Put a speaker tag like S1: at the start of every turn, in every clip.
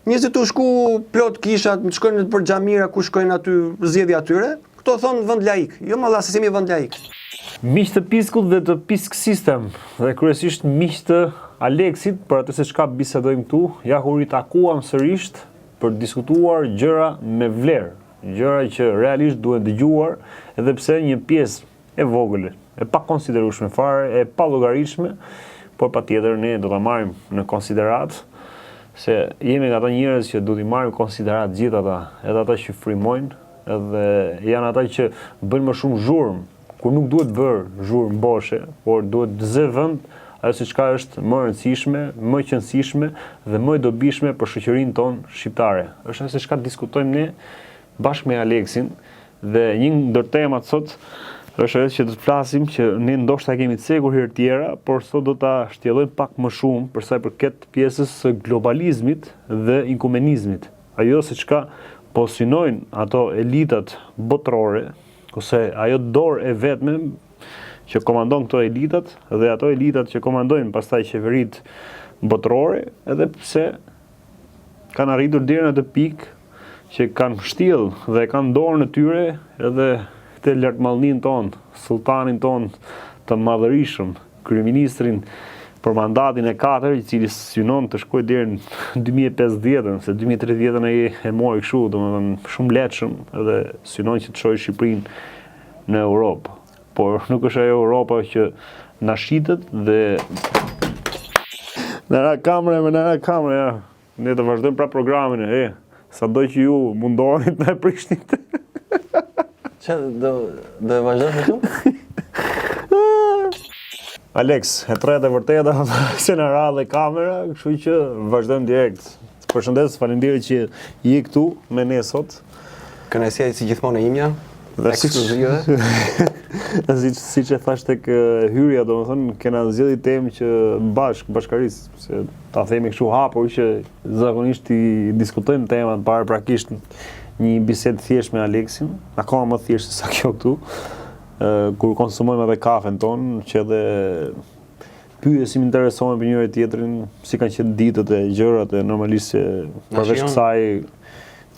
S1: Njerëzit tu shku plot kishat, shkojnë nëpër xhamira, ku shkojnë aty zgjedhja atyre, këto thonë vend laik. Jo më valla se s'jemi vend
S2: laik. Miq të Piskut dhe të Pisk System dhe kryesisht miq të Aleksit për atë se çka bisedojmë këtu, ja ku ritakuam sërisht për të diskutuar gjëra me vlerë, gjëra që realisht duhen dëgjuar, edhe pse një pjesë e vogël, e pakonsiderueshme fare, e pallogaritshme, por patjetër ne do ta marrim në konsideratë se jemi nga ata njerëz që duhet t'i marrim konsideratë gjithë ata, edhe ata që frymojnë, edhe janë ata që bëjnë më shumë zhurmë, kur nuk duhet bërë zhurmë boshe, por duhet të zë vend ajo se çka është më e rëndësishme, më e qenësishme dhe më e dobishme për shoqërinë tonë shqiptare. Është ajo se çka diskutojmë ne bashkë me Aleksin dhe një ndër temat sot është ajo që do të flasim që ne ndoshta e kemi cekur herë tjera, por sot do ta shtjellojmë pak më shumë për sa i përket pjesës së globalizmit dhe ekumenizmit. Ajo se çka po synojnë ato elitat botërore ose ajo dorë e vetme që komandon këto elitat dhe ato elitat që komandojnë pastaj qeveritë botërore, edhe pse kanë arritur deri në atë pikë që kanë mbështjellë dhe kanë dorën e tyre edhe këtë lartmadhninë tonë, sulltanin tonë të madhërishëm, kryeministrin për mandatin e katër, i cili synon të shkojë deri në 2050-ën, se 2030-ën ai e mori kështu, domethënë shumë lehtëshëm edhe synon që të çojë Shqipërinë në Europë. Por nuk është ajo Europa që na shitet dhe na ra kamera, me na ra kamera, ja. Ne të vazhdojmë pra programin, e, sado që ju mundoheni të na e prishni.
S1: Që do, do e vazhdosh këtu?
S2: Alex, e tretë e vërteta, se na ra dhe kamera, kështu që vazhdojmë direkt. Të përshëndes, faleminderit që je këtu me ne sot.
S1: Kënaqësia si gjithmonë e imja.
S2: Dhe ekskluzive. Dhe siç siç e thash tek hyrja, domethënë kena zgjedhë temë që bashk, bashkarisht, se ta themi kështu hapur që zakonisht i diskutojmë temat paraprakisht një bisedë thjesht me Aleksin, akoma më thjesht se sa kjo këtu, kur konsumojmë edhe kafen tonë, që edhe pyesim, interesohemi për njëri tjetrin, si kanë qenë ditët e gjërat e normalisht se përveç kësaj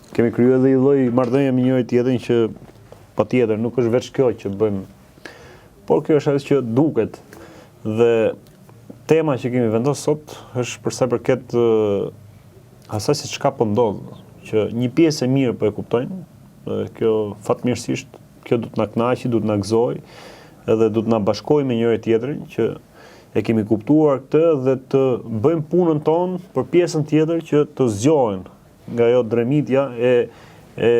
S2: Kemi kriju edhe një lloj marrëdhënie me njëri tjetrin që patjetër nuk është veç kjo që bëjmë. Por kjo është ajo që duket dhe tema që kemi vendosur sot është për sa i përket asaj se çka po ndodh, që një pjesë e mirë po e kuptojnë, dhe kjo fatmirësisht kjo do të na kënaqë, do të na gëzojë edhe do të na bashkojë me njëri tjetrin që e kemi kuptuar këtë dhe të bëjmë punën tonë për pjesën tjetër që të zgjohen nga ajo dremitja e e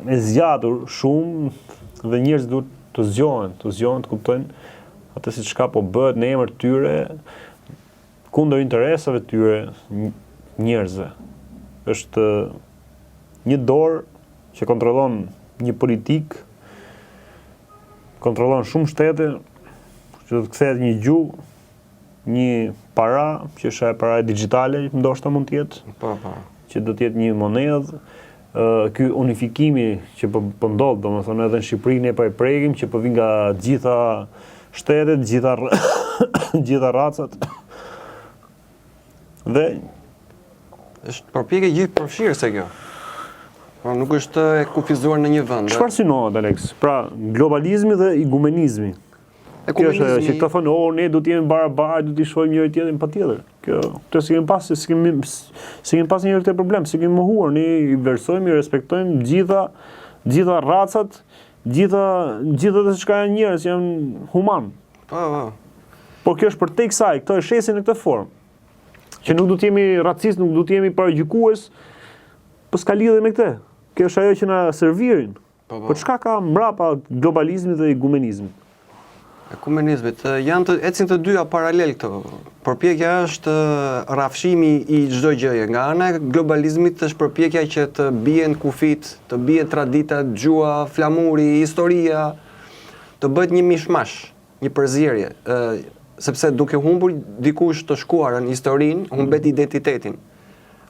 S2: e zgjatur shumë dhe njerëzit duhet të zgjohen, të zgjohen, të kuptojnë atë se çka po bëhet në emër të tyre kundër interesave të tyre njerëzve. Është një dorë që kontrollon një politikë, kontrollon shumë shtete, që do të kthehet një gjuhë një para, që është ajo para digjitale, ndoshta mund të jetë.
S1: Po, po.
S2: Që do të jetë një monedhë, ky unifikimi që po po ndodh, domethënë edhe në Shqipëri ne po e prekim që po vijnë nga të gjitha shtetet, të gjitha gjitha racat.
S1: Dhe është përpjekje gjithëpërfshirëse kjo. Pra nuk është e kufizuar në një
S2: vend. Çfarë synohet Alex? Pra globalizmi dhe ekumenizmi. Kjo është ajo që këta thonë, "Oh, ne do të jemi barabartë, do të shohim njëri tjetrin patjetër." Kjo, këtë s'e kemi pas, s'e kemi s'e kemi pas njëherë këtë problem, s'e kemi mohuar, ne i vlerësojmë, i respektojmë gjitha gjitha racat, gjitha gjithë ato çka janë njerëz, janë human.
S1: Po, po.
S2: Por kjo është përtej kësaj, këto e shesin në këtë formë. Që nuk do të jemi racist, nuk do të jemi paragjykues, po s'ka lidhje me këtë. Kjo është ajo që na servirin. Po, po. Po çka ka mbrapa globalizmit dhe ekumenizmit?
S1: Ekumenizmit, janë të ecin të dyja paralel këto. Përpjekja është rrafshimi i çdo gjëje. Nga ana e globalizmit është përpjekja që të bien kufijtë, të bien traditat, gjuha, flamuri, historia, të bëhet një mishmash, një përzierje, ë sepse duke humbur dikush të shkuarën, historinë, humbet identitetin,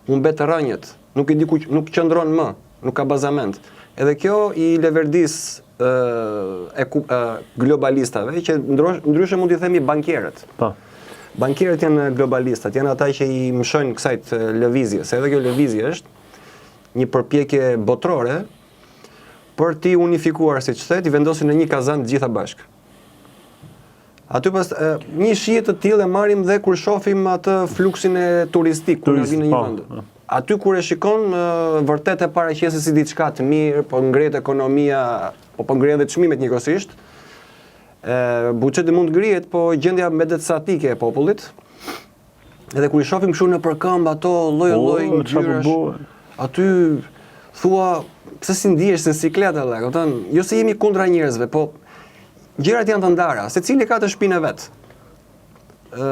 S1: humbet rrënjët, nuk e di ku nuk qëndron më. Nuk ka bazament. Edhe kjo i leverdis e, e, globalistave, që ndryshe mund t'i themi bankierët.
S2: Po.
S1: Bankierët janë globalistët, janë ata që i mëshojnë kësaj të lëvizjes, se edhe kjo lëvizje është një përpjekje botërore për t'i unifikuar, siç the, t'i vendosur në një kazan të gjitha bashkë. Aty pas një shije të tillë e marrim dhe kur shohim atë fluksin e turistik kur na vijnë në një po, vend. Po. Aty kur e shikon vërtet e paraqesin si diçka të mirë, po ngrihet ekonomia, po po ngrihen dhe çmimet njëkohësisht. Ë buxheti mund të ngrihet, po gjendja mbetet statike e popullit. Edhe kur i shohim kështu nëpër këmbë ato lloj-lloj po, ngjyrash. Aty thua pse si ndihesh në siklet edhe, kupton? Jo se jemi kundra njerëzve, po gjërat janë të ndara, secili ka të shpinë e vet. Ë,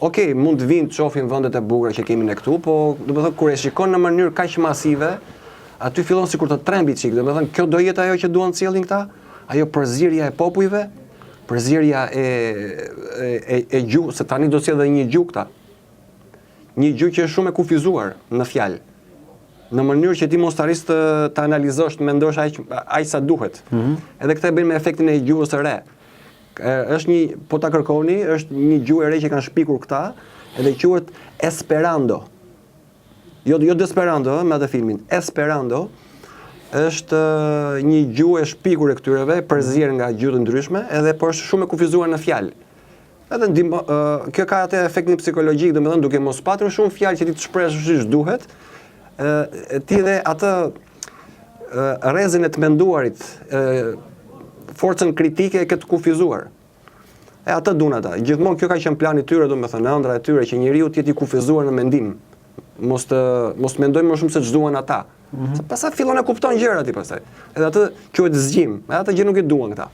S1: okay, mund të vinë të shohin vendet e bukura që kemi ne këtu, po domethënë kur e shikon në mënyrë kaq masive, aty fillon sikur të trembi çik, domethënë kjo do jetë ajo që duan të sjellin këta, ajo përzierja e popujve, Përzierja e e e, e gjuhë, se tani do sjellë edhe një gjuhë këta. Një gjuhë që është shumë e kufizuar në fjalë. Në mënyrë që ti mos të arrish të, të analizosh, të mendosh aq aq sa duhet. Mm -hmm. Edhe këtë e bëjnë me efektin e gjuhës së re. E, është një, po ta kërkoni, është një gjuhë e re që kanë shpikur këta, edhe quhet Esperanto. Jo, jo Desperando, ëh, me atë filmin. Esperanto është një gjuhë e shpikur e këtyreve, përzier nga gjuhë të ndryshme, edhe por është shumë e kufizuar në fjalë. Edhe ndihmo, uh, kjo ka atë efektin psikologjik, domethënë duke mos patur shumë fjalë që ti të shprehesh siç duhet, ë ti dhe atë rrezën e të menduarit, ë forcën kritike e ke të kufizuar. E atë duan ata. Gjithmonë kjo ka qenë plani i tyre, domethënë ëndrra e tyre që njeriu të jetë i kufizuar në mendim. Mos të mos të mendojë më shumë se ç'duan ata. Mm -hmm. Se pastaj fillon e kupton gjërat ti pastaj. Edhe atë quhet zgjim. Edhe atë gjë nuk e duan këta.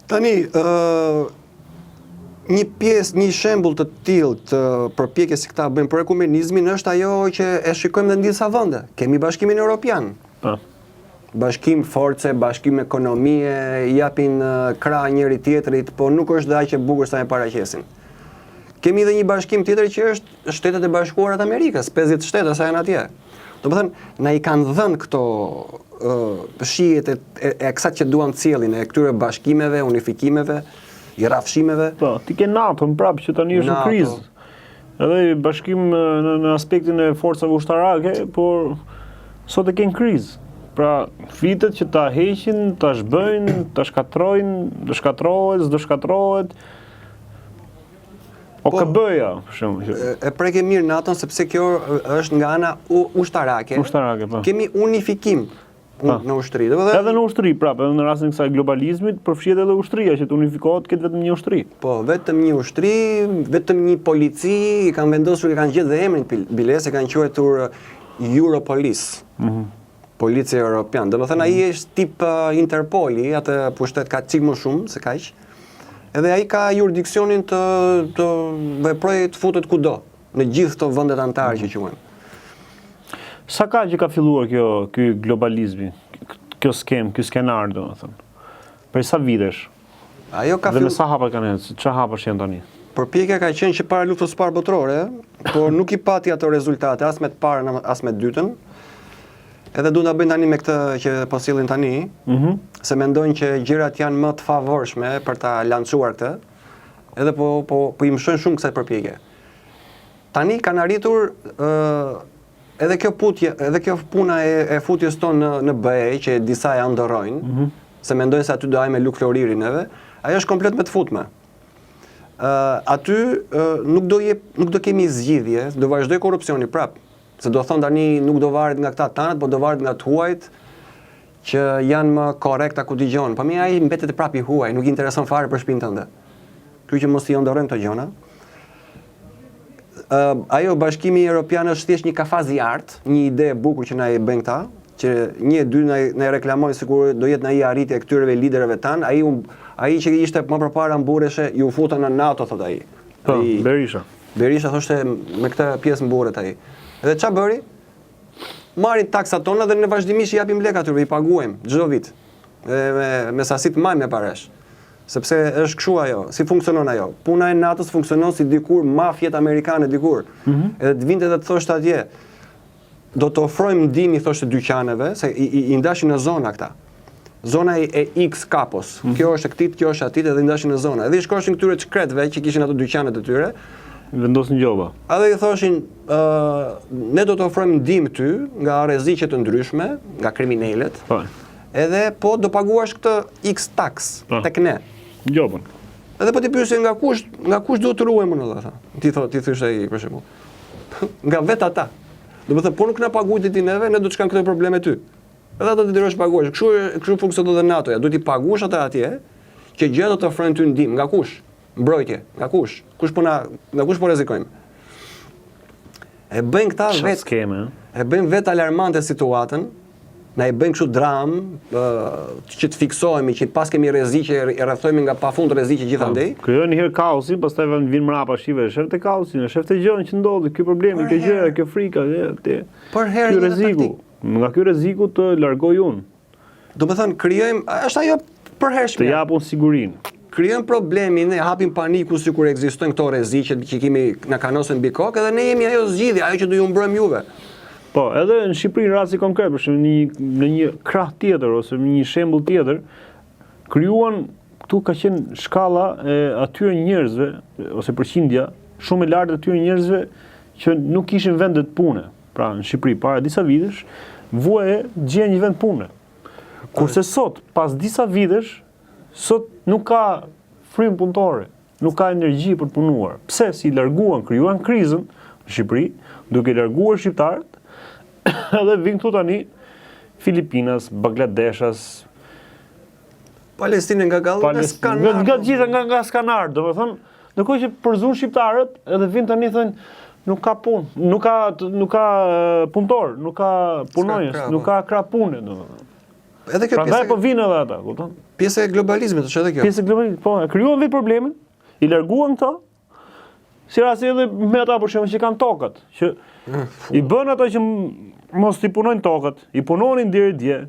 S1: Tani, ë uh, një pjesë, një shembull të tillë të përpjekjes që këta bëjnë për ekumenizmin është ajo që e shikojmë dhe në disa vende. Kemi Bashkimin Evropian. Po. Bashkim force, bashkim ekonomie, i japin krah njëri tjetrit, po nuk është dhe aq e bukur sa e paraqesin. Kemi edhe një bashkim tjetër që është Shtetet e Bashkuara të Amerikës, 50 shtete sa janë atje. Domethënë, na i kanë dhënë këto uh, shijet e, e, e kësaj që duan të sjellin, e këtyre bashkimeve, unifikimeve, i rrafshimeve.
S2: Po, ti ke NATO-n prapë që tani është në krizë. Edhe bashkim në, në aspektin e forcave ushtarake, por sot e ke në krizë. Pra, flitet që ta heqin, ta zhbëjnë, ta shkatërrojnë, do shkatërrohet, s'do shkatërrohet. OKB-ja,
S1: për shembull. E, e preke mirë NATO-n sepse kjo është nga ana ushtarake.
S2: Ushtarake, po.
S1: Kemi unifikim Po. Në ushtri.
S2: Dhe edhe në ushtri, prapë, edhe në rastin e kësaj globalizmit, përfshihet edhe ushtria që të unifikohet të ketë vetëm një
S1: ushtri. Po, vetëm një ushtri, vetëm një polici, i kanë vendosur, i kanë gjetë dhe emrin biles, e kanë quajtur uh, Europolis. Mm -hmm. Policia Europian. Domethënë, ai mm -hmm. është tip uh, Interpoli, atë pushtet ka çik më shumë se kaq. Edhe ai ka juridiksionin të, të veprojë të futet kudo. Në gjithë këto vendet anëtare që quhen.
S2: Sa ka që ka filluar kjo ky globalizmi, kjo skemë, ky skenar domethënë? Prej sa vitesh?
S1: Ajo
S2: ka Dhe me sa hapa kanë ecur? Çfarë hapash janë tani?
S1: Përpjekja ka qenë që para luftës së parë botërore, por nuk i pati ato rezultate as me të parën as me të dytën. Edhe duan ta bëjnë tani me këtë që po sjellin tani, mm -hmm. se mendojnë që gjërat janë më të favorshme për ta lançuar këtë. Edhe po po po i mëshojnë shumë kësaj përpjekje. Tani kanë arritur ë edhe kjo putje, edhe kjo puna e, e futjes tonë në në BE që disa e ëndërrojnë, mm -hmm. se mendojnë se aty do hajmë me lugë floririn neve, ajo është komplet me të futme. Ë aty ë, nuk do jep, nuk do kemi zgjidhje, do vazhdojë korrupsioni prap. Se do thonë tani nuk do varet nga këta tanët, po do varet nga të huajt që janë më korrekt a ku di unë. Po mirë ai mbetet prapë i huaj, nuk i intereson fare për shpinë tënde. Kështu që mos i ëndërrojmë këto gjëra. Ë ajo Bashkimi Evropian është thjesht një kafaz i artë, një ide e bukur që na e bëjnë këta, që një e dy na na e reklamojnë sikur do jetë ndonjë arritje e këtyreve liderëve tanë, ai ai që ishte më përpara mburreshe, ju futa në NATO thotë ai.
S2: Po, ai Berisha.
S1: Berisha thoshte me këtë pjesë mburret ai. Edhe ça bëri? Marrin taksat tona dhe ne vazhdimisht i japim lekë atyre, i paguajmë çdo vit. Dhe me me sasi të majme parash. Sepse është kështu ajo, si funksionon ajo. Puna e NATO-s funksionon si dikur mafiet amerikane dikur. Mm -hmm. Edhe të vinte dhe të thoshte atje, do të ofrojmë ndihmë i thoshte dyqaneve, se i, i, i ndashin në zona këta. Zona e X kapos. Mm -hmm. Kjo është e këtij, kjo është e atij edhe i ndashin në zona. Edhe i shkoshin këtyre të shkretëve që kishin ato dyqanet e tyre.
S2: Vendosnin
S1: gjoba. Edhe i thoshin, ë uh, ne do të ofrojmë ndihmë ty nga rreziqe të ndryshme, nga kriminelët. Po. Edhe po do paguash këtë X taks po. tek ne.
S2: Gjobën.
S1: Edhe po t'i pyesje nga kush, nga kush duhet të ruhem unë, tha. Ti thotë, ti thoshte ai për shembull. Nga vetë ata. Domethënë, po nuk na paguajte ti neve, ne do të shkojmë këto probleme ty. Edhe ata të detyrohesh të paguash. Kështu kështu funksionon dhe NATO-ja. Duhet t'i paguash ata atje, që gjë do të ofrojnë ty ndihmë. Nga kush? Mbrojtje. Nga kush? Kush po na nga kush po rrezikojmë? E bëjnë këta vetë.
S2: Skemë,
S1: e bëjnë vetë alarmante situatën. Na i bëjnë kështu dramë, që të fiksohemi, që pas kemi rreziqe, e rrethojmë nga pafund rreziqe gjithandej.
S2: Po, krijojnë një herë kaosin, pastaj vjen vin mbrapa shive, shef të kaosin, shef të gjën që ndodhi, ky problemi, kjo gjë, kjo frika, e
S1: te. Për herë
S2: një rreziku. Nga ky rreziku të largoj
S1: unë. Domethënë, krijojmë, është ajo përhershme.
S2: Të jap unë sigurinë.
S1: Krijojmë problemin, ne hapim panikun sikur ekzistojnë këto rreziqe që kemi na kanosen mbi kokë edhe ne jemi ajo zgjidhja, ajo që do ju mbrojmë juve.
S2: Po, edhe në Shqipëri në rasti konkret, për shembull, në një në një krah tjetër ose në një shembull tjetër, krijuan këtu ka qenë shkalla e atyre njerëzve ose përqindja shumë e lartë e atyre njerëzve që nuk kishin vende të pune. Pra në Shqipëri para disa vitesh vuaje të gjeje një vend pune. Kurse sot, pas disa vitesh, sot nuk ka frymë punëtore, nuk ka energji për të punuar. Pse? Se i larguan, krijuan krizën në Shqipëri, duke larguar shqiptarët, edhe vijnë këtu tani Filipinas, Bangladeshas,
S1: Palestinë nga gallë, nga
S2: s'kanë nga, nga gjitha nga nga s'kanë ardhur, domethënë, ndërkohë që përzunë shqiptarët, edhe vijnë tani thonë nuk ka punë, nuk ka nuk ka punëtor, nuk ka punonjës, nuk po. ka krah pune, domethënë.
S1: Edhe kjo
S2: pjesë. Prandaj po vijnë edhe ata, kupton?
S1: Pjesë e globalizmit është edhe
S2: kjo. Pjesë e globalizmit, po, e krijuan vetë problemin, i larguan këto. Si rasti edhe me ata për shembull që kanë tokat, që mm, i bën ata që mos t'i punojnë tokat, i punonin deri dje,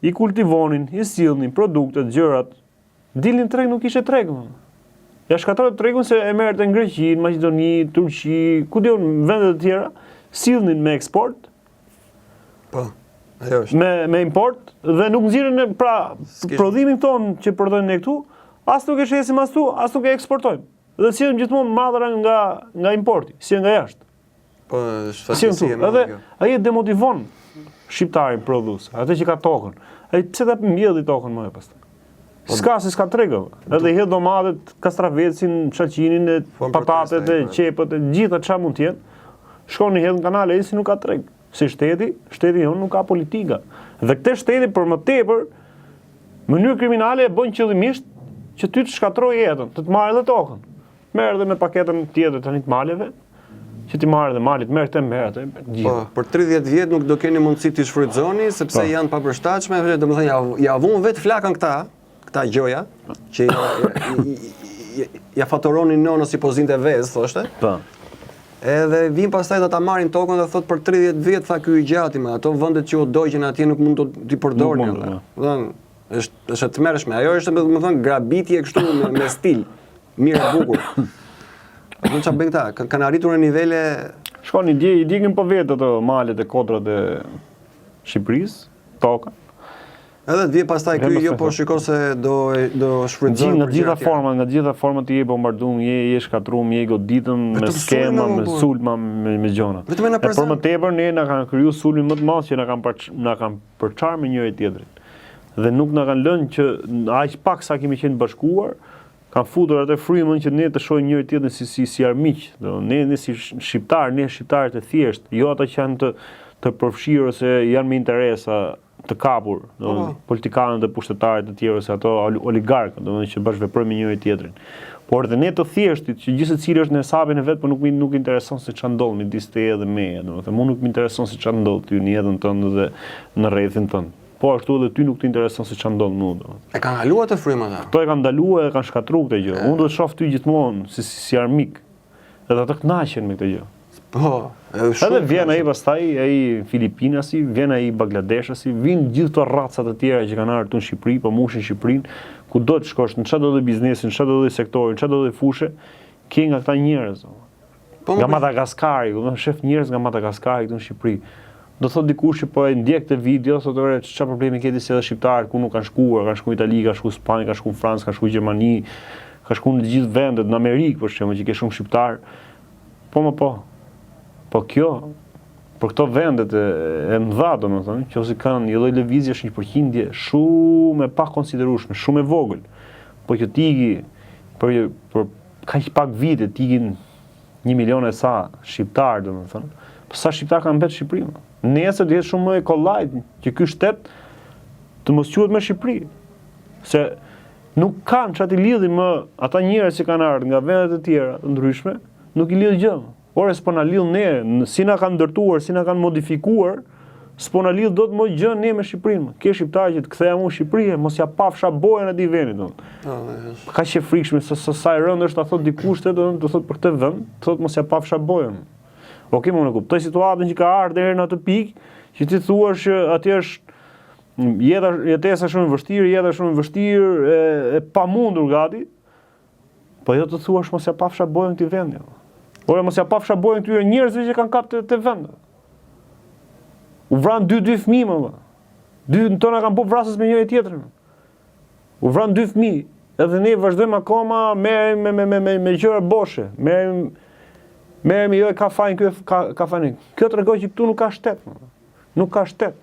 S2: i kultivonin, i sillnin produktet, gjërat. Dilnin treg nuk ishte treg më. Ja shkatërroi tregun se e merrte në Greqi, në Maqedoni, Turqi, ku di unë vende të tjera, sillnin me eksport.
S1: Po. Ajo është.
S2: Me me import dhe nuk nxirrin pra prodhimin tonë që prodhojmë ne këtu, as nuk e shesim as këtu, as nuk e eksportojmë. Dhe sjellim gjithmonë mallra nga nga importi, si nga jashtë.
S1: Po, është fatkeqësi
S2: e madhe. Edhe ai e demotivon shqiptarin prodhues, atë që ka tokën. Ai pse ta mbjelli tokën më pastaj? Po, S'ka se s'ka treg. Edhe i hedh domatet, kastravecin, shalqinin, e po, patatet, e po. qepët, e gjitha çfarë mund të jetë. Shkon i hedh në kanale, ai si nuk ka treg. Si shteti, shteti jonë nuk ka politika. Dhe këtë shteti për më tepër, mënyrë kriminale e bën qëllimisht që ty të shkatërrojë jetën, të të marrë edhe tokën. Merr edhe me paketën tjetër tani të maleve, që t'i marrë edhe malit, merr këtë, merr atë,
S1: gjithë. Po, për 30 vjet nuk do keni mundësi t'i shfrytëzoni sepse po. janë papërshtatshme, domethënë ja ja vunë vetë flakën këta, këta gjoja që ja, ja, ja faturonin nënës si po zinte vezë, thoshte.
S2: Po.
S1: Edhe vijnë pastaj do ta marrin tokën dhe thotë për 30 vjet tha ky i gjati më ato vendet që u dogjën atje nuk mund të t'i përdorni. Nuk mund, po. Është është e tmerrshme. Ajo është domethënë grabitje kështu me, me stil. Mirë e bukur. Apo çfarë bëjnë këta? Kan, kanë arritur në nivele
S2: Shkon i dje, i djegin po vetë ato malet e kodrat e Shqipërisë, tokën.
S1: Edhe të vjen pastaj ky jo po shiko se do do
S2: shfrytëzojmë nga të gjitha format, nga të gjitha format je i bombardum, je je shkatërrum, je i goditëm me skema, me sulma, me me gjëra.
S1: Vetëm na
S2: Për më tepër ne na kanë kriju sulmin më të madh që na kanë na kanë përçarë me njëri tjetrin. Dhe nuk na kanë lënë që aq pak sa kemi qenë të bashkuar, kanë futur atë frymën që ne të shohim njëri tjetrin si si si armiq, do ne ne si shqiptarë, ne shqiptarët e thjeshtë, jo ata që janë të të përfshirë ose janë me interesa të kapur, do po, po. politikanët dhe pushtetarët e tjerë ose ato oligarkët, domethënë që bashkëveprojnë me njëri tjetrin. Por edhe ne të thjeshtit, që gjithsecili është në hesapin e vet, por nuk më nuk intereson se çfarë ndodh midis teje dhe meje, domethënë mua nuk më intereson se çfarë ndodh ty në jetën tënde dhe në rrethin tënd. Po ashtu edhe ty nuk të intereson se çfarë ndodh
S1: mua, domethënë. E kanë ndaluar atë frymë
S2: ata. Këto e kanë ndaluar e kanë shkatërruar këtë gjë. Unë do të shoh ty gjithmonë si si, si armik. Edhe ata kënaqen me këtë
S1: gjë. Po,
S2: edhe shumë. Edhe vjen ai pastaj, ai Filipinasi, vjen ai Bangladeshasi, vijnë gjithë këto raca të tjera që kanë ardhur këtu në Shqipëri, po mushin Shqipërinë, kudo të shkosh, në çfarë do lloj biznesi, në çfarë do lloj sektori, në çfarë do lloj fushe, ke nga këta njerëz. Po, nga Madagaskari, do të shef njerëz nga Madagaskari këtu në Shqipëri. Do thotë dikush që po e ndjek këtë video, thotë ore çfarë problemi ke ti se edhe shqiptarët ku nuk kanë shkuar, kanë shkuar në Itali, kanë shkuar në Spanjë, kanë shkuar në Francë, kanë shkuar në Gjermani, kanë shkuar në të gjithë vendet, në Amerikë për shembull që ke shumë shqiptarë. Po më po. Po kjo për këto vendet e, e mëdha, domethënë, që ose kanë një lloj lëvizje është një përqindje shumë e pakonsiderueshme, shumë e vogël. Po që të iki për për kaq pak vite të ikin një milion e sa shqiptar, domethënë. Po sa shqiptar kanë mbet në Shqipëri? Më? Nesër do jetë shumë më e kollajt që ky shtet të mos quhet më Shqipëri. Se nuk kanë çfarë t'i lidhi më ata njerëz që kanë ardhur nga vendet e tjera të ndryshme, nuk i lidh gjë. Ore s'po na lidh ne, si na kanë ndërtuar, si na kanë modifikuar, s'po na lidh dot më gjë ne me Shqipërinë. Ke shqiptarë që të kthehem unë në Shqipëri, mos ja pafsha bojën atij vendit, domethënë. Po, kaq e frikshme sa sa sa e rëndë është ta thotë dikush të do të thotë për këtë vend, të thotë mos ja pafsha bojën. Okej, unë e kuptoj situatën që ka ardhur deri në atë pikë, që ti thua që atje është jeta jetesa shumë e vështirë, jeta shumë e vështirë, e, e pamundur gati. Po jo të thuash mos ja pafsha bojën këtij vendi. Ore mos ja pafsha bojën këtyre njerëzve që kanë kap të, të vend. U vranë dy dy fëmijë më. Dy në tona kanë bërë vrasës me njëri tjetrin. U vranë dy fëmijë, edhe ne vazhdojmë akoma merremi me me me me me gjëra boshe, merremi merremi jo e ka fajin ky ka ka fajin. Kjo tregon që këtu nuk ka shtet. Më. Nuk ka shtet.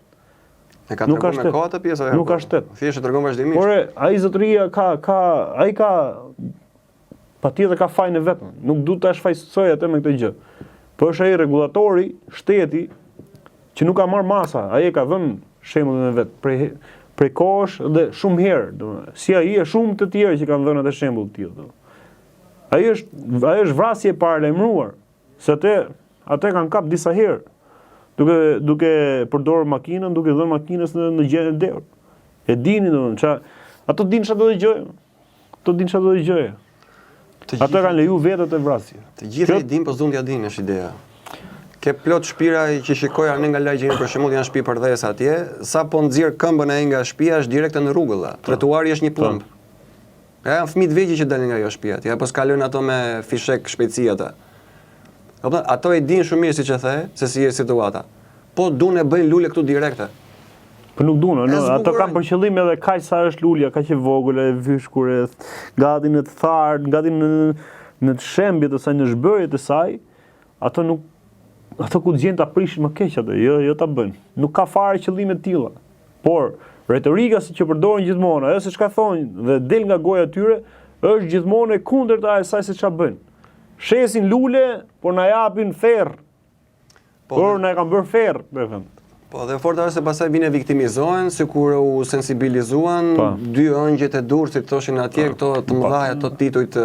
S1: E ka nuk ka shtet. Me kohë atë pjesë
S2: ajo. Nuk ka shtet.
S1: Thjesht e tregon vazhdimisht.
S2: Por ai zotëria ka ka ai ka patjetër ka fajin e vet. Nuk du ta shfajësoj atë me këtë gjë. Po është ai rregullatori, shteti që nuk ka marrë masa, ai e ka dhënë shembullin e vet prej prej kohësh dhe shumë herë, domethënë, si ai e shumë të tjerë që kanë dhënë atë shembull të tillë. Ai është ai është vrasje e paralajmëruar. Se atë atë kanë kap disa herë duke duke përdorur makinën, duke dhënë makinës në në gjendje të dehur. E dini domethënë ça ato dinë çfarë do të gjejë. Ato dinë çfarë do të gjejë. Të gjithë ato kanë leju vetë atë vrasje.
S1: Të gjithë e dinë, po s'duan t'ia dinë është ideja. Ke plot shpira që shikoj anë nga lagja ime për shembull janë shtëpi përdhes atje, sa po nxjerr këmbën ai nga shtëpia është direkt në rrugë vëlla. Po. Trotuari është një po. pëllëmbë. Ja janë fëmijë të vegjël që dalin nga ajo shtëpi atje, apo s'kalojnë ato me fishek shpejtësi ata. Kupton? Ato e dinë shumë mirë siç e the, se si është situata. Po duan e bëjnë lule këtu direkte.
S2: Po nuk duan, no, ato kanë për qëllim edhe kaq sa është lulja, kaq e vogël, e vyshkur, e gati në të tharë, gati në në të shembje të saj, në zhbërje të saj, ato nuk ato ku të gjejnë ta prishin më keq atë, jo jo ta bëjnë. Nuk ka fare qëllime të tilla. Por, retorika si që përdorin gjithmonë, ajo se çka thonë dhe del nga goja e tyre, është gjithmonë e kundërta e asaj se çka bëjnë. Shesin lule, por na japin ferr. Po, por na e kanë bërë ferr me
S1: vend. Po dhe forta është se pastaj vijnë e viktimizohen, sikur u sensibilizuan po. dy ëngjëjt e Durrësit thoshin atje po. këto të mëdha ato titujt
S2: që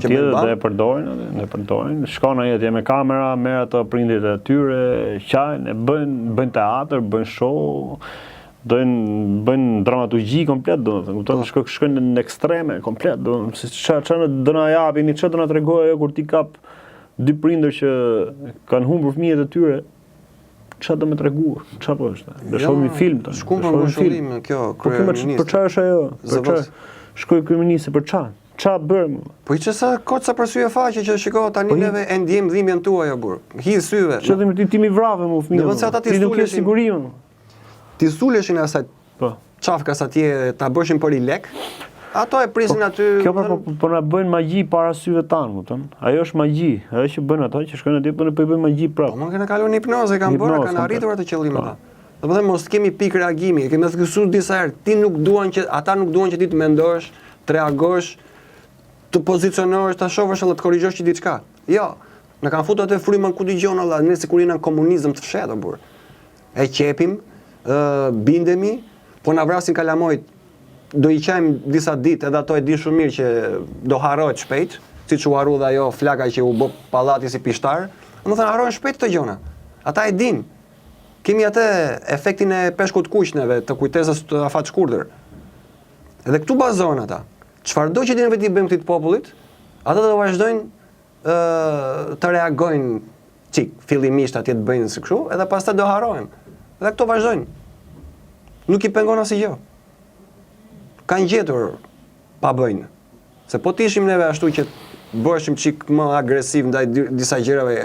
S2: bëjnë. Po dhe e përdorin, dhe e përdorin. Shkon ai atje me kamera, merr ato prindërit e tyre, qajnë, e bëjnë, bëjnë teatër, bëjnë show, dojnë bëjnë dramaturgji komplet, domethënë, kupton, po. shkojnë shkojnë në ekstreme komplet, domethënë, se ça ça do na japin, ça do na tregojë ajo kur ti kap dy prindër që kanë humbur fëmijët e tyre, Ça do me tregu? Ça po është? Do shohim një film
S1: tani. Shkon për ngushëllim kjo
S2: po kryeministri. Për çfarë është ajo? Për çfarë? Shkoi kryeministri për çfarë? Ça bërë?
S1: Po i që sa kot sa për sy e faqe që shiko tani po neve e ndjejmë dhimbjen tuaj o burr. Hidh syve.
S2: Ç'do të ti ti mi vrave mu fëmijën.
S1: Do të thotë ata ti
S2: suleshin. Siguri.
S1: T'i suleshin asaj Po. Çafkas atje ta bëshin për i lek. Ato e prisin po, aty.
S2: Kjo po, po, po na bëjnë magji para syve tanë, kupton? Ajo është magji, ajo që bëjnë ato që shkojnë atje po po i bëjnë magji
S1: prapë. Po më kanë kaluar në hipnozë, kanë bërë, kanë arritur atë qëllim ata. Po. Do të thotë mos kemi pikë reagimi, e kemi theksuar disa herë, ti nuk duan që ata nuk duan që ti të mendosh, të reagosh, të pozicionohesh, ta shohësh edhe të korrigjosh që diçka. Jo, na kanë futur atë frymën ku dëgjon Allah, ne sikur jena në komunizëm të fshehtë o burr. E qepim, ë bindemi, po na vrasin kalamojt, do i qajmë disa ditë edhe ato e dinë shumë mirë që do harrohet shpejt, siç u harru dhe ajo flaka që u bë pallati si pishtar. Domethënë harrohen shpejt këto gjëra. Ata e dinë. Kemi atë efektin e peshkut të kuq neve, të kujtesës të afatshkurtër. Edhe këtu bazohen ata. Çfarëdo që neve t'i bëjmë këtij të popullit, ata do vazhdojnë ë të reagojnë çik fillimisht atje të bëjnë si kështu, edhe pastaj do harrohen. Dhe këto vazhdojnë. Nuk i pengon asgjë. Kanë gjetur pa bëjnë. Se po të ishim neve ashtu që bëheshim çik më agresiv ndaj disa gjërave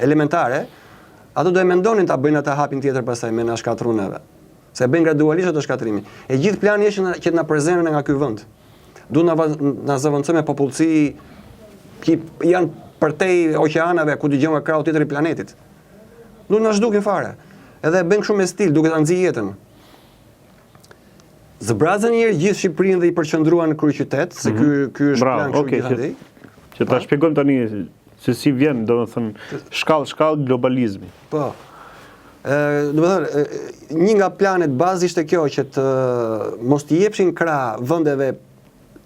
S1: elementare, Ato do e mendonin ta bëjnë atë hapin tjetër pastaj me na shkatërru neve. Se e bëjnë gradualisht atë shkatërrimin. E gjithë plani është që të na përzenë nga ky vend. Duhet na na zëvendësojnë me popullsi që janë përtej oqeaneve ku dëgjon nga krahu tjetër i planetit. Duhet na zhdukin fare. Edhe e bëjnë kështu me stil, duke ta nxi jetën. Zbrazën një herë gjithë Shqipërinë dhe i përqendruan në kryeqytet, se mm -hmm. ky ky është
S2: plan kështu okay, gjithandej. Që, që ta po. shpjegojmë tani se si vjen, domethënë, shkallë shkallë globalizmi.
S1: Po. Ë, domethënë, një nga planet bazë ishte kjo që të mos t'i jepshin krah vendeve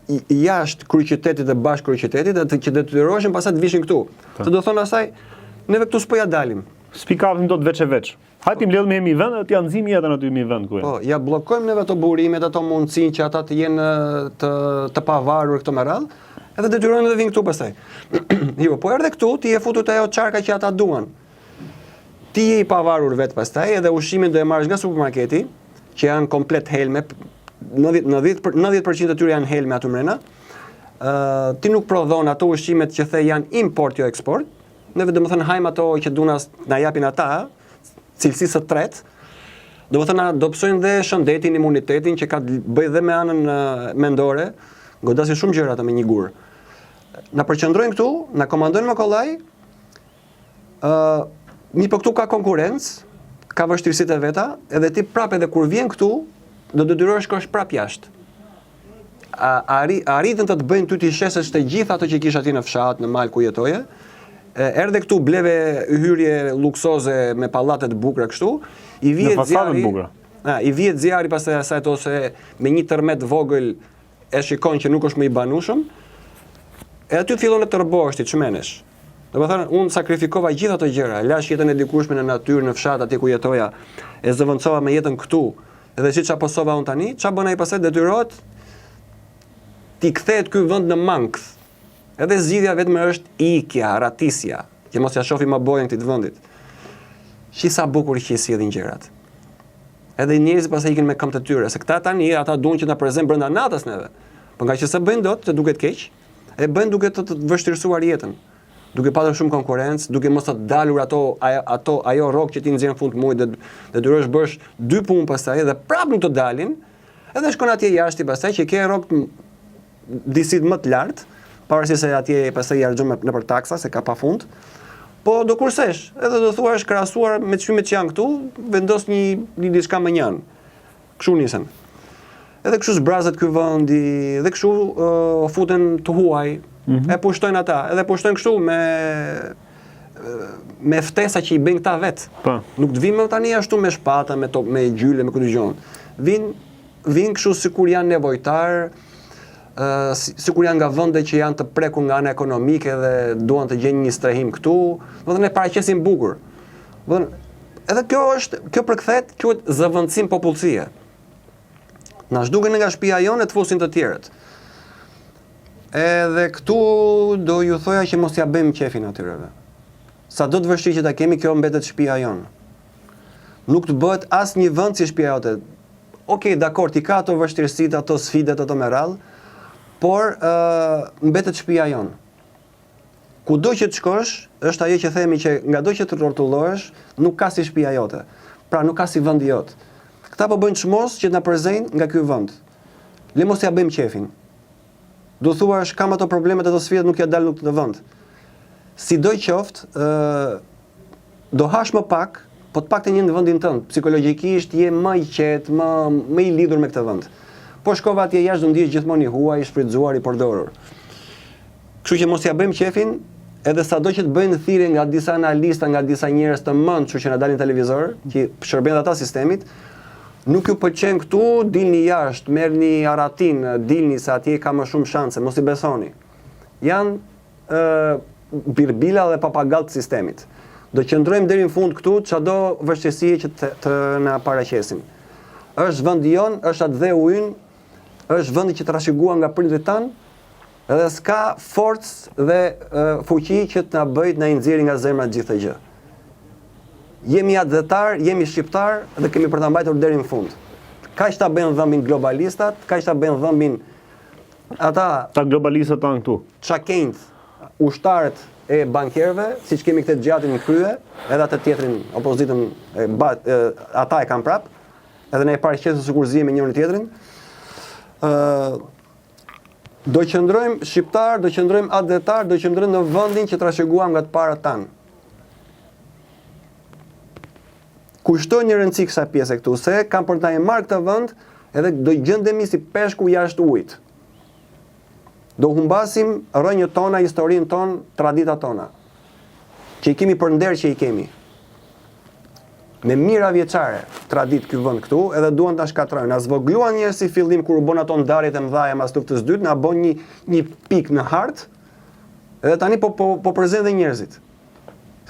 S1: jashtë kryeqytetit dhe bashkë kryeqytetit, dhe që detyroheshin pastaj të vishin këtu. Po. Të do thonë asaj, neve këtu s'po ja dalim.
S2: S'pi kapim dot veç e veç. Hajt t'i mbledhim në një vend dhe t'ia nxijmë jetën aty në një vend
S1: ku janë. Po, ja bllokojmë neve ato burimet, ato mundësinë që ata të jenë të të pavarur këto me radhë, edhe detyrohen të vinë këtu pastaj. jo, po erdhe këtu, ti je futur te ajo çarka që ata duan. Ti je i pavarur vetë pastaj, edhe ushqimin do e marrësh nga supermarketi, që janë komplet helme, 90 90 90% të tyre janë helme aty mrena. Ë, uh, ti nuk prodhon ato ushqimet që the janë import jo eksport. Neve domethënë hajmë ato që duan na japin ata, cilësisë së tretë. Domethënë na dobësojnë dhe shëndetin, imunitetin që ka të bëjë dhe me anën mendore, godasin shumë gjëra ato me një gur. Na përqendrojnë këtu, na komandojnë më kollaj. Ë, uh, mirëpo këtu ka konkurrencë, ka vështirësitë e veta, edhe ti prapë edhe kur vjen këtu, do detyrohesh shkosh prapë jashtë. arri, arritën të të bëjnë ty t'i shesësh të gjitha ato që kishe atje në fshat, në mal ku jetoje. Erdhe këtu bleve hyrje luksoze me pallate të bukura kështu, i vihet
S2: zjarri.
S1: Na, i vihet zjarri pastaj asaj ose me një tërmet të vogël e shikon që nuk është më i banueshëm. E aty fillon të tërbohesh ti çmenesh. Domethënë, unë sakrifikova gjithë ato gjëra, lashë jetën e dikurshme në natyrë, në fshat atje ku jetoja, e zëvendësova me jetën këtu, Edhe si ça pësova unë tani, ça bën ai pastaj detyrohet t'i kthehet ky vend në mankth. Edhe zgjidhja vetëm është ikja, arratisja, që mos ja shohim më bojën këtij vendit. Shi sa bukur që i sjellin gjërat. Edhe njerëzit pastaj ikin me këmbët e tyre, se këta tani ata duan që na përzenë brenda natës neve. Po nga që s'e bëjnë dot, të duket keq, e bëjnë duke të, të vështirësuar jetën. duke patur shumë konkurrencë, duke mos të dalur ato ato ajo rrogë që ti nxjerr në fund të muajit dhe detyrohesh bësh dy punë pastaj dhe prapë nuk të dalin. Edhe shkon atje jashtë pastaj që ke rrogë disi më të lartë, pavarësisht se atje pastaj i harxhon nëpër taksa se ka pafund. Po do kursesh, edhe do thuash krahasuar me çmimet që janë këtu, vendos një një diçka më njanë. Kështu nisen. Edhe kështu zbrazet ky vendi, dhe kështu uh, futen të huaj, mm -hmm. e pushtojnë ata, edhe pushtojnë kështu me me ftesa që i bëjnë këta vetë.
S2: Po.
S1: Nuk të vijnë më tani ashtu me shpata, me top, me gjyle, me ku di unë. Vijnë vijnë kështu sikur janë nevojtar, ë uh, sikur janë nga vende që janë të prekur nga ana ekonomike dhe duan të gjejnë një strehim këtu, domethënë e paraqesin bukur. Domethënë edhe kjo është, kjo përkthehet quhet zëvendësim popullsie. Na zhduken nga shtëpia jonë e të fusin të tjerët. Edhe këtu do ju thoja që mos ja bëjmë qefin atyreve. Sado të vështirë që ta kemi, kjo mbetet shtëpia jonë. Nuk të bëhet asnjë vend si shtëpia jote. Okej, dakord, i ka ato vështirësitë, ato sfidat, ato me radhë, por ë uh, mbetet shtëpia jonë. Kudo që të shkosh, është ajo që themi që ngado që të rrotullohesh, nuk ka si shtëpia jote. Pra nuk ka si vendi jot. Këta po bëjnë çmos që të na përzejnë nga ky vend. Le mos ja bëjmë qefin. Do thuash kam ato problemet ato sfidat nuk ja dal në këtë vend. Sido qoftë, ë do hash më pak, po të paktën je në vendin tënd, psikologjikisht je më i qetë, më më i lidhur me këtë vend. Po shkove atje jashtë do ndihesh gjithmonë i huaj, i shfrytëzuar, i përdorur. Kështu që mos ja bëjmë qefin, edhe sado që të bëjnë thirrje nga disa analista, nga disa njerëz të mençur që na dalin në televizor, që shërbejnë ata sistemit, nuk ju pëlqen këtu, dilni jashtë, merrni arratinë, dilni se atje ka më shumë shanse, mos i besoni. Janë ë birbila dhe papagall të sistemit. Do qëndrojmë deri në fund këtu, çado vështirësie që të, të na paraqesin. Është vendi jonë, është atdheu ynë, është vendi që trashëguam nga prindërit tanë, Edhe s'ka forcë dhe fuqi që të na bëjë të na i nxjerrë nga zemra gjithë këtë gjë. Jemi atdhetar, jemi shqiptar dhe kemi për ta mbajtur deri në fund. Kaq ta bëjnë dhëmbin globalistat, kaq ta bëjnë dhëmbin ata
S2: Ta globalistat tanë këtu.
S1: Çakenjt, ushtarët. e bankierëve, siç kemi këtë Gjatin në krye, edhe atë tjetrin opozitën e, ba, e, ata e kanë prap, edhe na e paraqesin sikur zihemi me njëri tjetrin. Ë do qëndrojmë shqiptar, do qëndrojmë atdhetar, do qëndrojmë në vendin që trashëguam nga të parët tanë. Kushtojini rëndësi kësaj pjese këtu, se kanë për të na e marrë këtë vend, edhe do gjendemi si peshku jashtë ujit. Do humbasim rrënjët tona, historinë tonë, traditat tona. Që i kemi për nder që i kemi. Me mijëra vjeçare traditë ky vend këtu, edhe duan ta shkatërrojnë. Na zvogluan njerëz si fillim kur u bën ato ndarjet e mëdha mas luftës së dytë, na bën një një pikë në hartë. Edhe tani po po po përzen dhe njerëzit.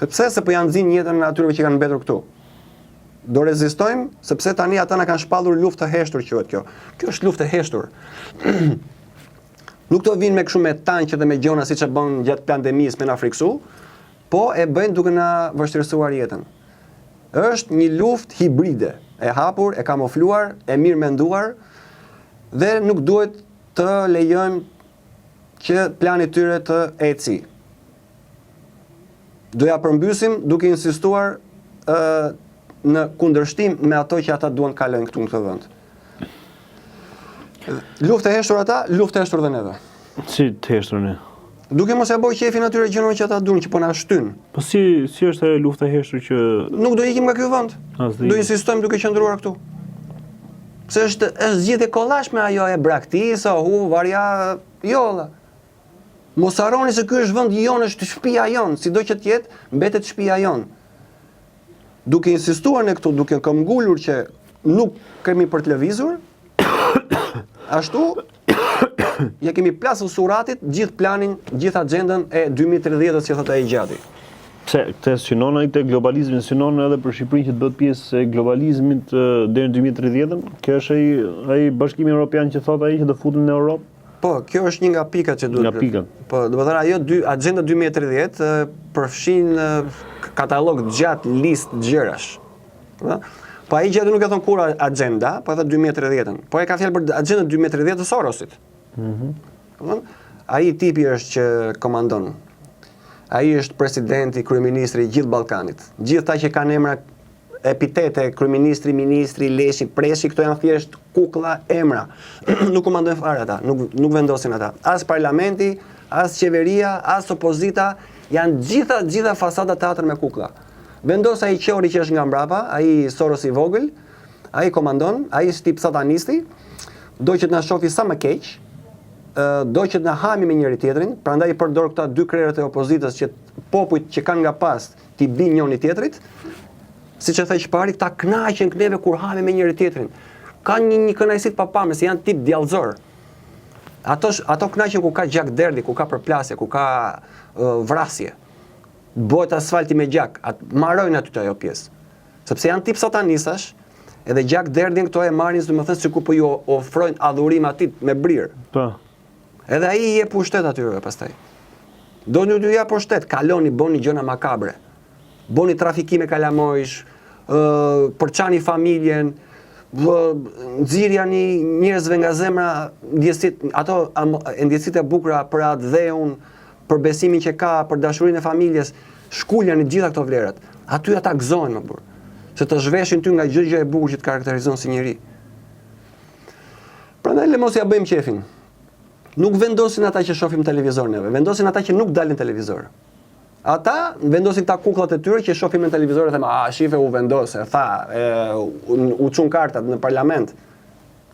S1: Sepse se po ja nxin jetën atyre që kanë mbetur këtu. Do rezistojmë sepse tani ata na kanë shpallur luftë të heshtur quhet kjo. Kjo është luftë e heshtur. Nuk do vinë me kështu me tanqe dhe me gjona siç e bën gjatë pandemisë me na friksu, po e bëjnë duke na vështirësuar jetën. Është një luftë hibride, e hapur, e kamufluar, e mirë menduar dhe nuk duhet të lejojmë që plani tyre të eci. Do ja përmbysim duke insistuar ë në kundërshtim me ato që ata duan të kalojnë këtu në këtë vend. Luftë e heshtur ata, luftë e heshtur dhe neve.
S2: Si të heshtur ne?
S1: Duke mos ja bërë qejfin atyre gjërave që ata duan, që po na shtyn.
S2: Po si si është ajo lufta e heshtur që
S1: nuk do ikim nga ky vend. Do insistojmë duke qëndruar këtu. Se është është zgjidhje kollajshme ajo e braktis, o hu, varja, jo valla. Mos harroni se ky është vendi jonë, është shtëpia jonë, sido që të jetë, mbetet shtëpia jonë. Duke insistuar ne këtu, duke këmbgulur që nuk kemi për të lëvizur, ashtu ja kemi plasur surratit gjithë planin, gjithë agjendën e 2030-ës që thotë ai Gjati.
S2: Pse këtë synon ai këtë globalizmin synon edhe për Shqipërinë që të bëhet pjesë e globalizmit deri në 2030-ën? Kjo është ai ai Bashkimi Evropian që thotë ai që do futen në Europë?
S1: Po, kjo është një nga pikat që duhet.
S2: Nga pikat.
S1: Po, domethënë ajo dy Agenda 2030 përfshin katalog të gjatë listë gjërash. Ëh? Po ai Gjati nuk e thon kurrë agenda, po e thotë 2030-ën. Po e ka fjalë për agjendën 2030 të Sorosit. Mhm. Mm ai tipi është që komandon. Ai është presidenti, kryeministri i gjithë Ballkanit. Gjithë ata që kanë emra epitete, kryeministri, ministri, leshi, preshi, këto janë thjesht kuklla emra. nuk komandojnë fare ata, nuk nuk vendosin ata. As parlamenti, as qeveria, as opozita, janë gjitha gjitha fasada teatër me kuklla. Vendos ai qori që është nga mbrapa, ai Soros i vogël, ai komandon, ai është tip satanisti, do që të na shofi sa më keq, do që të na hami me njëri tjetrin, prandaj i përdor këta dy krerët e opozitës që popujt që kanë nga pas t'i bijnë njëri tjetrit, siç e thashë pari, këta kënaqen neve kur hami me njëri tjetrin. Kanë një një kënaqësi të papame, se janë tip djallëzor. Ato ato kënaqen ku ka gjakderdhje, ku ka përplasje, ku ka uh, vrasje. Bëhet asfalti me gjak, at, marojnë aty te ajo pjesë. Sepse janë tip satanistash, edhe gjakderdhjen këto e marrin, domethënë sikur po ju ofrojnë adhurim atij me brirë.
S2: Po.
S1: Edhe ai i jep pushtet atyre pastaj. Do ju ju jap pushtet, kaloni bëni gjëra makabre. Bëni trafikime kalamojsh, ë përçani familjen, nxirrjani njerëzve nga zemra ndjesitë, ato ndjesitë e bukura për atdheun, për besimin që ka, për dashurinë e familjes, shkuljani të gjitha këto vlerat. Aty ata gëzohen më burrë. Se të zhveshin ty nga çdo gjë e bukur që të karakterizon si njeri. Prandaj le mos ja bëjmë qefin. Nuk vendosin ata që shohim në televizor neve, vendosin ata që nuk dalin në televizor. Ata vendosin këta kukllat e tyre që shohim në televizor e them, "A shife u vendos, e tha, e, u, u çun kartat në parlament."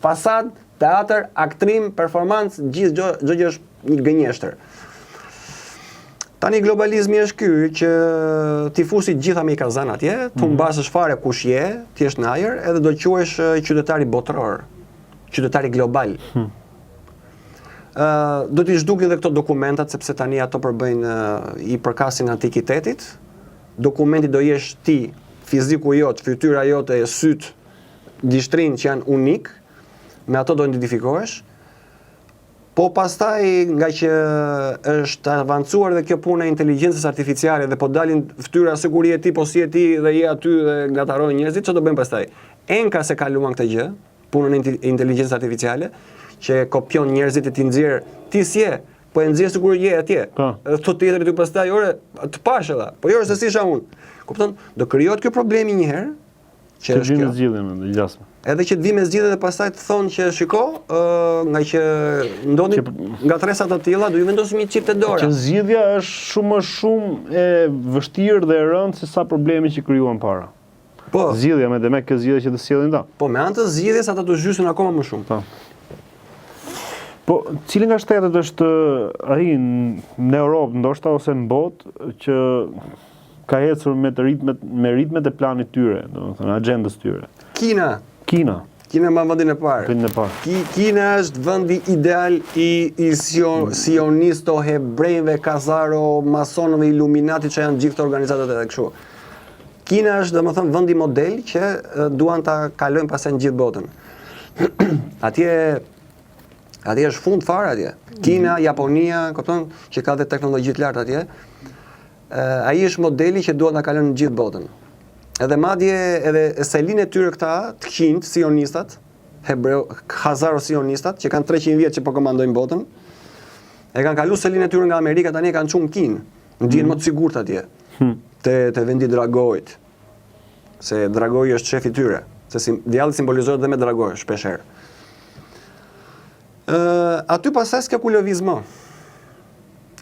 S1: Fasad, teatër, aktrim, performancë, gjithë çdo çdo gjë është një gënjeshtër. Tani globalizmi është ky që t'i fusi gjitha me kazan atje, të mhm. humbasësh fare kush je, ti je në ajër, edhe do quhesh qytetari botëror, qytetari global. Hmm. Ë do t'i zhdukin edhe këto dokumentat sepse tani ato përbëjnë i përkasin antikitetit. Dokumenti do jesh ti, fiziku jot, fytyra jote, sytë, gishtrinjtë që janë unik, me ato do identifikohesh. Po pastaj nga që është avancuar dhe kjo puna e inteligjencës artificiale dhe po dalin fytyra sikur je ti, po s'je ti dhe je aty dhe ngatarojnë njerëzit, ç'do bëjmë pastaj? Enkas e kaluan këtë gjë, punën e inteligjencës artificiale, që kopjon njerëzit e t'i nxjerr ti s'je. Po e nxjerr sikur je atje.
S2: Po.
S1: Edhe thotë tjetri ty pastaj, ore, të pashë edhe. Po jo, se s'isha unë. Kupton? Do krijohet ky problemi një herë,
S2: që është kjo. Të zgjidhjen me
S1: gjasme. Edhe që të vi me zgjidhje dhe pastaj të thonë që shiko, ë nga që ndodhin që, ngatërresa të tilla, do ju vendosim një çip te
S2: dora. Që zgjidhja është shumë më shumë e vështirë dhe e rëndë se sa problemi që krijuan para.
S1: Po.
S2: Zgjidhja me demek kjo zgjidhja që të sjellin
S1: ta. Po me anë të zgjidhjes ata të zhysin akoma më shumë.
S2: Po. Po, cili nga shtetet është ai në Europë ndoshta ose në botë që ka ecur me të ritmet me ritmet e planit tyre, domethënë agjendës
S1: tyre. Kina.
S2: Kina.
S1: Kina mban vendin e parë.
S2: Vendin e parë.
S1: Ki, Kina është vendi ideal i i sio, mm. sionisto hebrejve, kazaro, masonëve, illuminati që janë gjithë organizatat edhe kështu. Kina është domethënë vendi model që duan ta kalojnë pastaj në gjithë botën. Atje Atje është fund fare atje. Kina, mm. Japonia, kupton, që ka dhe teknologji të lartë atje. Ai është modeli që duan ta kalojnë në gjithë botën. Edhe madje edhe selinë e tyre këta të këqinjtë, sionistat, hebreo, hazaro sionistat që kanë 300 vjet që po komandojnë botën, e kanë kalu selinë e tyre nga Amerika tani e kanë çuar në Kinë. Ndihen mm. më të sigurt atje. Hmm. Te te vendi i Dragoit. Se Dragoi është shefi i tyre, se si, djalli simbolizohet dhe me Dragoi shpesh herë. Ë, aty pastaj s'ke ku lëviz më.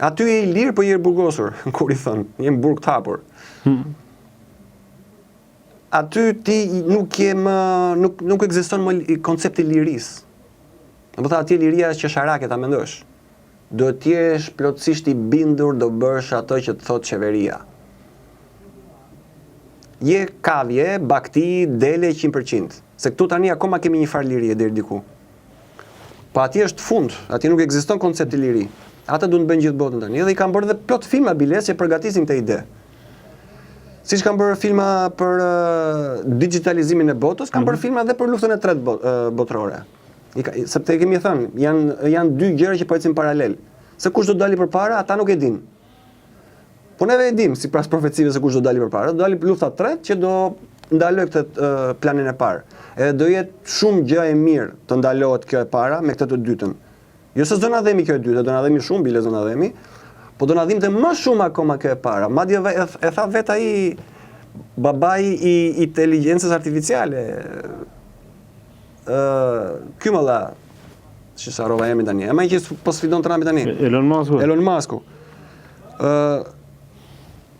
S1: Aty je i lirë, po je i burgosur, kur i thon, je në burg të hapur. Hmm. Aty ti nuk je më nuk nuk ekziston më koncepti i lirisë. Domethënë atje liria është qesharake ta mendosh. Duhet të jesh plotësisht i bindur do bësh ato që të thotë qeveria. Je kavje, bakti, dele 100%. Se këtu tani akoma kemi një farë lirie deri diku. Po atje është fund, atje nuk ekziston koncepti liri. Ata duan të bëjnë gjithë botën tani. Edhe i kanë bërë dhe plot filma biles që përgatisin këtë ide. Siç kanë bërë filma për uh, digitalizimin e botës, kanë mm -hmm. bërë mhm. filma edhe për luftën e tretë bot, uh, botërore. I ka, sepse e kemi thënë, janë janë dy gjëra që po ecin paralel. Se kush do dali përpara, ata nuk e dinë. Po neve e dim, sipas profecive se kush do dali përpara, do dali lufta e tretë që do ndaloj këtë uh, planin e parë. Edhe do jetë shumë gjë e mirë të ndalohet kjo e para me këtë të dytën. Jo se s'do na dhemi kjo e dyta, do na dhemi shumë bile s'do na dhemi, po do na dhimte më shumë akoma kjo e para. Madje e, e tha vetë ai babai i inteligjencës artificiale. Ë, ky më dha, që sa harrova emrin tani. Emri që po sfidon Trumpin tani.
S2: Elon Musk.
S1: Elon Musk. Ë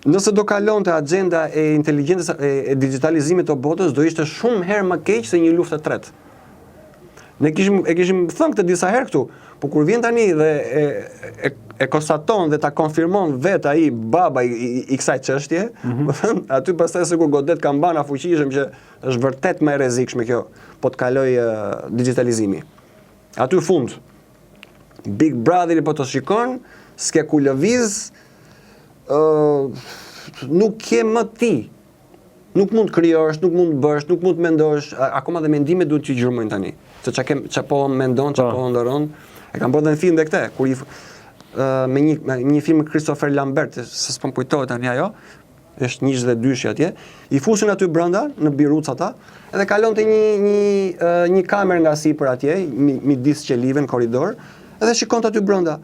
S1: nëse do kalonte agjenda e inteligjencës e, e digjitalizimit të botës, do ishte shumë herë më keq se një luftë e tretë. Ne kishim e kishim thënë këtë disa herë këtu, po kur vjen tani dhe e e, e konstaton dhe ta konfirmon vetë ai baba i, i, i kësaj çështje, mm -hmm. domethënë aty pastaj sikur godet kambana fuqishëm që është vërtet më e rrezikshme kjo, po të kalojë uh, digjitalizimi. Aty fund. Big Brother po të shikon, s'ke ku lëviz, ë uh, nuk je më ti. Nuk mund të krijosh, nuk mund të bësh, nuk mund të mendosh, akoma dhe mendimet duhet të gjurmojnë tani. Se çka kem, çka po mendon, çka po, po ëndërron. E kam bërë dhe në film dhe këtë, kur i uh, me një me një film Christopher Lambert, se s'po më kujtohet tani ajo, është njësh dhe dyshi atje, i fusin aty brenda në birucë ata, edhe kalonte një një një kamerë nga sipër atje, midis qelive në korridor, edhe shikonte aty brenda.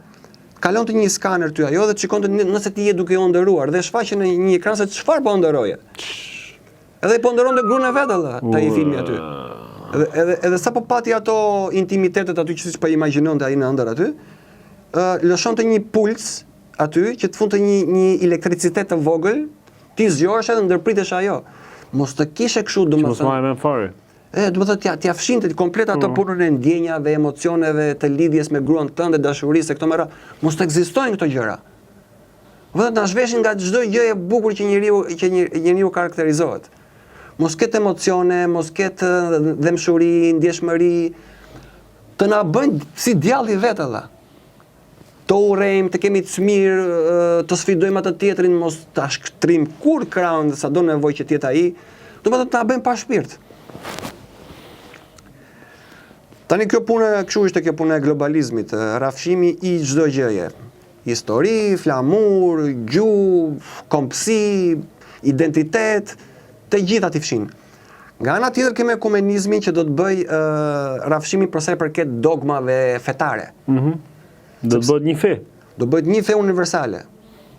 S1: Kalonte një skaner ty ajo dhe të shikonte nëse ti je duke ëndërruar dhe shfaqej në një ekran se çfarë po ëndërroje. Edhe po ëndërronte gruan e vet edhe te ai filmi aty. Edhe edhe edhe sapo pati ato intimitetet aty që siç po imagjinonte ai në ëndërr aty, ë lëshonte një puls aty që të funte një një elektricitet të vogël, ti zgjohesh edhe ndërpritesh ajo. Mos të kishe kështu
S2: domethënë. Mos marrë me fare.
S1: E, domethënë t'ia t'ia fshinte komplet ato mm. punën e ndjenjave, emocioneve, të lidhjes me gruan tënde, dashurisë e këto me radhë. Mos të ekzistojnë këto gjëra. Vetëm na zhveshin nga çdo gjë e bukur që njeriu që njeriu karakterizohet. Mos ketë emocione, mos ketë dhembshuri, ndjeshmëri, të na bëjnë si djalli vetë alla. Të urrejmë, të kemi smirë, të sfidojmë atë tjetrin, mos ta shtrim kurrë krahun dhe sado nevojë që të jetë ai, domethënë të na bëjnë pa shpirt. Tani kjo puna, kështu ishte kjo puna e globalizmit, rrafshimi i çdo gjëje. Histori, flamur, gjuhë, kombësi, identitet, të gjitha t'i fshin. Nga ana tjetër kemi ekumenizmin që do të bëjë uh, rrafshimin për sa i përket dogmave fetare.
S2: Mhm. Mm do të bëhet një fe.
S1: Do bëhet një fe universale.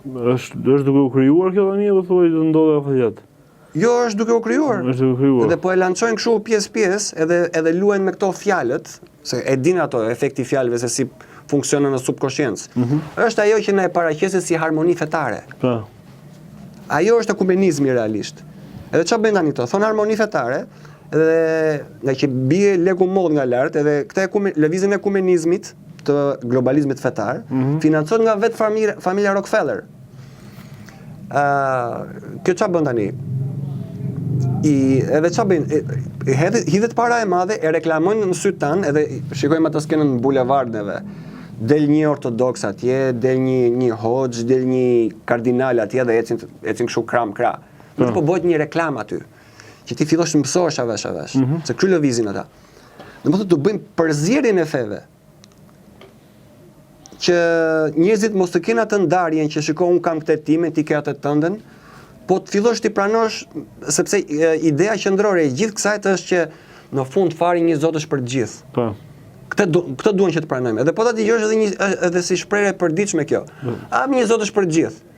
S2: Është është duke u krijuar kjo tani apo thua do ndodhë afatgjatë?
S1: Jo, është duke u krijuar.
S2: Është duke u krijuar.
S1: Dhe po e lançojnë kështu pjesë pjesë, edhe edhe luajnë me këto fjalët, se e din ato efekti i fjalëve se si funksionon në subkoshiencë. Mm -hmm. Është ajo që na e paraqesin si harmoni fetare.
S2: Po.
S1: Ajo është ekumenizmi realisht. Edhe çfarë bëjnë tani këto? Thonë harmoni fetare, edhe nga që bie leku modh nga lart, edhe këtë ekumen, lëvizjen e ekumenizmit të globalizmit fetar, mm -hmm. financohet nga vetë familja, familja Rockefeller. Ë, uh, kjo çfarë bën tani? I edhe çfarë bëjnë? E, hedh hidhet para e madhe, e reklamojnë në sytë tanë, edhe shikojmë atë skenën në bulevard neve. Del një ortodoks atje, del një një hoxhë, del një kardinal atje dhe ecin ecin kështu krah më krah. Nuk po bëhet një reklamë aty. Që ti fillosh të mësohesh avash avash, mm -hmm. se kry lëvizin ata. Domethënë të bëjnë përzierjen e feve. Që njerëzit mos të kenë atë ndarjen që shiko un kam këtë timen, ti ke atë tënden, po të fillosh t'i pranosh sepse ideja qendrore e gjithë kësaj është që në fund fare një Zot është për të gjithë.
S2: Po.
S1: Këtë du, këtë duan që të pranojmë. Edhe po ta dëgjosh edhe një edhe si shprehje e përditshme kjo. Mm. A një Zot është për të gjithë.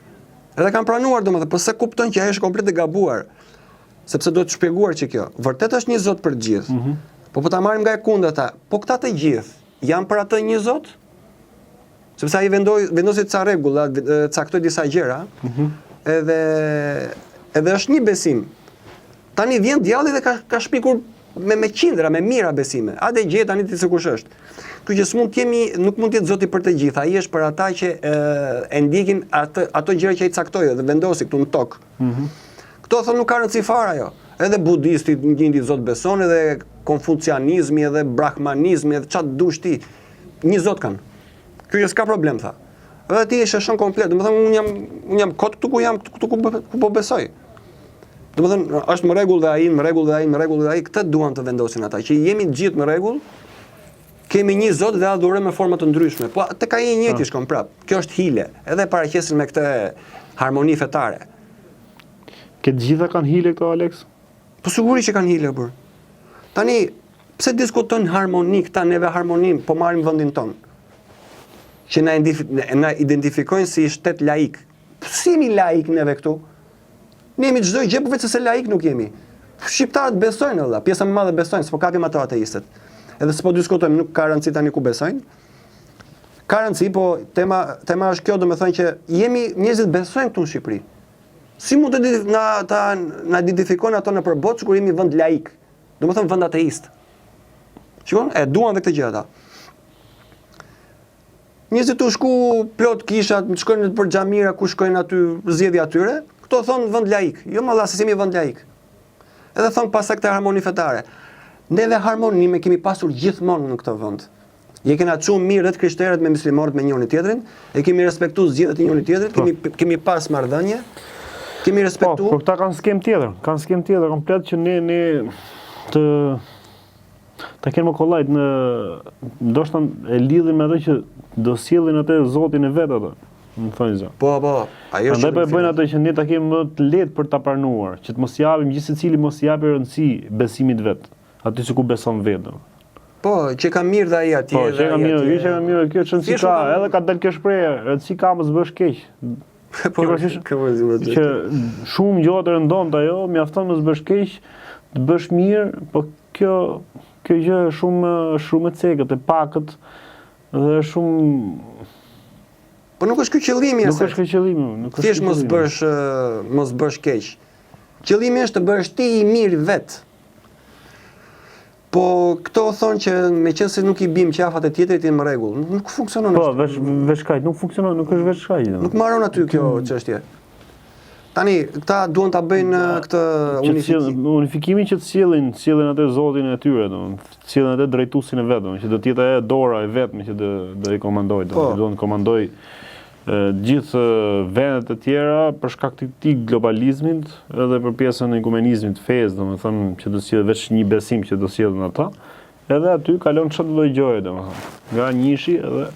S1: Edhe kanë pranuar domethënë, po s'e kuptojnë që ajo është komplet e gabuar. Sepse duhet shpjeguar që kjo vërtet është një Zot për të gjithë. Mm -hmm. Po po ta marrim nga e kundërta, po këta të gjithë janë për atë një Zot? Sepse ai vendoi vendosi ca rregulla, caktoi disa gjëra. Mm -hmm. Edhe edhe është një besim. Tani vjen djalli dhe ka ka shpikur me me qindra, me mijëra besime. Hajde gjej tani ti se kush është. Kështu që s'mund të jemi, nuk mund të jetë Zoti për të gjithë. Ai është për ata që e, e ndjekin atë ato gjëra që ai caktoi dhe vendosi këtu në tokë. Mm -hmm. Këto thonë nuk ka rëndësi fare ajo. Edhe budisti në njëjtin Zot beson, edhe konfucianizmi, edhe brahmanizmi, edhe ça të dush ti. Një Zot kanë. Kjo që s'ka problem tha. Edhe ti e sheshon komplet, domethënë unë jam unë jam kot këtu ku jam, këtu ku ku po besoj. Domethënë është në rregull dhe ai, në rregull dhe ai, në rregull dhe ai, këtë duan të vendosin ata, që jemi të gjithë në rregull. Kemi një Zot dhe adhurojmë me forma të ndryshme. Po tek ai i njëjti shkon prap. Kjo është hile. Edhe paraqesin me këtë harmoni fetare.
S2: Ke të gjitha kanë hile këto Alex?
S1: Po sigurisht që kanë hile bur. Tani pse diskutojnë harmoni këta neve harmoninë, po marrim vendin tonë. Që na, na identifikojnë si shtet laik. Si jemi laik neve këtu? Ne jemi çdo gjë, po veç se laik nuk jemi. Shqiptarët besojnë vëlla, pjesa më e madhe besojnë, s'po kapim ato ateistët. Edhe s'po diskutojmë, nuk ka rëndësi tani ku besojnë. Ka rëndësi, po tema tema është kjo, domethënë që jemi njerëzit besojnë këtu në Shqipëri. Si mund të na ta na identifikojnë ato nëpër botë sikur jemi vend laik? Domethënë vend ateist. Shikon, e duan dhe këtë gjë ata. Njerëzit tu shku plot kishat, shkojnë nëpër xhamira ku shkojnë aty zgjedhja atyre, këto thonë vend laik. Jo më valla se s'jemi vend laik. Edhe thonë pastaj këtë harmoni fetare. Neve harmoni me kemi pasur gjithmonë në këtë vend. Je kena çu mirë dhe të krishterët me muslimanët me njëri tjetrin, e kemi respektu zgjedhjet e njëri tjetrit, po. kemi kemi pas marrëdhënie, kemi respektu.
S2: Po, por këta kanë skemë tjetër, kanë skemë tjetër komplet që ne ne të Ta kenë më kollaj në ndoshta e lidhin me atë që do sjellin atë Zotin e vet atë. Në thonjëza.
S1: Po, po,
S2: ajo është. Andaj po e bëjnë atë që ne ta kemi më të lehtë për ta pranuar, që të mos japim gjithsecili mos i japë rëndësi besimit vet, aty si ku beson vetë.
S1: Po, që ka mirë dhe ai atje
S2: po, që ka mirë, jo që ka mirë, kjo ç'rëndësi ka, edhe ka dalë kjo shprehje, rëndësi ka mos bësh keq.
S1: Po, kjo po
S2: që shumë gjëra të rëndomta ajo, mjafton mos bësh keq, të bësh mirë, po kjo kjo gjë është shumë shumë e cekët, e pakët dhe është shumë
S1: Po nuk është ky qëllimi
S2: Nuk është ky qëllimi, nuk
S1: është. Thjesht mos bësh mos bësh keq. Qëllimi është të bësh ti i mirë vet. Po këto thonë që meqenëse nuk i bim qafat e tjetrit jemi në rregull. Nuk funksionon
S2: Po, veç veç kaq, nuk funksionon, nuk është veç kaq.
S1: Nuk mbaron aty kjo çështje. Tani, këta duan ta bëjnë këtë
S2: unifikim. Unifikimin që të sjellin, sjellin atë zotin e tyre, domethënë, sjellin atë drejtuesin e vet, domethënë, që do të jetë ajo dora e vetme që do do i komandojë, domethënë, po. do të komandojë gjithë vendet e tjera për shkak të këtij globalizmit edhe për pjesën e ekumenizmit të fesë, domethënë që do sjellë veç një besim që do sjellin ata, edhe aty kalon çdo lloj gjëje, domethënë, nga njëshi edhe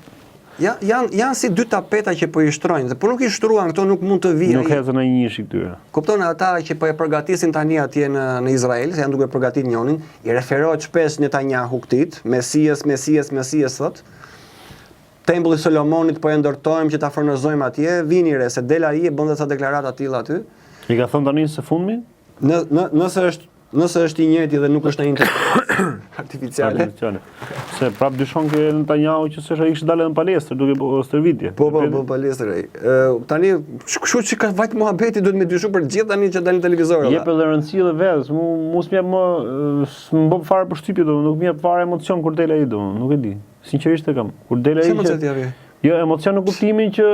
S1: Ja, janë janë si dy tapeta që po i shtrojnë dhe po nuk i shtruan këto nuk mund të vijë.
S2: Nuk ecën ai njëshi këtyre.
S1: Kupton ata që po e përgatisin tani atje në në Izrael, se janë duke përgatitur njonin, i referohet shpesh Netanyahu këtij, Mesias, Mesias, Mesias thotë. Tempulli i Solomonit po e ndërtojmë që ta fronëzojmë atje, vini re se del ai e bën dhe ca deklarata të tilla aty.
S2: I ka thënë tani së fundmi?
S1: Në, në, nëse është nëse është i njëjti dhe nuk është një inteligjencë artificiale.
S2: Artificiale. Se prap dyshon ke Netanyahu që s'është ai kishte dalë në palestër duke bërë stërvitje.
S1: Po po po palestër ai. Ë tani kështu që ka vajt muhabeti duhet me dyshu për të gjithë tani që dalin në televizor.
S2: Jep edhe rëndësi edhe vetë, mu mu s'më jep më s'më bën fare përshtypje do, nuk më jep fare emocion kur del ai do, nuk e di. Sinqerisht e kam. Kur del ai
S1: që që...
S2: Jo, emocion në kuptimin që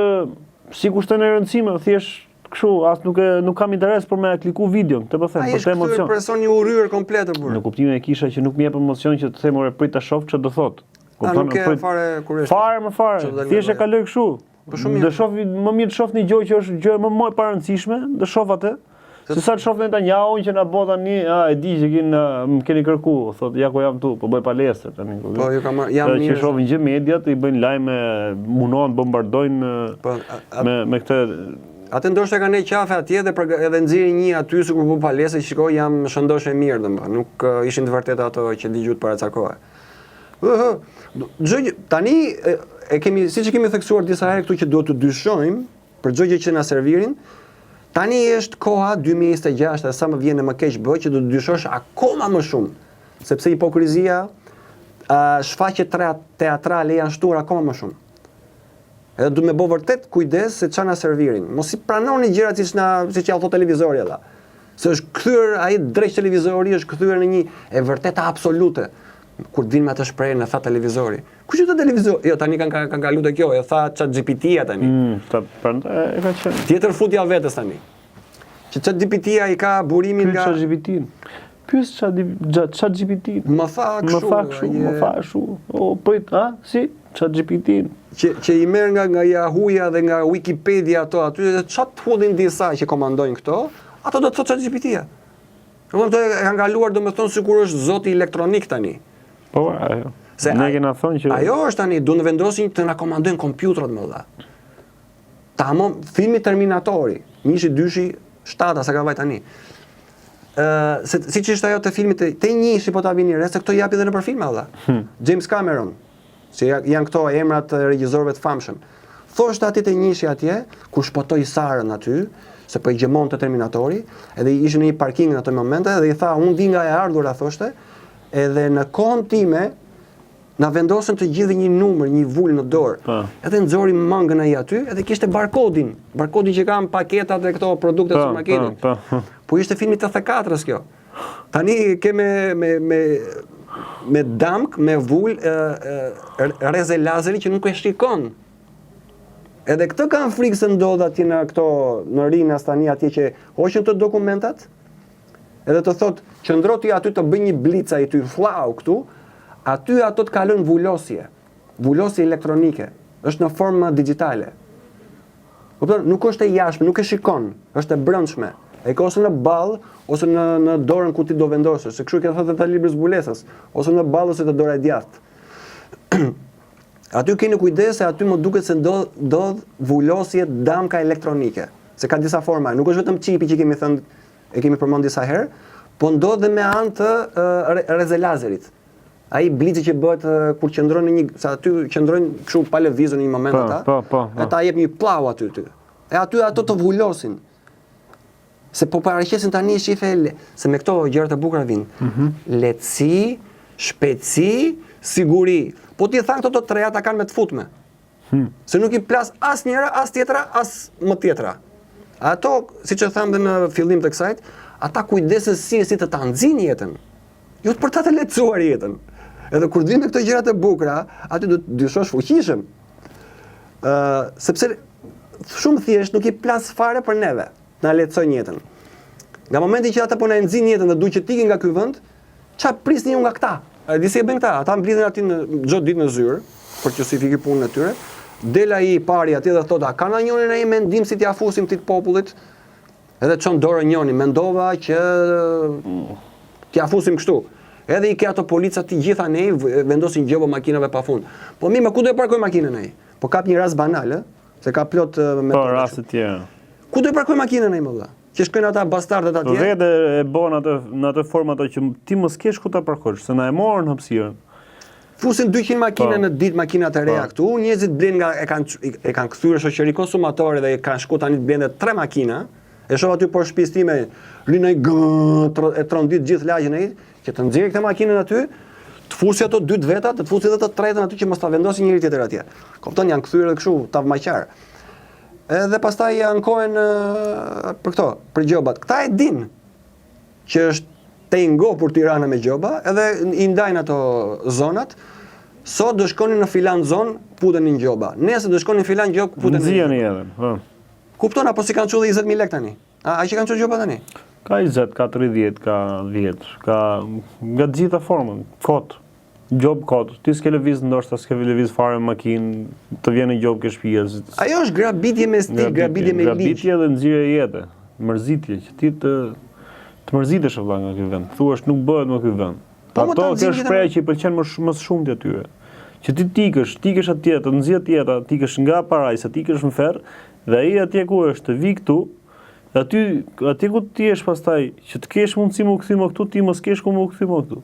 S2: s'i kushton rëndësi më, thjesht kështu as nuk e nuk kam interes për me kliku videon, këtë po them,
S1: për
S2: të
S1: emocion. Ai është person i urryer komplet
S2: burrë. Në kuptimin e kisha që nuk më jep emocion që të them ore prit ta shoh çfarë do
S1: thotë. Kupton? Nuk e fare
S2: kur është. Fare më fare. Thjesht e kaloj kështu. Po shumë mirë. Do shoh më mirë të shoh një gjë që është gjë më më e parëndësishme, do shoh atë. Se sa të shoh Netanyahu që na bë tani, a e di që kin më keni kërku, thotë ja ku jam tu, po bëj palestër tani.
S1: Po ju kam jam
S2: mirë. Që shohin gjë mediat, i bëjnë lajme, mundohen bombardojnë po, me me këtë
S1: Atë ndoshta kanë një qafe atje dhe për, edhe nxjerrin një aty sikur po palestër, shikoj jam shëndosh e mirë domethënë, nuk ishin të vërteta ato që dëgjuat para ca kohe. Ëh, çdo gjë tani e, e kemi siç e kemi theksuar disa herë këtu që duhet të dyshojmë për çdo gjë që na servirin. Tani është koha 2026 dhe sa më vjen e më keq bëhet që do të dyshosh akoma më shumë, sepse hipokrizia, shfaqjet teatrale janë shtuar akoma më shumë. Edhe duhet me bo vërtet kujdes se ça na servirin. Mos i pranoni gjërat siç na siç ja thot televizori alla. Se është kthyer ai dreq televizori është kthyer në një e vërteta absolute. Kur të vinë me atë shprehjen e tha televizori. Kush është televizori? Jo, tani kanë kanë kalu te kjo, e tha Chat GPT-ja tani.
S2: Mm, ta prandaj e ka
S1: qenë. Tjetër futja vetes tani. Që Chat GPT-ja i ka burimin
S2: nga Chat GPT. Pyes Chat Chat GPT.
S1: Më tha
S2: kështu. Më tha kështu, më tha kështu. O, prit, a? Si? Chat GPT.
S1: Që që i merr nga nga Yahoo-ja dhe nga Wikipedia ato aty dhe ça të hudhin disa që komandojnë këto, ato do të thotë Chat GPT-ja. Domethënë e kanë kaluar domethënë sikur është zoti elektronik tani.
S2: Po, ajo. Se ne kena thënë
S1: që ajo është tani duan të vendosin të na komandojnë kompjutrat më vëlla. Tamam filmi Terminatori, njëshi, dyshi, shtata sa ka vajt tani. Ë, se siç ishte ajo te filmi te, te njëshi po ta vini re se këto japin edhe nëpër filma vëlla. Hmm. James Cameron, se janë këto emrat e regjisorëve të famshëm. Thoshte aty te njëshi atje, kur shpëtoi Sarën aty, se po i gjëmonte Terminatori, edhe ishin në një parking në ato momente dhe i tha, unë vi nga e ardhura, thoshte, edhe në kohën time Na vendosën të gjithë një numër, një vulë në dorë. Po. Edhe nxori mëngën ai aty, edhe kishte barkodin, barkodin që kanë paketat dhe këto produktet e supermarketit. Po, po. Po ishte filmi 84-ës kjo. Tani ke me me me me damk, me vulë, e, e, rreze lazeri që nuk e shikon. Edhe këtë kam frikë se ndodh atje në këto në Rinas tani atje që hoqën të dokumentat, Edhe të thotë, qëndro ti aty të bëj një blic ai ty fllau këtu, aty ato të kalojnë vulosje. Vulosje elektronike. Është në formë digjitale. Kupton? Nuk është e jashtme, nuk e shikon, është e brendshme. E ke ose në ballë ose në në dorën ku ti do vendosësh, se kështu e ke thënë te libri i zbulesës, ose në ballë ose te dora e djathtë. Aty keni kujdes se aty më duket se ndodh ndodh vulosje damka elektronike. Se ka disa forma, nuk është vetëm çipi që kemi thënë e kemi përmend disa herë, po ndodh dhe me anë të rreze lazerit. Ai blici që bëhet kur qëndron në një, se aty qëndrojnë kështu pa lëvizur në një moment
S2: po,
S1: ata.
S2: Po, po, po.
S1: E ta jep një pllau aty ty. E aty ato të vulosin. Se po paraqesin tani shife se me këto gjëra të bukura vijnë. Mm -hmm. Lehtësi, shpejtësi, siguri. Po t'i thanë këto të treja ta kanë me të futme. Hmm. Se nuk i plas as njëra, as tjetra, as më tjetra. Ato, siç e thamë dhe në fillim të kësaj, ata kujdesen si e si të ta nxijnë jetën. Jo të për ta të lehtësuar jetën. Edhe kur vijnë me këto gjëra të bukura, aty do të dyshosh fuqishëm. Ë, uh, sepse shumë thjesht nuk i plas fare për neve, na lehtësojnë jetën. Nga momenti që ata po na e nxijnë jetën dhe duhet që të ikin nga ky vend, Ça prisni ju nga këta? A e di si e bëjnë këta? Ata mblidhen aty në çdo ditë në zyrë për të justifikuar punën e tyre. Del ai i pari atje dhe thotë, a ka ndonjëri ndonjë mendim si t'ia fusim këtij popullit? Edhe çon dorën njëri, mendova që t'ia fusim kështu. Edhe i ke ato polica të gjitha ne vendosin gjoba makinave pafund. Po mirë, më ku do e parkoj makinën ai? Po kap një rast banal, ë? Se ka plot
S2: me Po raste të tjera.
S1: Ku do e parkoj makinën ai më vëlla? Që shkojnë ata bastardët
S2: atje. Vetë e bën atë në atë formë ato që ti mos kesh ku ta parkosh, se na e morën hapësirën.
S1: Fusin 200 makina po. në ditë, makina të reja po. këtu, njerëzit blejnë nga e kanë e kanë kthyer shoqëri konsumatore dhe kanë shku tani të blejnë tre makina. E shoh aty poshtë shtëpisë time, rrin ai e trondit gjithë lagjen ai, që të nxjerrë këtë makinën aty, të fusi ato dy të veta, të fusi edhe të tretën aty që mos ta vendosi njëri tjetër atje. Kupton, janë kthyer edhe kështu tavmaqar. Edhe pastaj ankohen për këto, për gjobat. Këta e dinë që është tejngopur Tirana me gjoba, edhe i ndajnë ato zonat. Sot do shkoni në filan zonë, futeni në gjoba. Nesër do shkoni në filan gjobë, futeni
S2: në gjoba. Edhe, po.
S1: Kupton apo s'i kanë çu 20000 lekë tani? A aq i kanë çu gjoba tani?
S2: Ka 20, ka 30, ka 10, ka nga të gjitha formën, kot. Gjobë kot. Ti s'ke lëviz ndoshta s'ke lëviz fare me makinë, të vjen një gjobë ke
S1: shtëpia. Ajo është grabitje me stil, grabitje me ligj.
S2: Grabitje dhe nxjerrje jete, mërzitje që ti të të mërzitesh vëlla nga ky vend. Thua nuk bëhet më ky vend. Po Ato kjo është shprehja që i pëlqen më shumë më së shumti atyre. Që ti të ikësh, të ikësh atje, të nxjerrë jeta, të ikësh nga parajsa, të ikësh në ferr, dhe ai atje ku është, të vi këtu, dhe aty atje ku ti jesh pastaj, që të kesh mundësi me u kthy më këtu, ti mos kesh ku me u kthy më këtu.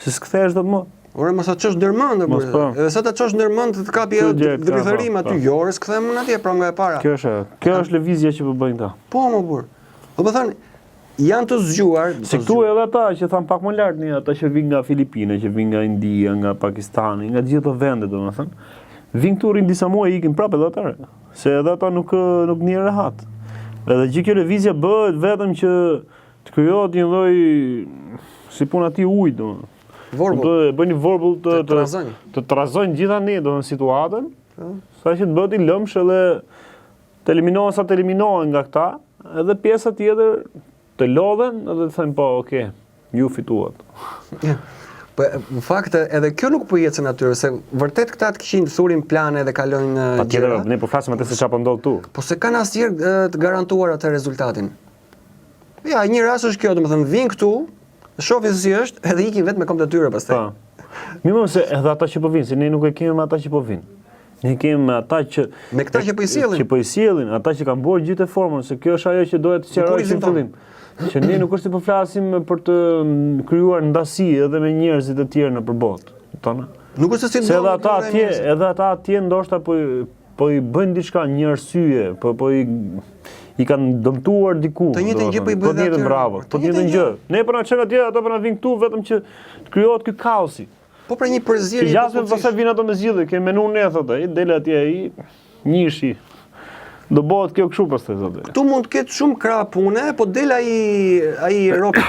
S2: Se s'kthehesh dot
S1: më. Ore mos ta çosh ndërmend apo. Po. Edhe sa ta çosh ndërmend të të kapi ajo drithërim aty, po. jo, ore s'kthehem unë atje pra nga e para.
S2: Kjo është, kjo është lëvizja që po bëjnë
S1: këta. Po mo burrë. Do të thënë janë të zgjuar.
S2: Se këtu edhe ata që thamë pak më lart, ne ata që vijnë nga Filipine, që vijnë nga India, nga Pakistani, nga të gjitha ato vende, domethënë, vijnë këtu rrinë disa muaj ikin prapë edhe ata. Se edhe ata nuk nuk ndihen rehat. Edhe gjithë kjo lëvizje bëhet vetëm që Të krijohet një lloj si puna e atij ujit, domethënë.
S1: Vorbull.
S2: Do të bëjnë një vorbull të të trazojnë. Të trazojnë gjithandej domethënë situatën. Po. Sa që të bëhet një lëmsh edhe të eliminohen sa të eliminohen nga këta, edhe pjesa tjetër të lodhen edhe të thënë po, okay, ju fituat.
S1: Po në fakt edhe kjo nuk po ecën aty, se vërtet këta të këqinj thurin plane dhe kalojnë
S2: Patjetër, ne po flasim atë se çfarë po ndodh
S1: këtu. Po s'e kanë asnjëherë të garantuar atë rezultatin. Ja, një rast është kjo, domethënë vijnë këtu, shohin se si është, edhe ikin vetë me këmbët e tyre
S2: pastaj. Po. Mirë, se edhe ata që po vinë, se ne nuk e kemi me ata që po vinë. Ne kemi me ata që
S1: me këta që po i sjellin.
S2: Që po i sjellin, ata që kanë bërë gjithë formën, se kjo është ajo që doja të sqaroj në fillim. Që ne nuk është se po flasim për të krijuar ndasi edhe me njerëzit e tjerë nëpër botë,
S1: kupton? Nuk është
S2: se si edhe ata atje, edhe ata atje ndoshta po po i bëjnë diçka një arsye, po po i i kanë dëmtuar diku.
S1: Të njëjtën gjë po i bëjnë.
S2: Po të njëjtën bravo. Po të njëjtën gjë. Ne po na çojnë atje, ato po na vinë këtu vetëm që të krijohet ky kaosi.
S1: Po pra një përzierje.
S2: Që jasme pastaj vinë ato me zgjidhje, kemi menu ne thotë ai, del atje ai njëshi. Do bëhet kjo kështu pastaj
S1: thotë. Këtu mund të ketë shumë krah pune, po del ai ai rop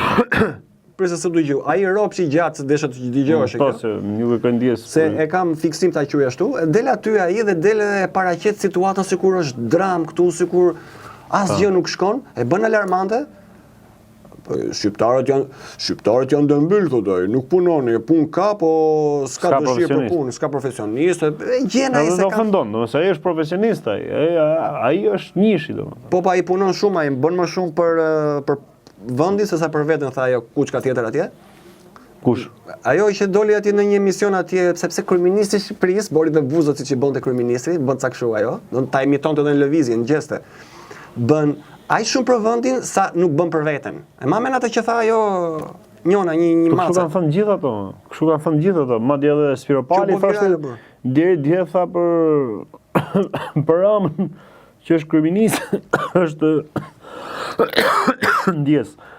S1: Prit se s'u dëgju. Ai ropshi i gjatë se desha të dëgjohesh
S2: mm, po, kjo. Po, se nuk e kanë
S1: ndjesë. Se e kam fiksim ta quaj ashtu. Del aty ai dhe del edhe e paraqet situatën sikur është dramë këtu, sikur asgjë nuk shkon, e bën alarmante. Po shqiptarët janë shqiptarët janë dembel thotë ai, nuk punoni, punë ka, po s'ka dëshirë për punë, s'ka profesionist, e gjen ai
S2: se ka. Ofendon, domethënë ai është profesionist ai, ai ai është njëshi
S1: domethënë. Po po ai punon shumë, ai bën më shumë për për vendin se sa për veten tha ajo kuçka tjetër atje.
S2: Kush?
S1: Ajo që doli atje në një emision atje, sepse kryeministri i Shqipërisë bëri dhe buzët siç i bënte kryeministri, bën ca kështu ajo, do ta imitonte edhe në lëvizje, në gjeste. Bën aq shumë për vendin sa nuk bën për veten. E ma men atë që tha ajo njona një një
S2: po mace. Kështu kanë thënë gjithë ato. Kështu kanë thënë gjithë ato. Madje edhe Spiropali thoshte deri dje tha për për Ramën që është kryeministër, është ndjesë,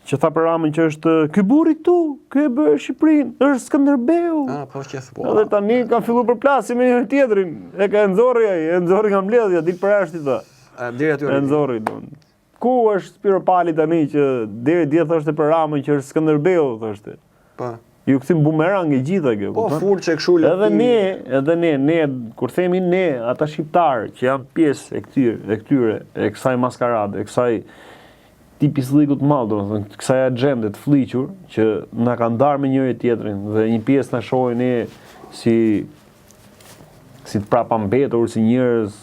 S2: që tha për Ramën që është ky burri këtu, ky e bëri Shqipërinë, është Skënderbeu.
S1: Ah, po që
S2: thua. Edhe tani kanë filluar përplasje me njëri tjetrin. E ka e nxorri ai, e nxorri nga mbledhja, dil përjashta i
S1: tha. A deri aty.
S2: E nxorri don. Ku është Spiropali tani që deri dje thoshte për Ramën që është Skënderbeu, thoshte.
S1: Po.
S2: Iu kthy bumerang e gjitha
S1: kjo. Po, furçe
S2: kështu lë. Edhe ne, edhe ne, ne kur themi ne, ata shqiptarë që janë pjesë e këtyre, e këtyre, e kësaj maskarade, e kësaj këtij pislliku të madh, domethënë kësaj axhende të flliqur që na ka ndarë me njëri tjetrin dhe një pjesë na shohin ne si si të prapambetur, si njerëz,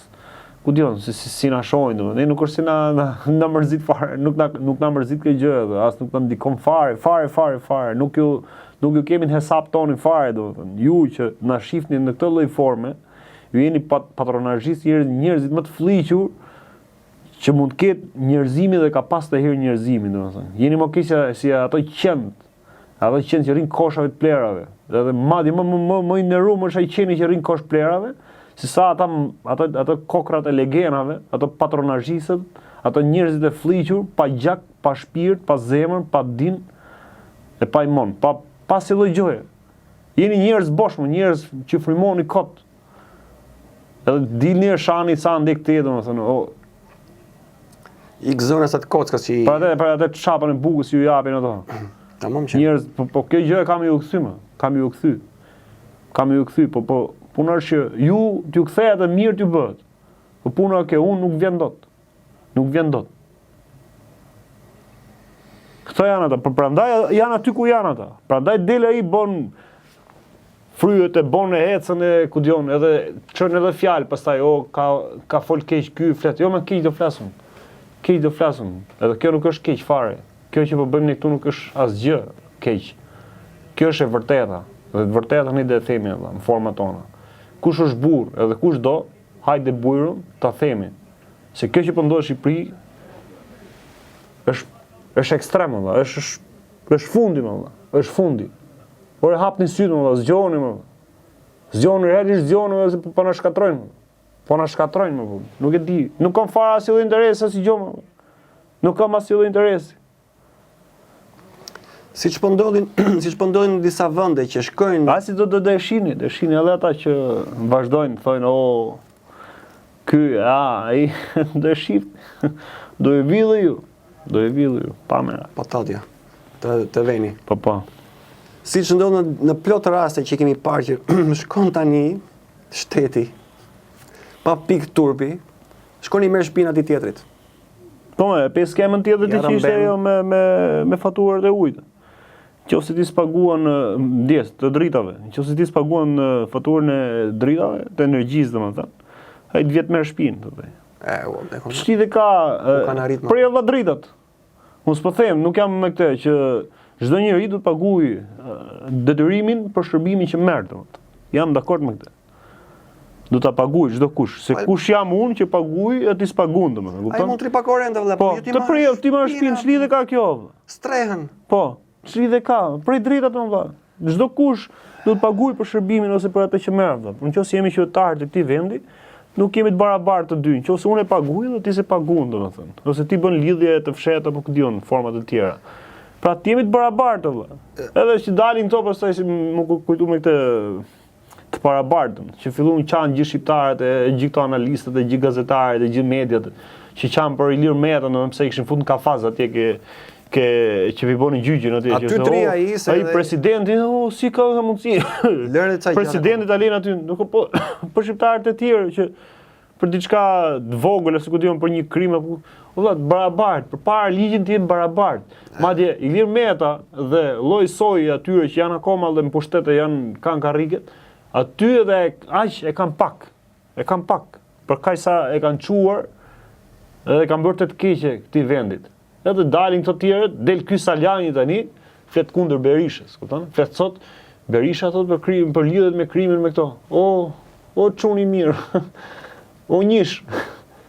S2: ku di unë, si, si, si na shohin, domethënë, ne nuk është se na, na, na mërzit fare, nuk na, nuk na mërzit kjo gjë, dhe as nuk na ndikon fare, fare, fare, fare, nuk ju, nuk ju kemi në hesap tonin fare, domethënë, ju që na shifni në këtë lloj forme, ju jeni pat, patronazhistë, njerëz, njerëzit më të flliqur, që mund të ketë njerëzimi dhe ka pas ndonjëherë njerëzimi, domethënë. Jeni më keq si ato qentë. Ata qenë që rrinë koshave të plerave. Edhe madje më më më më i nderuar është ai qeni që rrin kosh plerave, se sa ata ata ato kokrrat e legenave, ato patronazhistët, ato njerëzit e flliqur, pa gjak, pa shpirt, pa zemër, pa din e pa imon, pa pa asnjë lloj gjëje. Jeni njerëz bosh, më njerëz që frymoni kot. Edhe dilni e shani ca ndek këtej, domethënë, o
S1: I gëzon asat kockës
S2: që i... Për atë, për atë çapën e bukës që ju japin ato.
S1: Tamam që.
S2: Njerëz, po, po kjo gjë e ka me ju kthy më, ka me ju kthy. Ka me ju kthy, po po puna është që ju t'ju kthehet e mirë t'ju bëhet. Po puna ke unë nuk vjen dot. Nuk vjen dot. Këto janë ata, por prandaj janë aty ku janë ata. Prandaj del ai bën fryhet e bon e ecën e ku di unë, edhe çon edhe fjalë pastaj o ka ka fol keq ky flet. Jo më keq do flasim. Keq do flasim. Edhe kjo nuk është keq fare. Kjo që po bëjmë ne këtu nuk është asgjë keq. Kjo është e vërteta. Dhe të vërtetën ne do e themi vëlla, në format tona. Kush është burrë, edhe kush do, hajde bujrum ta themi. Se kjo që po ndodh në Shqipëri është është ekstrem vëlla, është është është fundi vëlla, është fundi. Ore hapni sytë më vëlla, zgjohuni më. Zgjohuni realisht zgjohuni se po, po na shkatërrojnë. Po na shkatërrojnë më vëlla. Nuk e di, nuk kam fare asnjë lloj interesi asnjë gjë më. Nuk kam asnjë lloj interesi.
S1: Siç po ndodhin, siç po ndodhin në disa vende që shkojnë.
S2: A si do do të shihni, do shihni edhe ata që vazhdojnë, thonë, "O, ky, a, ai do e shih." Do e villë ju. Do e villë ju, pa
S1: merak. Patatja. Të të veni.
S2: Po po.
S1: Siç ndodh në, në plot raste që kemi parë që shkon tani shteti pa pikë turpi, shkon i merr shpinë atij tjetrit.
S2: Po, e pe skemën tjetër të që ishte ajo me, me, me faturat e ujit. Qoftë se ti s'paguan ndjesë të dritave, qoftë se ti s'paguan faturën e dritave, të energjisë domethënë, ai të vjen të merr shpinë, të
S1: dhe. E, u,
S2: e kom. Ç'lidhje ka, prej edhe dritat. Unë s'po them, nuk jam me këtë që çdo njeri duhet të paguajë detyrimin për shërbimin që merr, domethënë. Jam dakord me këtë. Do ta paguaj çdo kush, se kush jam unë që paguaj e ti s'paguan domethënë,
S1: kupton? Ai mund të pak orë vëlla,
S2: po, jo ti. Të prej, ti marr shpinë, ç'lidhje ka kjo?
S1: Strehën.
S2: Po, ç'lidhje ka? Prej dritat më vëlla. Çdo kush do të paguajë për shërbimin ose për atë që merr, vëlla. Por nëse jemi qytetarë të këtij vendi, nuk jemi të barabartë të dy. Nëse unë e paguaj dhe ti s'e paguan, domethënë. Ose ti bën lidhje të fshehta apo ku di unë, forma të tjera. Pra të jemi të barabartë, vëlla. Edhe si dalin këto pastaj si më kujtu me këtë të barabartë, që filluan qanë gjithë shqiptarët e gjithë këto analistët e gjithë gazetarët e gjithë mediat që qanë për Ilir Metën, domethënë pse i kishin fut në kafaz atje ke ke që vi bënin gjyqin
S1: atje që aty tri oh, ai
S2: se ai presidenti oh, si ka ka mundësi
S1: lëre
S2: ca presidentit ta lënë aty nuk po për shqiptarët e tjerë që për diçka të vogël ose ku di unë për një krim apo o vëlla të barabartë, përpara ligjit të jenë barabartë. Madje Ilir Meta dhe lloj soji atyre që janë akoma dhe në pushtet e janë kanë karriget, aty edhe aq e kanë pak. E kanë pak për kaq sa e kanë çuar edhe kanë bërë të keqe këtij vendit. Edhe dalin këto tjerët, del ky Salianji tani, flet kundër Berishës, kupton? Flet sot Berisha thotë për krim, për lidhjet me krimin me këto. O, o çun i mirë. o njësh.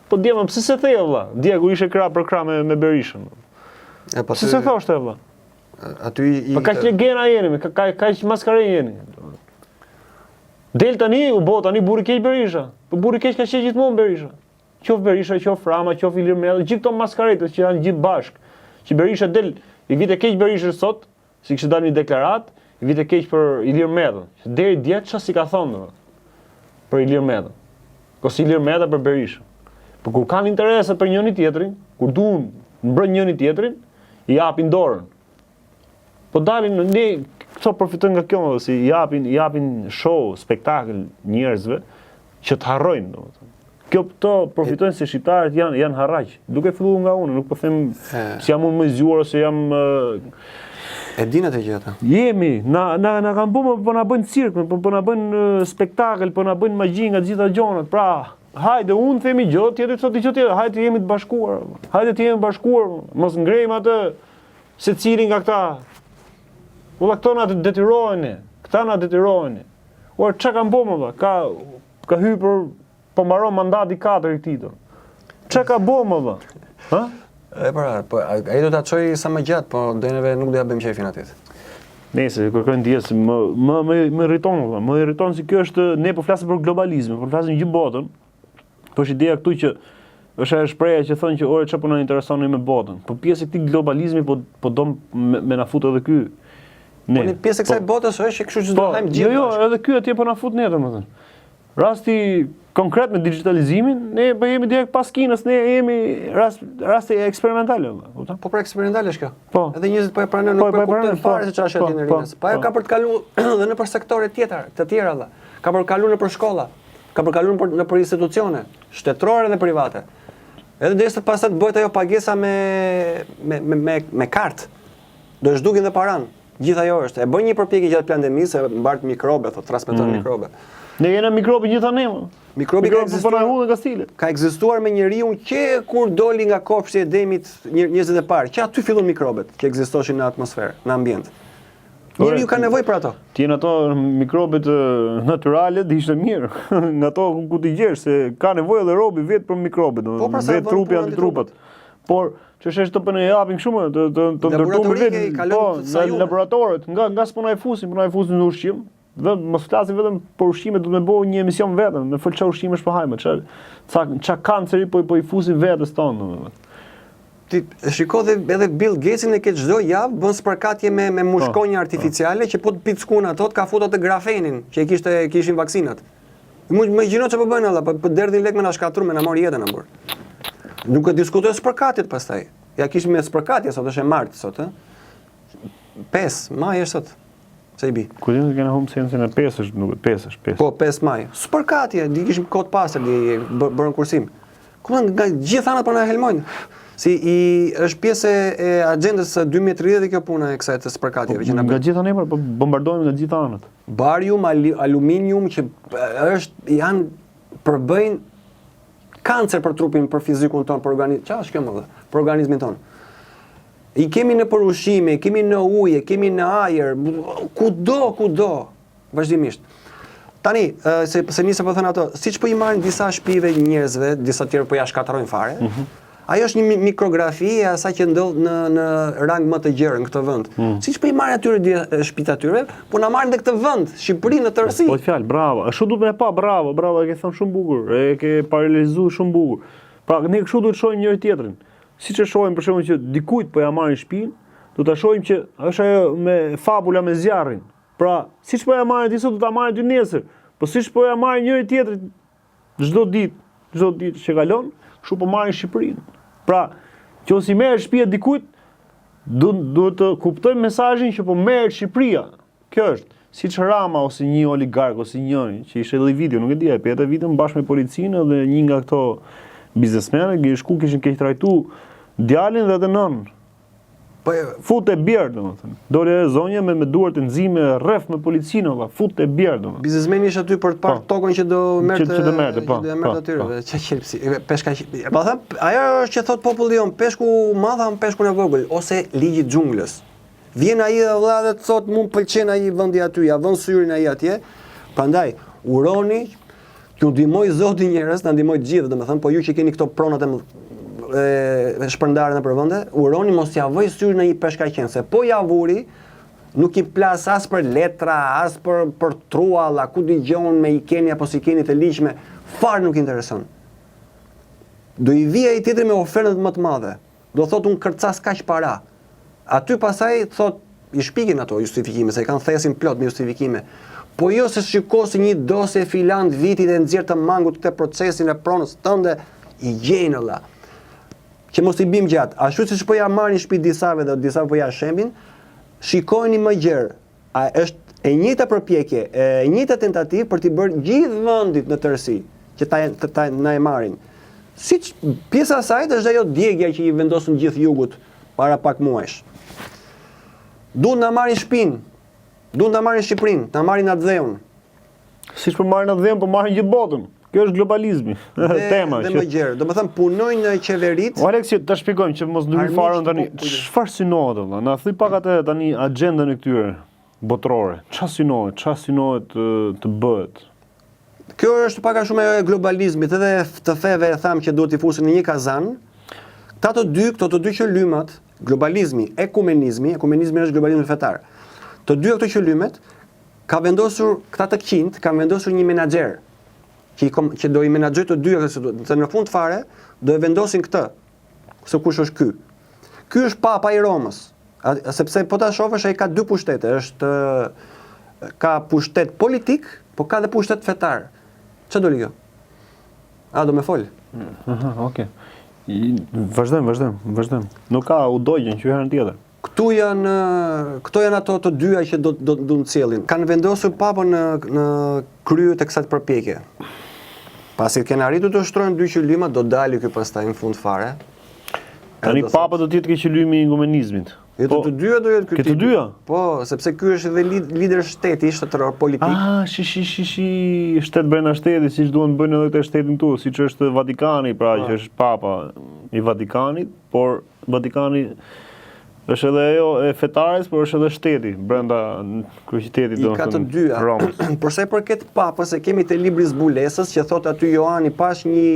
S2: Po dje më pse s'e the vëlla? Dje kur ishe krah për krah me me Berishën. E po pse s'e thoshte vëlla?
S1: Aty
S2: i Po kaq legena jeni, me kaq kaq maskare jeni. Del tani u bë tani burri keq Berisha. Po burri keq ka qenë gjithmonë Berisha. Qoftë Berisha, qoftë Rama, qoftë Ilir Meta, gjithë këto maskaretët që janë gjithë bashkë. Që Berisha del, i vite keq Berishës sot, si kishte dalë një deklaratë, i vite keq për Ilir Metën. Që deri dje ça s'i ka thonë domethënë për Ilir Metën. Ose Ilir Meta për Berishën. Po kur kanë interese për njëri tjetrin, kur duan mbrojnë njëri tjetrin, i japin dorën. Po dalin në ne këto përfitojnë nga kjo, si japin japin show, spektakël njerëzve që të harrojnë, domethënë. Kjo këto përfitojnë se shqiptarët janë janë harraq, duke filluar nga unë, nuk po them se jam unë më i zgjuar ose jam
S1: e dinë atë gjë ata.
S2: Jemi, na na na kanë bërë, po na bëjnë cirk, po po na bëjnë spektakël, po na bëjnë magji nga të gjitha gjonat. Pra, hajde unë themi gjë, tjetri thotë gjë tjetër, hajde të jemi të bashkuar. Hajde të jemi të bashkuar, mos ngrejmë atë Secili nga këta, Vëlla, këto na detyrohen ne, këta na detyrohen ne. Ora, ça kanë bo, më vëlla, ka, ka hy për, po mbaron mandati 4 i këtij do. Ça ka bo, më vëlla?
S1: Ha? E pra, po, ai do ta çojë sa më gjatë, po do neve nuk do ja bëjmë qejfin atij.
S2: Nëse kërkojnë ndjesë, më më më më irriton, vëlla, më irriton se kjo është ne po flasim për globalizmin, po flasim gjithë botën. Po është ideja këtu që është ajo shprehja që thonë që ore çfarë po na intereson ne me botën. Po pjesë e këtij globalizmi po po do me, me na fut edhe ky.
S1: Ne. Po një pjesë e kësaj po, botës është që kështu që do po, hajmë gjithë.
S2: Jo, jo, edhe ky atje po na fut ne domethënë. Rasti konkret me digitalizimin, ne po jemi direkt pas Kinës, ne jemi rast rasti eksperimental,
S1: kupton? Po pra eksperimental është kjo.
S2: Po.
S1: Edhe njerëzit po e pranojnë, nuk po, po, po e kuptojnë fare se çfarë është atje në po, Rinas. Po ajo ka për të kaluar edhe nëpër sektore tjera, të tjera valla. Ka për të kaluar nëpër shkolla, ka për të kaluar nëpër nëpër institucione shtetërore dhe private. Edhe derisa pastaj të bëhet ajo pagesa me me me me, me kartë. Do zhdukin dhe paran. Gjithë ajo është. E bën një përpjekje gjatë pandemisë, se mbart mikrobe, thotë, transmeton mm. mikrobe.
S2: Ne jena mikrobe gjitha ne.
S1: Mikrobi ka ekzistuar
S2: po na kastile.
S1: Ka ekzistuar me njeriun që kur doli nga kopshti i Edemit njerëzit e parë, që aty fillon mikrobet që ekzistoshin në atmosferë, në ambient. Njeriu ka nevojë për
S2: ato. Të jenë ato mikrobet natyrale, do ishte mirë. Nga ato ku t'i gjesh se ka nevojë edhe robi vetë për mikrobet,
S1: domethënë po, pra,
S2: vetë trupi antitrupat. Por Që është të po na japin kështu më, të të të ndërtuar vetë, po, në laboratoret, nga nga s'po na e fusin, po na e fusin në ushqim. Dhe mos flasim vetëm për ushqime, do të më bëj një emision vetëm, me fol çfarë ushqimesh po hajmë, çfarë ca ça kanceri po po i fusin vetes tonë, domethënë.
S1: Ti shiko dhe edhe Bill Gatesin e ke çdo javë bën spërkatje me me mushkonja po, artificiale po. që po të pickun ato të ka fut atë grafenin që e kishte kishin vaksinat. Mu imagjino çfarë po bëjnë ata, po, po derdhin lek me na shkatërru, me na marr jetën apo. Nuk e diskutoj spërkatjet pastaj. Ja kishim me spërkatje sot është e martë sot, ë. 5 maj është sot. Se i
S2: bi. Ku di kena humb sensin e 5 është, nuk 5 është
S1: 5. Po 5 maj. Spërkatje, di kishim kohë të pastër, di bërën kursim. Kupton nga gjithë anët po na helmojnë. Si i është pjesë e agjendës së 2030 kjo puna e kësaj të spërkatjeve
S2: që na Nga gjitha ne po bombardohemi nga gjitha anët.
S1: Barium, aluminium që është janë përbëjnë kancer për trupin, për fizikun tonë, për organizmin. Çfarë është kjo më vëlla? Për organizmin tonë. I kemi nëpër ushqime, i kemi në ujë, i kemi në ajër, kudo, kudo, vazhdimisht. Tani, se se nisa po thënë ato, siç po i marrin disa shtëpive njerëzve, disa të tjerë po ja shkatërrojnë fare. Mm -hmm. Ajo është një mikrografi e asaj që ndodh në në rang më të gjerë në këtë vend. Mm. Siç po i marrin atyre shtëpitë atyre, po na marrin edhe këtë vend, Shqipërinë në
S2: tërësi. Po fjalë, bravo. Ashtu duhet me pa, bravo, bravo, e ke thënë shumë bukur, e ke paralelizuar shumë bukur. Pra ne kështu duhet të shohim njëri tjetrin. Siç e shohim për shembull që dikujt po ja marrin shtëpinë, do ta shohim që është ajo me fabula me zjarrin. Pra, siç po ja marrin ti sot, do ta marrin ty nesër. Po siç po ja marrin njëri tjetrit Çdo ditë, çdo ditë që kalon, kështu po marrin Shqipërinë. Pra, qoftë se i merret shtëpia dikujt, duhet të kuptojmë mesazhin që po merret Shqipëria. Kjo është, siç Rama ose një oligark ose njëri që ishte edhe video, nuk e di, e pe atë videon bashkë me policinë dhe një nga këto biznesmenë, kishin shku kishin keqtrajtu djalin dhe atë nënën. Po fut e bjer domethënë. Doli ajo zonja me me duart e nxime rref me policinë valla, fut e bjer
S1: domethënë. Biznesmeni ishte aty për të parë po. tokën që do merrte
S2: që, që do merrte, po.
S1: Do merrte po, aty, po. ç'a qelpsi. Peshka, po them, ajo është që thot populli jon, peshku i madh han peshkun e vogël ose ligji i xhunglës. Vjen ai dhe vëlla dhe të thot mu më pëlqen ai vendi aty, ja vën syrin ai atje. Prandaj uroni T'ju ndihmoj Zoti njerëz, na ndihmoj të gjithë, domethënë, po ju që keni këto pronat e e shpërndara nëpër vende, uroni mos ja vëj syrin në një peshkaqen, se po ja vuri, nuk i plas as për letra, as për për trualla, ku dëgjon me i keni apo s'i keni të ligjshme, fare nuk intereson. Do i vijë ai tjetri me ofertën më të madhe. Do thotë unë kërcas kaq para. Aty pastaj thot i shpikin ato justifikime, se e kanë thesin plot me justifikime. Po jo se shiko si një dosje filan të vitit e nxjerr të mangut këtë procesin e pronës tënde, i gjejnë vëlla. Që mos i bim gjatë, ashtu siç po ja marrin shtëpi disave dhe disave po ja shembin, shikojeni më gjerë, A është e njëjta përpjekje, e njëjta tentativë për t'i bërë gjithë vendit në tërësi, që ta, të, ta na e marrin. Siç pjesa e saj është ajo djegja që i vendosën gjithë jugut para pak muajsh. Duan na marrin shpinë, duan na marrin Shqipërinë, na marrin atdheun.
S2: Siç po marrin atdheun, po marrin gjithë botën. Kjo është globalizmi,
S1: dhe, tema. Dhe më gjerë, domethënë punojnë në
S2: qeveritë. O Alex, ta shpjegojmë që mos ndryj farën tani. Po, po, Çfarë synohet vëlla? Na thuj pak atë tani agjendën e këtyre botërore. Çfarë synohet? Çfarë synohet të, të
S1: bëhet? Kjo është pak a shumë ajo e globalizmit, edhe të feve e thamë që duhet t'i fusin në një kazan. Këta të dy, këto të dy qëllimat, globalizmi, ekumenizmi, ekumenizmi është globalizmi fetar. Të dyja këto qilymet ka vendosur këta të këqinjtë kanë vendosur një menaxher që i kom, që do i menaxhojë të dyja këto, se në fund fare do e vendosin këtë. Se kush është ky? Ky është papa i Romës. A, sepse po ta shohësh ai ka dy pushtete, është ka pushtet politik, po ka dhe pushtet fetar. Ç'a doli kjo? A do me fol?
S2: Aha, okay. Vazhdojmë, vazhdojmë, vazhdojmë. Nuk ka u dogjën që herën tjetër.
S1: Këtu janë këto janë ato të dyja që do do do të sjellin. Kanë vendosur papën në në krye të kësaj përpjekje. Pasi kenë arritur të shtrojnë dy qylima, do dali ky pastaj në fund fare.
S2: Tani papa do të jetë ke qylimi i ekumenizmit.
S1: Jo po, të dyja do jetë
S2: ky. Të dyja?
S1: Po, sepse ky është edhe lider shteti, shtetëror politik.
S2: Ah, shi shi shi shi, shtet brenda shtetit, siç duan të bëjnë edhe këtë shtetin këtu, siç është Vatikani, pra po. që është papa i Vatikanit, por Vatikani është edhe ajo e fetares, por është edhe shteti brenda kryeqytetit,
S1: domethënë. I ka të dyja. Romës. Por sa i përket papës, e kemi te libri i zbulesës që thotë aty Joani pashë një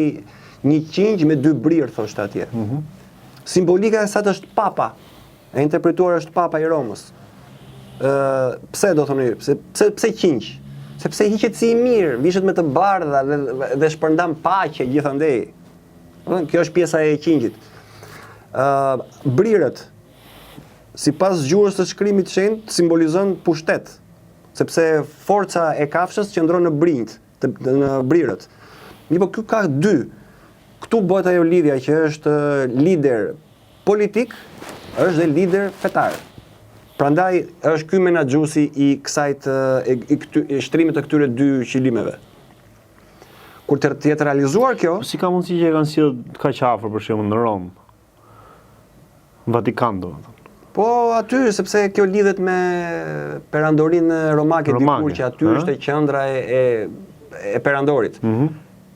S1: një qingj me dy brirë thoshte atje. Mm -hmm. Simbolika e saj është papa. E interpretuar është papa i Romës. Ë, pse do thoni, pse pse pse qingj? Sepse hiqet si i mirë, vishet me të bardha dhe dhe shpërndan paqe gjithandej. Domethënë kjo është pjesa e qingjit. Ë, brirët sipas gjuhës së shkrimit të shenjtë simbolizon pushtet, sepse forca e kafshës qëndron në brinjt, të, në brirët. Mirëpo ky ka dy. Këtu bëhet ajo lidhja që është lider politik, është dhe lider fetar. Prandaj është ky menaxhuesi i kësaj të i, i, këty, i shtrimit të këtyre dy qilimeve. Kur të jetë realizuar
S2: kjo, po si ka mundësi që e kanë sjellë kaq afër për shembull në Romë? Vatikan
S1: domethënë. Po aty sepse kjo lidhet me perandorinë romake, romake dikur që aty është qendra e e, e perandorit. Mm -hmm.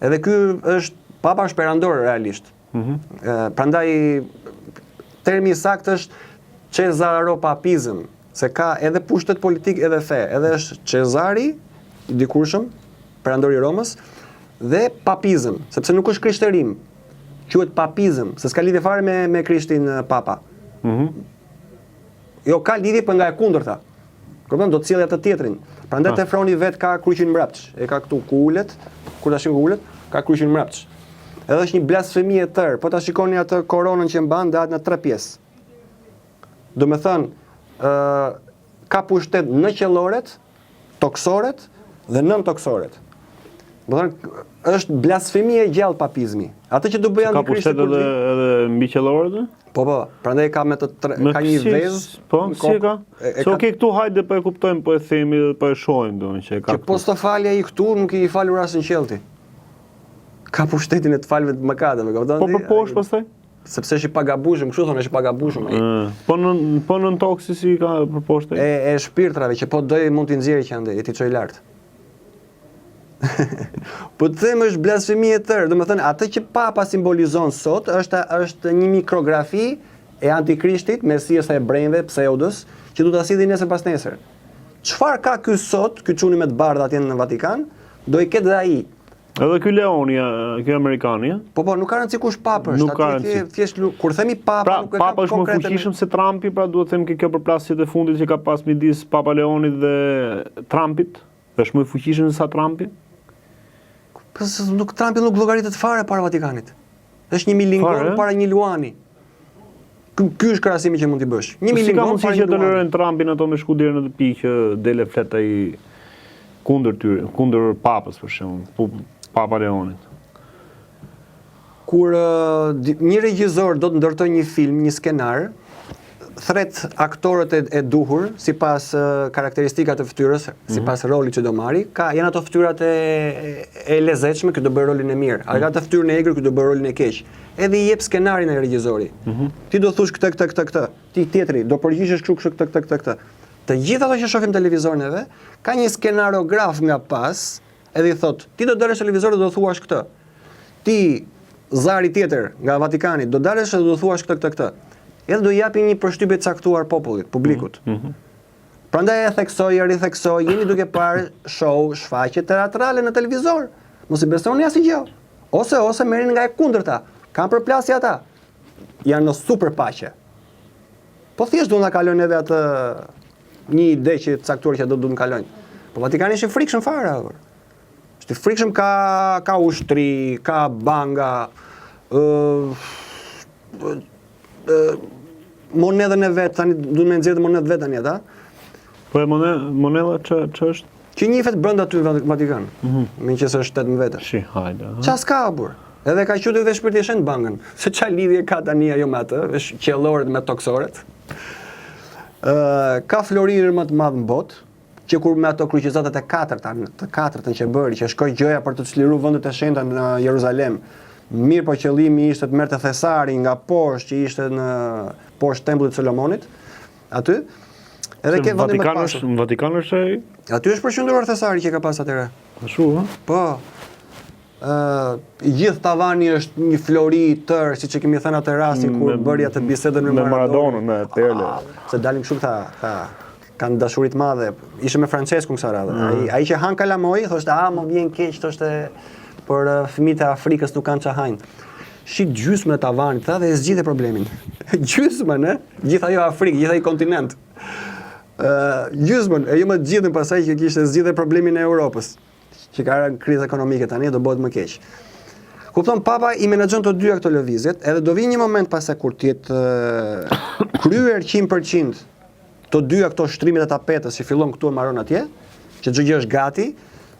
S1: Edhe ky është papa është perandor realisht. Mm -hmm. prandaj termi i saktë është Cezaropapizëm, se ka edhe pushtet politik edhe fe, edhe është Cezari i dikurshëm, perandori i Romës dhe papizëm, sepse nuk është krishterim, quhet papizëm, se s'ka lidhje fare me me Krishtin papa. Mhm. Mm jo, ka lidhje për nga e kundërta. Kupton, do të sjellë atë tjetrin. Prandaj te froni vet ka kryqin mbrapsht. E ka këtu ku ulet, kur ta shikoni ku ulet, ka kryqin mbrapsht. Edhe është një blasfemi e tërë. Po ta shikoni atë koronën që mban, ndahet në tre pjesë. Domethënë, ë ka pushtet në qielloret, tokësoret dhe nëntokësoret. Domethënë, është blasfemi e gjallë papizmi. Atë që do bëjë
S2: antikristi ka pushtet edhe edhe mbi qielloret?
S1: Po po, prandaj ka me të tre, me ka një vezë.
S2: Po, si e ka? E, e ka... Okej, këtu hajde po e kuptojmë, po e themi dhe po e shohim domethënë
S1: që e ka. Që po s'të fali ai këtu, nuk i falur as në qiell ti. Ka pushtetin e të falëve të mëkateve,
S2: kupton? Po po poshtë pastaj?
S1: Sepse është i pagabueshëm, kështu thonë, është i pagabueshëm
S2: ai. Po në po nën tokë si si ka për
S1: poshtë? E e shpirtrave që po dojë mund t'i nxjerrë që andej, e t'i çojë lart. po të them është blasfemi e tërë, domethënë atë që papa simbolizon sot është është një mikrografi e antikrishtit, mesias së hebrenjve, pseudës, që do ta sjellë nesër pas nesër. Çfarë ka ky sot, ky çuni me të bardha atje në Vatikan, do i ketë dhe ai.
S2: Edhe ky Leoni, ky amerikani, ë?
S1: Po po, nuk ka rëndësi kush papë është.
S2: Nuk ka rëndësi.
S1: Thjesht kur themi papa,
S2: pra, nuk e ka papa është më fuqishëm se Trumpi, pra duhet të them që kjo përplasje e fundit që ka pas midis Papa Leonit dhe Trumpit, është më i fuqishëm se sa
S1: Trumpi? Po nuk Trumpi nuk llogaritet fare para Vatikanit. Është një milingon para një luani. Ky ky është krahasimi që mund t'i bësh.
S2: Një po milingon. Si ka mundësi që tolerojnë Trumpin ato me shku deri në atë pikë që del e flet ai kundër tyre, kundër papës për shembull, po Papa Leonit.
S1: Kur një regjisor do të ndërtojë një film, një skenar, thret aktorët e, e duhur sipas karakteristikave të fytyrës, mm -hmm. sipas rolit që do marri, ka janë ato fytyrat e e lezetshme që do bëjë rolin e mirë. A ka atë fytyrën e egër që do bëjë rolin e keq. Edhe i jep skenarin e regjizori. Mm -hmm. Ti do thush këtë këtë këtë këtë. Ti tjetri do përgjigjesh kështu kështu këtë këtë këtë këtë. Të gjithë ato që shohim në televizor neve, ka një skenarograf nga pas, edhe i thot, ti do dalësh në televizor dhe do thuash këtë. Ti zari tjetër nga Vatikani do dalësh dhe do thuash këtë këtë këtë. Edhe do i japi një përshtypje të caktuar popullit, publikut. Mm -hmm. Prandaj e theksoj, e ritheksoj, jeni duke parë show, shfaqje teatrale në televizor. Mos i besoni asnjë gjë. Ose ose merrni nga e kundërta. Kanë përplasje ata. Janë në super paqe. Po thjesht duan ta kalojnë edhe atë. një ide që të caktuar që do duan të kalojnë. Po Vatikani është i frikshëm fare apo. Është i frikshëm ka ka ushtri, ka banka, ë ë monedhën e vet, tani duan me nxjerrë monedhën vet tani ata.
S2: Po e monedha, monedha që që është?
S1: Që njihet brenda aty në Vatikan. Mm -hmm. Meqenëse është shtet më vete.
S2: Shi, hajde.
S1: Ça s'ka burrë? Edhe ka quajtur dhe shpirti i shenjtë bankën. Se ça lidhje ka tani ajo me atë, është qielloret me tokësoret. Ë ka floririn më të madh në botë, që kur me ato kryqëzatat e katërta, të katërtën që bëri, që shkoi gjoja për të çliruar vendet e shenjta në Jeruzalem. Mirëpo qëllimi ishte të merrte thesarin nga poshtë që ishte në poshtë tempullit të Solomonit, aty. Edhe ke vendin më të
S2: pasur. Në Vatikan është ai?
S1: Aty është përqendruar thesari që ka pas atëherë.
S2: Ashtu, ë?
S1: Po. Ë, i gjithë tavani është një flori i tërë, siç e kemi thënë atë rastin kur bëri atë bisedën
S2: me, me Maradonën, me
S1: Perle. Ah, se dalin kështu këta, këta kanë dashuri të madhe. Ishte me Franceskun kësaj radhe. Mm. Ai ai që han kalamoj, thoshte, "A më vjen keq," thoshte, për fëmijët e Afrikës nuk kanë ç'a hajnë. Shit gjysmën e tavanit, tha dhe e zgjidhe problemin. gjysmën, e? Gjithë ajo Afrikë, gjithë ai kontinent. Ë, gjysmën, e jo më të gjithën pastaj që kishte zgjidhë problemin e Europës, që ka rënë krizë ekonomike tani do bëhet më keq. Kupton, papa i menaxhon të dyja këto lëvizjet, edhe do vijë një moment pastaj kur të jetë kryer 100% të dyja këto shtrimet e tapetës që fillon këtu e mbaron atje, që çdo gjë është gati,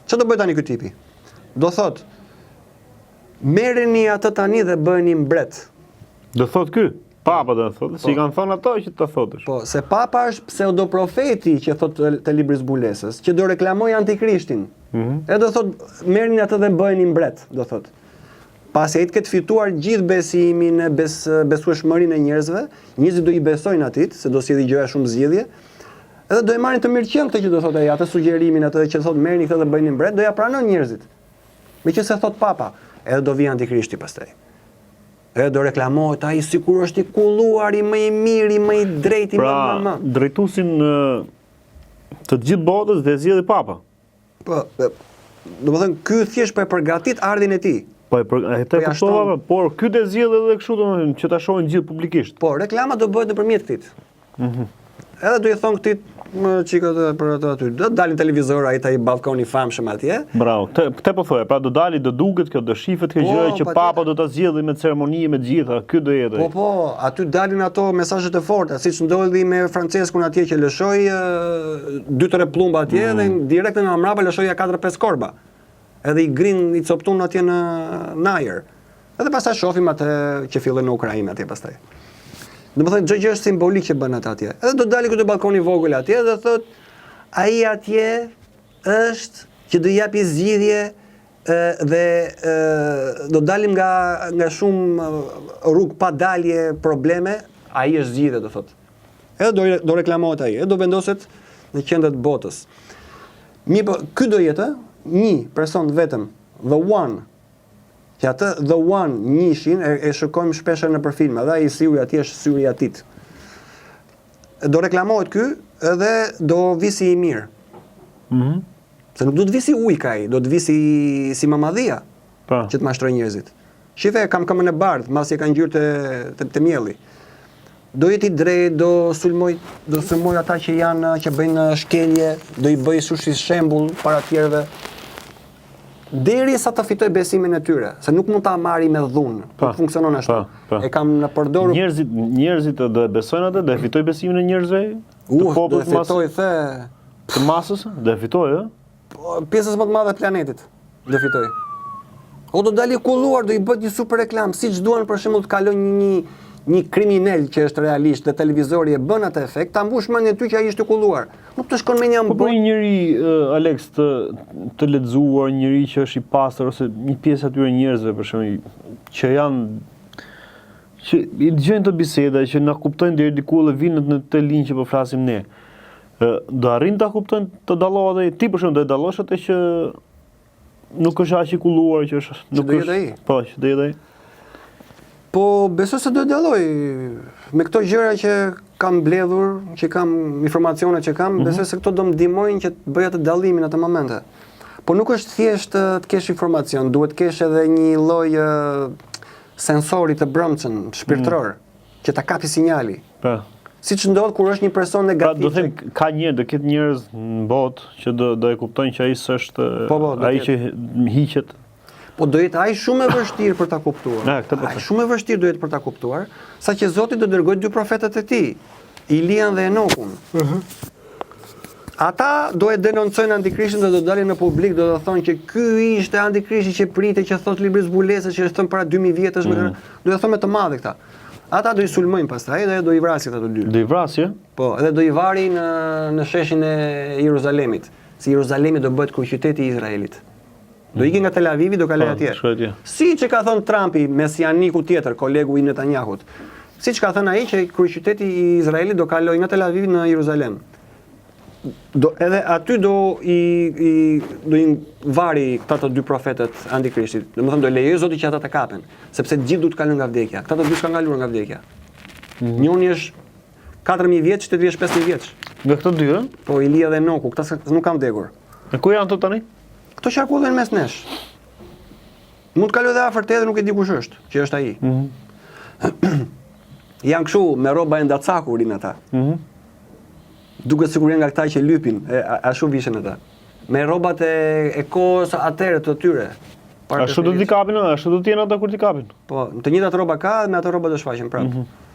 S1: çfarë do bëjë tani ky tipi? Do thotë, merreni atë tani dhe bëheni mbret.
S2: Do thotë ky? Papa do thotë, si po. kanë thonë ato që të
S1: thotësh. Po, se papa është pseudoprofeti që thotë te libri i zbulesës, që do reklamojë antikrishtin. Mm -hmm. E do thotë, merrni atë dhe bëheni mbret, do thotë. Pasi ai të ketë fituar gjithë besimin e bes, besueshmërinë e njerëzve, njerëzit do i besojnë atij, se do sjellë gjoja shumë zgjidhje. Edhe do e marrin të mirëqenë këtë që do thotë ai, atë sugjerimin, atë që thotë merrni këtë dhe bëheni mbret, do ja pranojnë njerëzit. Meqenëse thotë papa, edhe do vijë antikrishti pastaj. Edhe do reklamohet ai sikur është i kulluari, më i miri, më i drejti,
S2: pra, më më më. Pra, drejtuesin të gjithë botës do e zgjedhë papa.
S1: Po, domethënë ky thjesht po e përgatit ardhjen e
S2: tij. Po e për, e të po kuptova, por ky do zgjedhë edhe kështu domethënë që ta shohin gjithë
S1: publikisht. Po, reklama do bëhet nëpërmjet këtij. Mhm. Mm edhe do i thon këtij më çikë atë për atë aty. Do dalin televizor ai te ai ballkoni i famshëm
S2: atje. Bravo. Këtë këtë po thoja, pra do dali, do duket kjo, do shifet kjo po, gjë që papa do ta zgjedhë me ceremoni me të gjitha, ky do
S1: jetë. Po po, aty dalin ato mesazhet e forta, siç ndodhi me Franceskun atje që lëshoi dy tre plumba atje mm. dhe direkt nga mbrapa lëshoi ja 4-5 korba. Edhe i grin i coptun atje në në ajër. Edhe pastaj shohim atë që filloi në Ukrainë atje pastaj. Domethënë çdo gjë është simbolik që bën ata atje. Edhe do dali këtu ballkoni i vogël atje dhe thot ai atje është që do japi zgjidhje dhe do dalim nga nga shumë rrugë pa dalje probleme, ai është zgjidhje do thot. Edhe do do reklamohet ai, edhe do vendoset në qendër të botës. Mirëpo, ky do jetë një person vetëm, the one, Që atë The One, njëshin, e, e shikojmë shpesh nëpër filma, dhe ai syri atje është syri i atit. Do reklamohet ky edhe do vi si i mirë.
S2: Mhm. Mm
S1: Se nuk do të vi si ujk ai, do të vi si si mamadhia.
S2: Po.
S1: Që të mashtrojë njerëzit. Shife, kam këmbën e bardhë, mbasi e ka ngjyrë te te, te mielli. Do jetë i drejtë, do sulmoj, do sulmoj ata që janë që bëjnë shkelje, do i bëj si shembull para tjerëve. Deri sa të fitoj besimin e tyre, se nuk mund ta marri me dhunë, nuk funksionon ashtu. Pa, pa. E kam në
S2: përdorur Njerëzit, njerëzit do e besojnë atë, do e fitoj besimin e njerëzve?
S1: Të popullit do e fitoj
S2: the të masës, do e fitoj, ë?
S1: Po, pjesës më të madhe të planetit do e fitoj. O do dali kulluar, do i bëhet një super reklamë, siç duan për shembull të kalojnë një një kriminel që është realisht dhe televizori e bën atë efekt, ta mbush mendjen ty që ai është i kulluar. Nuk të shkon mendja
S2: në po, po një njeri uh, Alex të të lexuar, një njeri që është i pastër ose një pjesë atyre njerëzve për shembull që janë që i dëgjojnë këto biseda që na kuptojnë deri diku dhe vinë në këtë linjë që po flasim ne. Ë do arrin ta kuptojnë të dallohet ai ti për shembull do e dallosh atë që Nuk është aq i kulluar që
S1: është, nuk është.
S2: Ai. Po, që do jetë ai.
S1: Po besoj se do e dalloj me këto gjëra që kam mbledhur, që kam informacionet që kam, mm -hmm. besoj se këto do më ndihmojnë që të bëj atë dallimin atë momente. Po nuk është thjesht të kesh informacion, duhet të kesh edhe një lloj sensori të brendshëm shpirtëror mm. që ta kapi
S2: sinjali.
S1: Po. Siç ndodh kur është një person
S2: pra,
S1: negativ.
S2: Pra do them ka një, do ketë njerëz në botë që do do e kuptojnë që ai s'është
S1: po, po,
S2: ai që hiqet.
S1: Po do jetë aq shumë e vështirë për ta kuptuar.
S2: Na, këtë po.
S1: Aq shumë e vështirë do jetë për ta kuptuar, saqë Zoti do dërgojë dy profetët e tij, Ilian dhe Enokun. Ëh. Uh -huh. Ata do e denoncojnë antikrishtin dhe do dalin në publik do të thonë që ky ishte antikrishti që pritej që thotë libri i zbulesës që është thënë para 2000 vjetësh mm. me do e thonë me të madhe këta. Ata do i sulmojnë pastaj dhe do i vrasin ata të
S2: dy. Do i vrasin?
S1: Po, edhe do i vari në në sheshin e Jeruzalemit, se Jeruzalemi do bëhet kryeqyteti i Izraelit. Do ikë nga Tel Avivi, do kalojë
S2: po,
S1: atje.
S2: atje.
S1: Siç e ka thënë Trumpi, mesianiku tjetër, kolegu i Netanyahut. Siç ka thënë ai që kryeqyteti i Izraelit do kalojë nga Tel Avivi në Jeruzalem. Do edhe aty do i i do i vari këta të dy profetët antikrishtit. Domethënë do lejojë Zoti që ata të kapen, sepse të gjithë duhet të kalojnë nga vdekja. Këta të dy s'kanë kaluar nga vdekja. Mm. Njëri është 4000 vjeç, tjetri është 5000 vjeç.
S2: Nga këto dy, ë?
S1: Po Ilia dhe Enoku, këta nuk kanë vdekur.
S2: E ku janë këto tani?
S1: Këto qarkullojnë mes nesh. Mund të kalojë dhe afër teje dhe nuk e di kush është, që është ai.
S2: Mm -hmm.
S1: janë kështu me rroba endacaku rrinë ata.
S2: Mm -hmm.
S1: Duket sikur janë nga këta që lypin, e, ashtu vishen ata. Me rrobat e, e kohës atëherë të tyre.
S2: Ashtu do t'i kapin, ashtu do të jenë ata kur t'i
S1: kapin. Po, të njëjtat rroba ka dhe me ato rroba do shfaqen prapë. Mm -hmm.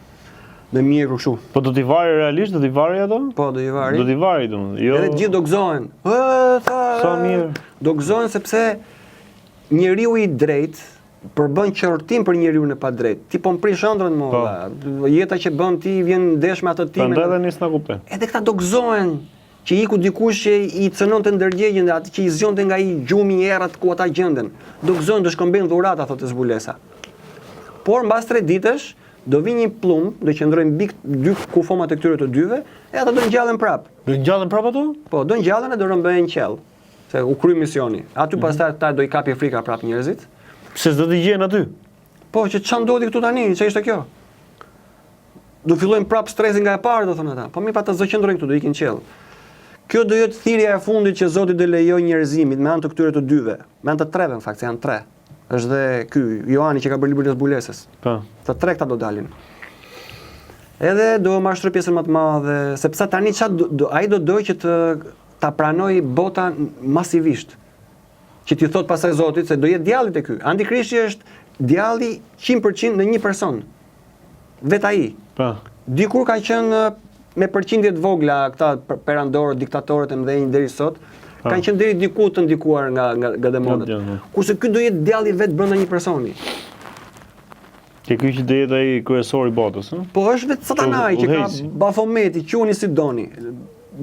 S1: Me mjekër kështu.
S2: Po do t'i vari realisht, do t'i vari ato?
S1: Po, do t'i vari.
S2: Do t'i vari domethënë. Jo.
S1: Edhe gjithë do gëzohen. Ë, tha.
S2: Sa mirë.
S1: Do gëzohen sepse njeriu i drejtë përbën qortim për njeriun e padrejtë. Ti po më prish ëndrrën më
S2: po.
S1: valla. Jeta që bën ti vjen ndesh me atë
S2: timen. Prandaj edhe nis na kuptojnë.
S1: Edhe këta do gëzohen që iku dikush që i cënonte ndërgjegjen dhe atë që i zgjonte nga ai gjumi i errët ku ata gjenden. Do gëzohen, do shkëmbejnë dhurata, thotë zbulesa. Por mbas tre ditësh do vijë një plumb, do qëndrojë mbi dy kufomat e këtyre të dyve, e ata do ngjallen
S2: prap. Do ngjallen prap ato?
S1: Po, do ngjallen e do rrëmbehen në qiell. Se u kry misioni. Aty mm -hmm. pastaj ata do i kapi frika prap njerëzit.
S2: Pse s'do t'i gjejnë aty?
S1: Po, që ça ndodhi këtu tani, ça ishte kjo? Do fillojnë prap stresin nga e para, do thonë ata. Po mirë, pa ata s'do qëndrojnë këtu, do ikin në qiell. Kjo do jetë thirrja e fundit që Zoti do lejojë njerëzimit me anë të këtyre të dyve, me anë të treve në fakt, se janë tre. Është dhe ky Joani që ka bërë librin e zbulesës.
S2: Po.
S1: Të tre këta do dalin. Edhe do mashtrojë pjesën më të madhe, sepse tani ça do, do ai do dojë që të ta pranojë bota masivisht. Që t'i thotë pastaj Zotit se do jetë djalli te ky. Antikrishti është djalli 100% në një person. Vetë ai.
S2: Po.
S1: Dikur ka qenë me përqindje të vogla këta perandorët, diktatorët e mëdhenj deri sot, po. kanë qenë deri diku të ndikuar nga nga, nga demonët. Kurse ky do jetë djalli vetë brenda një
S2: personi. Që ky që do jetë ai kryesori i botës,
S1: ëh? Po është vetë satanai që ka Bafometi, quani si doni.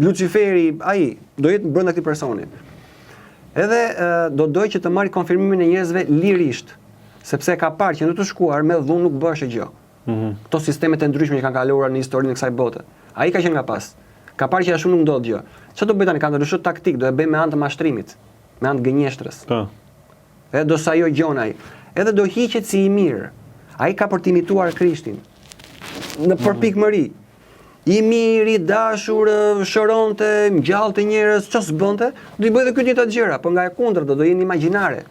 S1: Luciferi, ai do jetë brenda këtij personi. Edhe do dojë që të marrë konfirmimin e njerëzve lirisht, sepse ka parë që në të shkuar me dhunë nuk bëhej gjë.
S2: Mm -hmm.
S1: Këto sistemet e ndryshme që kanë kaluar në historinë e kësaj bote. Ai ka qenë nga pas. Ka parë që ashtu nuk ndodh gjë. Çfarë do bëj tani? Ka ndryshuar taktikë, do e bëj me anë të mashtrimit, me anë të gënjeshtrës.
S2: Po.
S1: Edhe do sajojë gjënë ai. Edhe do hiqet si i mirë. Ai ka për të imituar Krishtin. Në mhm. përpikmëri. I mirë, i dashur, shëronte, ngjallte njerëz, ça s'bënte, do i bëjë dhe ky të njëjtat gjëra, po nga e kundërta do jenë imagjinare.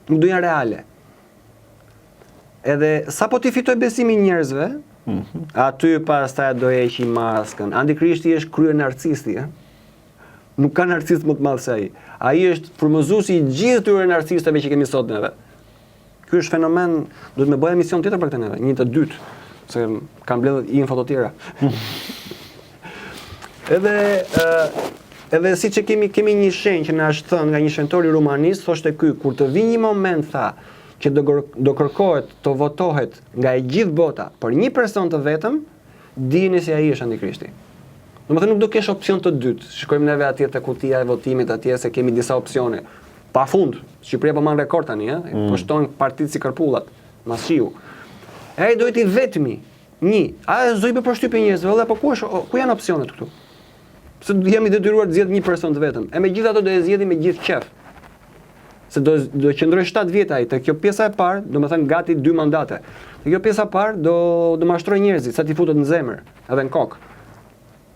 S1: Nuk do jenë reale. Edhe sapo t'i fitojë besimin njerëzve, mm -hmm. aty pastaj do heqi maskën. Antikrishti është krye narcisti, ë. Nuk ka narcist më të madh se ai. Ai është frymëzuesi i gjithë këtyre narcistëve që kemi sot neve. Ky është fenomen, duhet me bëj emision tjetër për këtë neve, një të dytë, se kam mbledhur info të tjera. edhe ë edhe siç e kemi kemi një shenjë që na është thënë nga një shenjtor i Rumanisë, thoshte ky, kur të vijë një moment tha që do do kërkohet të votohet nga e gjithë bota për një person të vetëm, dijeni se ai është antikrishti. Domethënë nuk do kesh opsion të dytë. Shikojmë neve atje te kutia e votimit atje se kemi disa opsione. Pa fund. Shqipëria po mban rekord tani, ë. Mm. Po shtohen partitë si kërpullat, mas shiu. E ai do jetë i vetmi. Një, a s'do i bëjë përshtypje njerëzve, vëlla, po ku është, ku janë opsionet këtu? Pse jemi detyruar të zgjedhim një person të vetëm? E megjithatë do e zgjedhim me gjithë qejf. Se do do qëndrojë 7 vjet ai te kjo pjesa e parë, domethënë gati dy mandate. Te kjo pjesa e parë do do mashtrojë njerëzit sa t'i futet në zemër, edhe në kokë.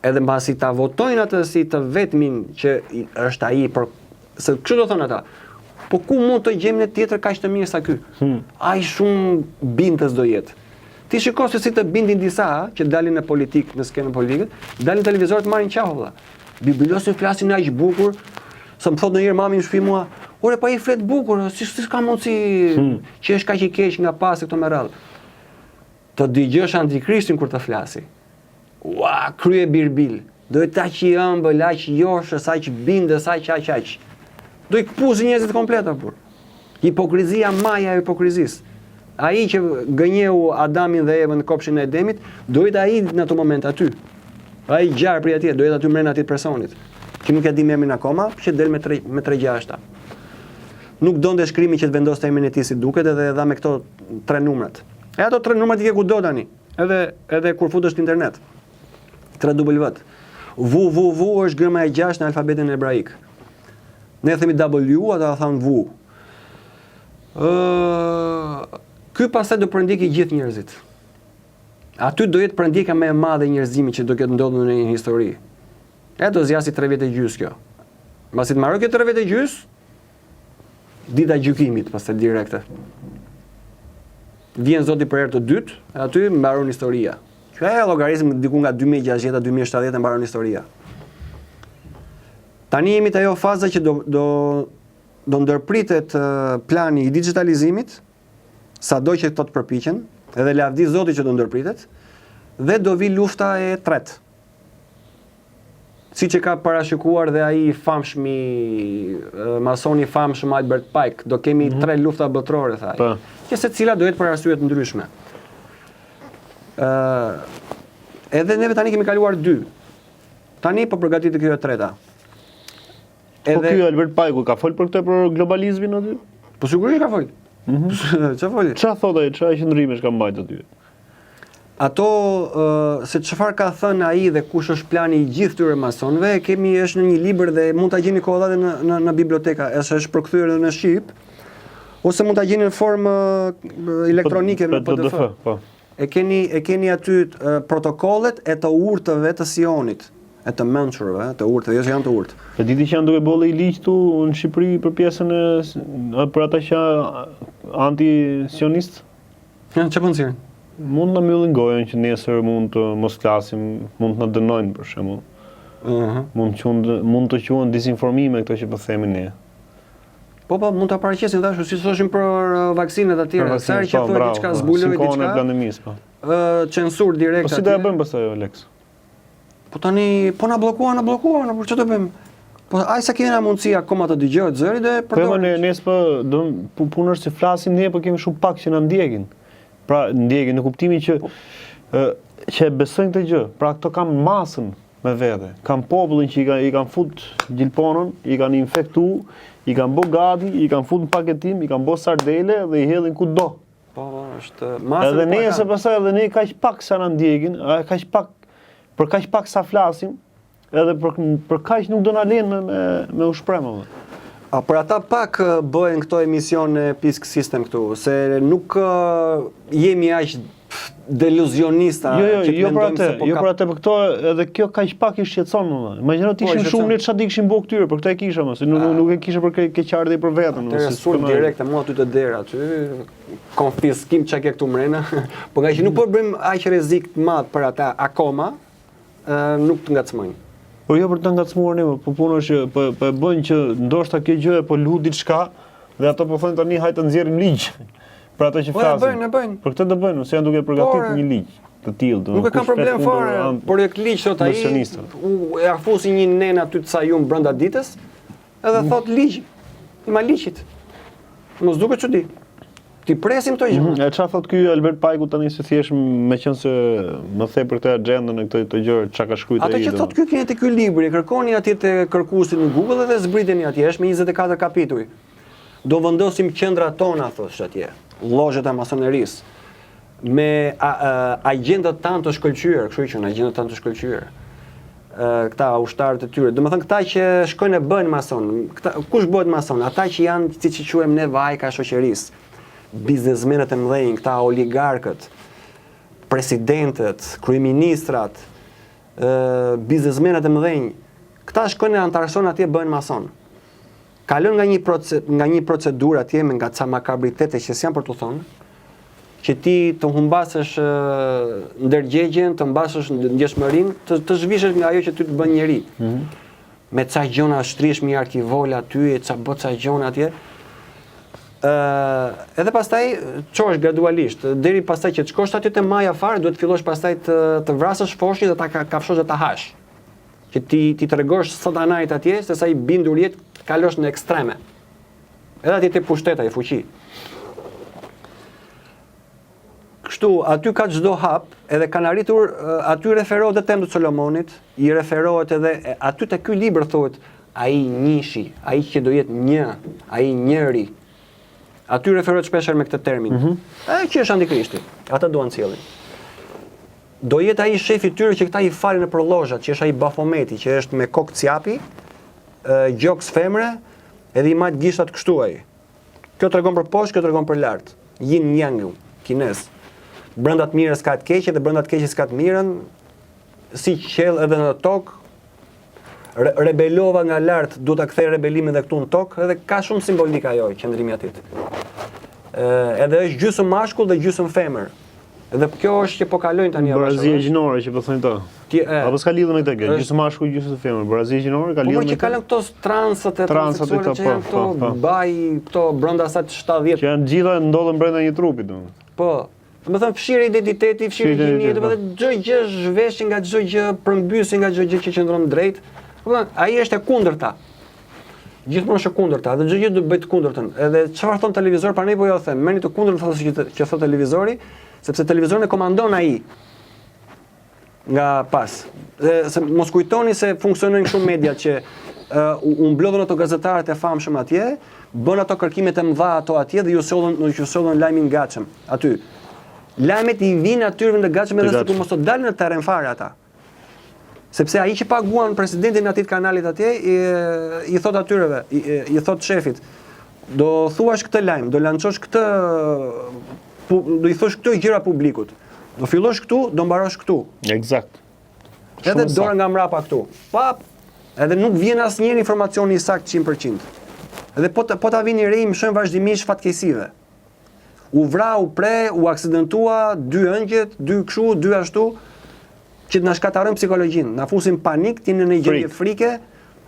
S1: Edhe mbasi ta votojnë atë si të vetmin që është ai për se kështu do thonë ata. Po ku mund të gjejmë ne tjetër kaq të mirë sa ky?
S2: Hmm.
S1: Ai shumë bindës do jetë. Ti shiko se si të bindin disa që dalin në politikë, në skenën politike, dalin në televizor të marrin qafë vëlla. Bibilosin flasin aq bukur, sa më thotë ndonjëherë mami në shtëpi mua, ore pa i flet bukur, si si ka mundësi hmm. që është kaq i keq nga pas e këto me radhë. Të dëgjosh antikrishtin kur të flasi. Ua, krye birbil. Do jetë aq i ëmbël, aq joshës, aq bindës, aq aq aq. Do i këpusi njerëzit komplet apo. Hipokrizia maja e hipokrizisë. Ai që gënjeu Adamin dhe Evën në kopshin e Edemit, do jetë ai në atë moment aty. Ai gjarpri atje, do jetë aty mrena atij personit, që nuk ia dim emrin akoma, që del me tre me tre gjashta. Nuk donte shkrimi që të vendoste emrin e tij si duket edhe e dha me këto tre numrat. E ato tre numrat i ke kudo tani. Edhe edhe kur futesh në internet. 3 W. V V V është gërma e gjashtë në alfabetin hebraik. Ne themi W, ata thonë V. Ë, ky pastaj do përndjekë gjithë njerëzit. Aty do jetë përndjekja më e madhe e njerëzimit që do ketë ndodhur në një histori. E do zgjasi 3 vjet e gjys kjo. Mbasi të mbarojë kjo 3 vjet e gjys, dita e gjykimit pastaj direkte. Vjen Zoti për herë të dytë, e aty mbaron historia. Që e llogarisim diku nga 2060 2070 mbaron historia. Tani jemi te ajo faza që do do do ndërpritet plani i digjitalizimit, sado që këto të përpiqen, edhe lavdi Zotit që do ndërpritet, dhe do vi lufta e tretë. Siç e ka parashikuar dhe ai i famshmi, masoni i famshëm Albert Pike, do kemi mm -hmm. tre lufta botërore, tha ai. Po. Që secila do jetë për arsye të ndryshme. Ë edhe neve tani kemi kaluar dy. Tani po përgatitet kjo e treta.
S2: Po edhe... Po ky Albert Pike ka fol për këtë për globalizmin aty?
S1: Po sigurisht ka fol. Mm -hmm. Ça
S2: foli? Ça thotë ai, ça qëndrimesh ka mbajt aty?
S1: Ato se çfarë ka thënë ai dhe kush është plani i gjithë këtyre masonëve, e kemi është në një libër dhe mund ta gjeni kollaj edhe në në në biblioteka, është është përkthyer edhe në shqip, ose mund ta gjeni në formë elektronike në
S2: PDF. PDF po.
S1: E keni e keni aty protokollet e të urtëve të Sionit, e të mençurve, të urtëve, jo se janë të
S2: urtë. E di ti që janë duke bërë një ligj këtu në Shqipëri për pjesën e për ata që anti-sionistë?
S1: Ja, çfarë po nxjerrin?
S2: Mund të na mbyllin gojën që nesër mund të mos flasim, mund të na dënojnë për shembull. Ëh. Uh -huh. Mund të quhen mund të quhen dizinformime këto që po themi
S1: ne. Po po, mund ta paraqesin ashtu si thoshin për uh, vaksinat atje, sa herë që po, thonë diçka po, zbuloi diçka.
S2: Si në pandemisë, po.
S1: Ë censurë
S2: direkt. Po si do e bëjmë pastaj Alex?
S1: Po tani po na bllokuan, na bllokuan, por ç'do të bëjmë? Po aq sa kemi na mundësi akoma të dëgjohet zëri do e
S2: po, përdorim. Po ne ne s'po do po punë është se flasim ne, po kemi shumë pak që na ndjekin. Pra ndjekin në kuptimin që po. ë që e besojnë këtë gjë. Pra këto kanë masën me vete. Kanë popullin që i kanë i kanë fut gjilponën, i kanë infektu, i kanë bë gati, i kanë fut në paketim, i kanë bë sardele dhe i hedhin kudo.
S1: Po, po, është
S2: masën. Edhe ne se pastaj edhe ne kaq pak sa na ndjekin, kaq pak për kaq pak sa flasim, edhe për për kaq nuk do na lënë me me, me u shpreh më.
S1: A për ata pak bëhen këto emisione Pisk System këtu, se nuk jemi aq deluzionista
S2: jo, jo, që jo për atë, po jo për atë, por këto edhe kjo kaq pak i shqetëson më. Imagjino të po, ishin shumë ne çfarë do kishin bërë këtyre, për këtë e kisha më, se nuk nuk e kisha për keqardhje për veten,
S1: ose sulm direkt mua aty te dera aty, konfiskim çka ke këtu mrena. Po ngaqë nuk po bëjmë aq rrezik të madh për ata akoma, nuk të ngacmojnë.
S2: Po jo për të ngacmuar ne, po puna është që po po e bëjnë që ndoshta kjo gjë po lu diçka dhe ato po thonë tani hajt të nxjerrim ligj për ato që
S1: po, flasin. Po e bëjnë, e
S2: bëjnë. Për këtë do bëjnë, se janë duke përgatitur një ligj të tillë,
S1: do. Nuk e kam problem fare, projekt ligj thot ai. U e fusi një nen aty të sajum brenda ditës, edhe mm. thot ligj i Maliqit. Mos duket çudi. T'i presim këto
S2: gjëra. Mm, e çfarë thot ky Albert Pajku tani se thjesht meqenëse më the për këtë agjendën e këto këto gjëra çka ka shkruar
S1: ai. Ato që thot ky keni te ky libri, e kërkoni atje te kërkuesi në Google dhe zbriteni atje, është me 24 kapituj. Do vendosim qendrat tona thosh atje, lozhet e masonerisë me a, a, agjentët tanë të shkëlqyer, kështu i quajnë agjentët tanë të shkëlqyer. Ë këta ushtarët e tyre. Domethënë këta që shkojnë e bëhen mason. Këta kush bëhet mason? Ata që janë siç i quajmë ne vajka e shoqërisë. Biznesmenët e mëdhenj, këta oligarkët, presidentët, kryeministrat, ë biznesmenët e mëdhenj. Këta shkojnë e anëtarësohen atje bëhen mason. Kalon nga një proce, nga një procedurë atje me nga ca makabritete që s'janë për t'u thënë. Që ti të humbasësh ndërgjegjen, të humbasësh ndjeshmërinë, të të zhvishesh nga ajo që ty të bën njeri. Mm -hmm. Me ca gjona shtrihesh me arkivol aty e ca bë ca gjona atje. Ë, edhe pastaj çohesh gradualisht, deri pastaj që të shkosh aty te maja fare, duhet të fillosh pastaj të të vrasësh foshnjën dhe ta kafshosh dhe ta hash. Që ti t'i tregosh satanait atje se sa i bindur je të kalosh në ekstreme. Edhe atje te pushtet ai fuqi. Kështu, aty ka çdo hap, edhe kanë arritur, aty referohet dhe Tempullit të Solomonit, i referohet edhe, aty te ky libër thuhet, ai njëshi, ai që do jetë një, ai njëri. Aty referohet shpeshherë me këtë termin. Mm -hmm. E, që është antikrishti, ata duan sjellin. Do jetë ai shefi i tyre që këta i falin nëpër lozhat, që është ai Bafometi, që është me kokë cjapi, gjoks femre, edhe i majt gishtat kështu ai. Kjo tregon për poshtë, kjo tregon për lart. Yin Yang, kinez. Brenda të mirës ka të keqe dhe brenda të keqes ka të mirën, si qiell edhe në tokë. Re rebelova nga lart, du ta kthej rebelimin edhe këtu në tokë, edhe ka shumë simbolikë ajo qëndrimi aty. Ë, edhe është gjysmë mashkull dhe gjysmë femër. Dhe kjo është që po kalojnë tani
S2: avash. Barazia gjinore që po thonë këto. Ti e. Apo s'ka lidhje me këtë gjë, gjysmë mashkull, gjysmë femër, barazia gjinore ka po, lidhje
S1: po, me. Po që kalon këto transët e transët e këto që janë këto po, po. baj këto brenda asaj
S2: 70. Që janë gjitha ndodhen brenda një trupi
S1: domethënë. Po. Domethënë fshirë identiteti, fshirë gjinia, po. domethënë çdo gjë zhveshje nga çdo gjë, përmbysje nga çdo gjë që qëndron drejt. Domethënë ai është e kundërta. Gjithmonë është e kundërta, dhe çdo gjë do të bëjë të kundërtën. Edhe çfarë thon televizori, prandaj po jua them, merrni të kundërtën thotë që që thotë televizori, sepse televizorin e komandon ai nga pas. Dhe se mos kujtoni se funksionojnë kështu mediat që uh, u, u mblodhën ato gazetarët e famshëm atje, bën ato kërkimet e mëdha ato atje dhe ju sollën ju sollën lajmin gatshëm aty. Lajmet i vijnë atyre në gatshëm edhe sikur mos të dalin në terren fare ata. Sepse ai që paguan presidentin e atij kanalit atje i, i thot atyreve, i, i thot shefit, do thuash këtë lajm, do lançosh këtë pu, do i thosh këto gjëra publikut. Do fillosh këtu, do mbarosh
S2: këtu. Eksakt.
S1: Edhe dora nga mbrapa këtu. Pap, edhe nuk vjen asnjëherë informacioni i saktë 100%. Edhe po të, po ta vini re, i mëshojnë vazhdimisht fatkeqësive. U vra, u pre, u aksidentua, dy ëngjëjt, dy kështu, dy ashtu, që të na shkatërrojnë psikologjinë, na fusin panik, të jeni në një gjendje frike,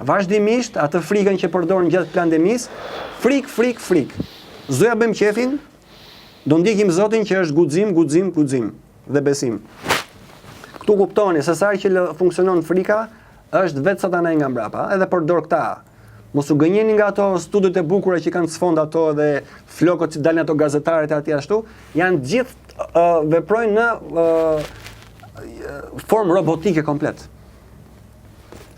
S1: vazhdimisht atë frikën që përdorin gjatë pandemisë, frikë, frikë, frikë. S'do ja bëjmë qefin, do ndjekim Zotin që është guxim, guxim, guxim dhe besim. Këtu kuptoni se sa herë që funksionon frika, është vetë satanai nga mbrapa, edhe përdor këta Mos u gënjeni nga ato studiot e bukura që kanë sfond ato dhe flokët që dalin ato gazetarët atje ashtu, janë gjithë uh, veprojnë në uh, formë robotike komplet.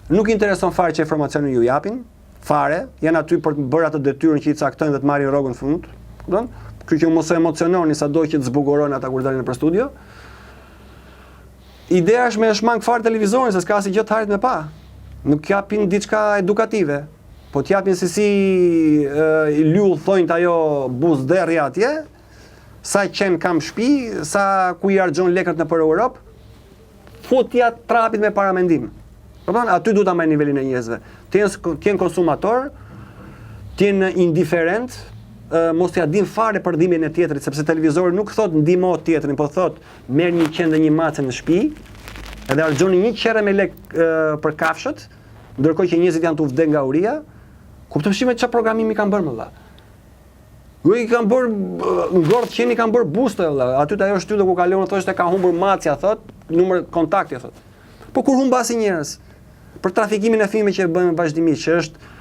S1: Nuk i intereson fare që informacionin ju japin, fare, janë aty për të bërë atë detyrën që i caktojnë dhe të marrin rrogën në fund, kupton? Kështu që mos u emociononi sado që të zbukurojnë ata kur dalin nëpër studio. Ideja është me e shmang fare televizorin se s'ka asgjë të hajrit me pa. Nuk japin diçka edukative. Po të japin se si i lyu thonjtë ajo buzëderrja atje, sa qen kam shtëpi, sa ku i harxhon lekët nëpër Europë, futja trapit me paramendim. Kupton? Aty duhet ta mbajnë nivelin e njerëzve. Të jenë të jenë konsumator, të jenë indiferent, mos t'ia din fare për dhimbjen e tjetrit, sepse televizori nuk thot ndihmo tjetrin, po thot merr një qen dhe një mace në shtëpi, edhe harxhoni një qerre me lek për kafshët, ndërkohë që njerëzit janë tu vdek nga uria. Kupton shime çfarë programimi kanë bërë më vëlla. Ju i kanë bërë ngordh qeni kanë bërë buste vëlla. Aty te ajo shtyllë ku kalon thoshte ka humbur macja thot, numër kontakti thot. Po kur humbasin njerëz për trafikimin e fëmijëve që e bëjnë vazhdimisht, që është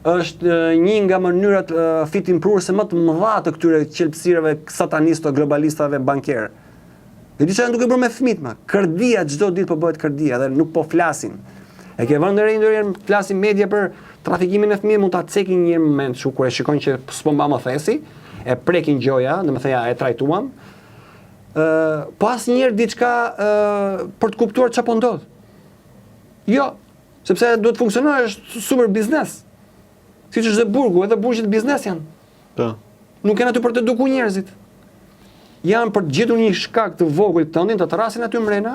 S1: është një nga mënyrat fitimprurëse më të mëdha të këtyre qelbësirave satanisto globalistave bankerë. E di çfarë janë duke bërë me fëmijët më? Kërdia çdo ditë po bëhet kërdia dhe nuk po flasin. E ke vënë re ndonjëherë flasin media për trafikimin e fëmijëve, mund ta cekin një moment kështu kur e shikojnë që s'po mba më thesi, e prekin gjoja, domethënë ja e trajtuam. Ë, po asnjëherë diçka ë për të kuptuar çfarë po ndodh. Jo, sepse duhet të funksionojë, është super biznes. Siç është dhe burgu, edhe burgjet biznes janë. Po. Nuk janë aty për të edukuar njerëzit. Janë për të gjetur një shkak të vogël tëndin, të të rrasin aty mrena,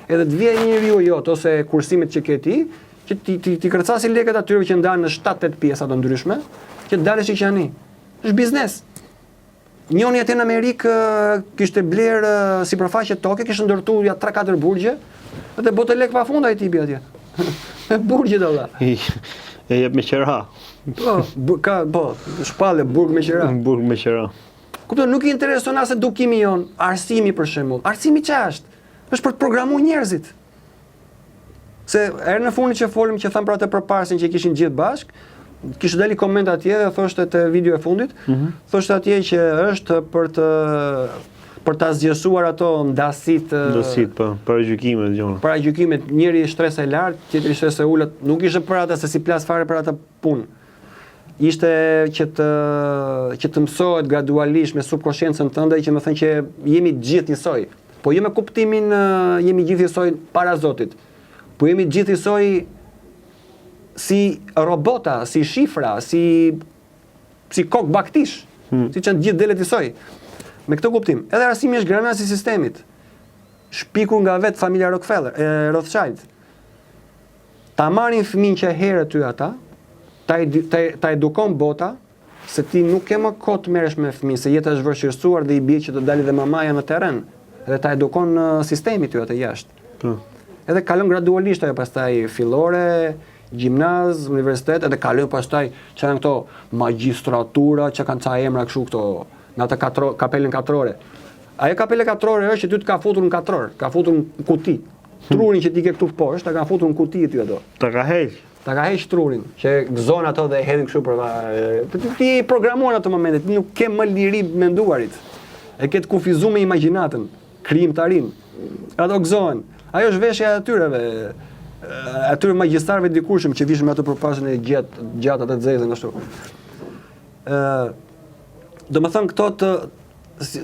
S1: edhe të vijë njeriu jot ose kursimet që ke ti, që ti ti, ti kërcasi lekët atyre që ndahen në 7-8 pjesa të ndryshme, që të dalësh i qani. Është biznes. Njoni atje në Amerikë kishte blerë sipërfaqe toke, kishte ndërtuar ja 3-4 burgje dhe bote lek pafund ai tipi atje. Me burgje do
S2: valla. E jep me qera.
S1: Po, bu, ka, po, shpalle burg me qera.
S2: Burg me qera.
S1: Kupton, nuk i intereson as edukimi jonë, arsimi për shembull. Arsimi ça është? Është për të programuar njerëzit. Se herën e fundit që folëm që thamë për atë përparësin që kishin gjithë bashkë, kishte dalë koment atje dhe thoshte te video e fundit, mm -hmm. thoshte atje që është për të për të asgjësuar ato
S2: ndasitë, ndasitë po, paragjykimet
S1: gjona. Paragjykimet, njëri shtresë e lartë, tjetri shtresë e ulët, nuk ishte për atë se s'i plas fare për atë punë. Ishte që të që të mësohet gradualisht me subkoshiencën tënde që me thënë që jemi të gjithë njësoj. Po jo me kuptimin jemi gjithë njësoj para Zotit. Po jemi gjithë njësoj si robota, si shifra, si si kokë bagëtish, hmm. siç janë gjithë delet njësoj. Me këtë kuptim, edhe arsimi është granazh i sistemit, shpikur nga vetë familja Rockefeller, e Rothschild. Ta marrin fëmijën që herët ty ata, ta, ta, ta edukon bota, Se ti nuk ke më kohë të merresh me fëmijë, se jeta është vështirësuar dhe i bie që të dali dhe mamaja në terren dhe ta edukon sistemi ty atë jashtë. Po. Edhe kalon gradualisht ajo pastaj fillore, gjimnaz, universitet, edhe kalon pastaj që janë këto magjistratura, që kanë ca emra kështu këto, me atë katro, kapelën katrore. Ajo kapele katrore është që ty të ka futur në katror, ka futur në kuti. Trurin që ti ke këtu poshtë, ta ka futur në kuti ty ato.
S2: Ta ka heq.
S1: Ta ka heq trurin, që gëzon ato dhe e hedhin kështu për ti, ti je i programuar në ato momente, ti nuk ke më liri menduarit. E ke të kufizuar me imagjinatën, krijimtarinë. Ato gëzohen. Ajo është veshja e atyreve, atyre magjistarëve dikurshëm që vishin me ato përpasën e gjatë, gjatë atë të zezën ashtu. Ë, domethënë këto të si,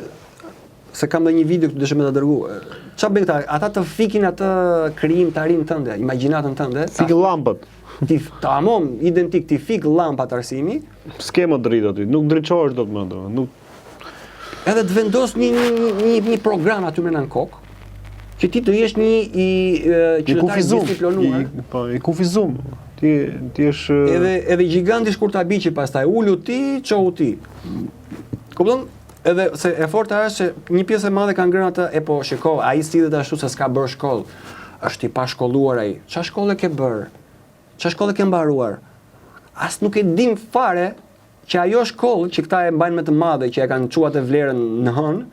S1: se kam dhe një video këtu desha me ta dërgu. Ça bëjnë këta? Ata të fikin atë krijimtarinë tënde, imagjinatën tënde.
S2: Fik llampët.
S1: Ti tamam identik ti fik llampat arsimi.
S2: S'ke më dritë aty, nuk ndriçohesh dot më ato, nuk
S1: Edhe të vendos një një një një, një program aty mrena në kokë, që ti të jesh një i
S2: qytetar i disciplinuar. I, po, i kufizum. Ti ti
S1: je edhe edhe gjiganti shkurtabiqi pastaj ulu ti, çohu ti. Kupton? Edhe se e forta është se një pjesë e madhe kanë ngrënë atë, e po shiko, ai sillet ashtu se s'ka bërë shkollë. Është i pashkolluar ai. Ça shkolle ke bërë? Ça shkolle ke mbaruar? As nuk e dim fare që ajo shkollë që këta e mbajnë me të madhe, që e kanë çuar atë vlerën në hënë,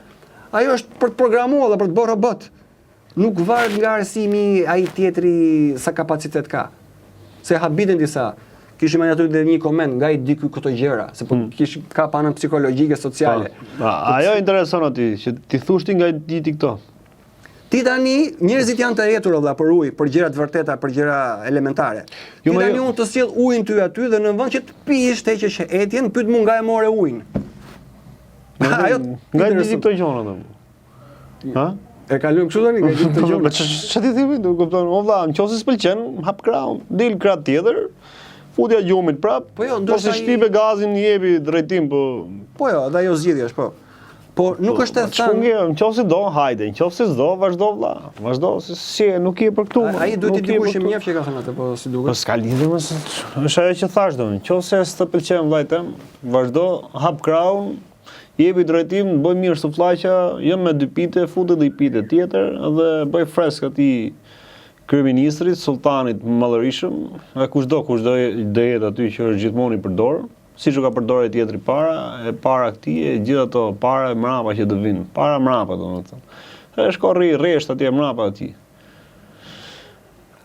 S1: ajo është për të programuar dhe për të bërë robot. Nuk varet nga arsimi ai tjetri sa kapacitet ka. Se habiten disa. Kishim aty dhe një koment nga i di ky këto gjëra, se po hmm. kish ka panën psikologjike, sociale.
S2: Po, ajo intereson aty që ti thush ti nga i di ti këto.
S1: Ti tani njerëzit janë të etur vëlla për ujë, për gjëra të vërteta, për gjëra elementare. Jo, ti tani jo. unë të sjell ujin ty aty dhe në vend që të pish të heqësh etjen, pyet mua nga e more ujin.
S2: Ajo nga i di ti këto gjëra domethënë.
S1: Ha? E kalojmë kështu tani, ka gjithë të
S2: gjëra. Ç'a ti themi, do kupton, o vlla, nëse s'pëlqen, hap krahun, dil krah tjetër, futja gjumit prap.
S1: Po jo, ndoshta
S2: ose shtype gazin, jepi drejtim,
S1: po. Po jo, edhe ajo zgjidhje është, po. Po nuk po, është e
S2: thënë. Nëse do, hajde, nëse s'do, vazhdo vlla. Vazhdo, se si nuk je për këtu.
S1: Ai duhet të dikush që më njeh që ka thënë atë, po si duket.
S2: Po s'ka lidhje më, është ajo që thash domethënë, nëse s'të pëlqen vllai tem, vazhdo, hap krahun, Jepi drejtim, bëj mirë sufllaqja, jo me dy pite, fut edhe një pite tjetër dhe bëj fresk atij kryeministrit, sulltanit madhërishëm, e kushdo kush do do jetë aty që është gjithmonë i përdorur, siç u ka përdorur ai tjetri para, e para këtij, e gjithë ato para e mrapa që do vinë, para mrapa domethënë. E shko rri rresht atje mrapa atij.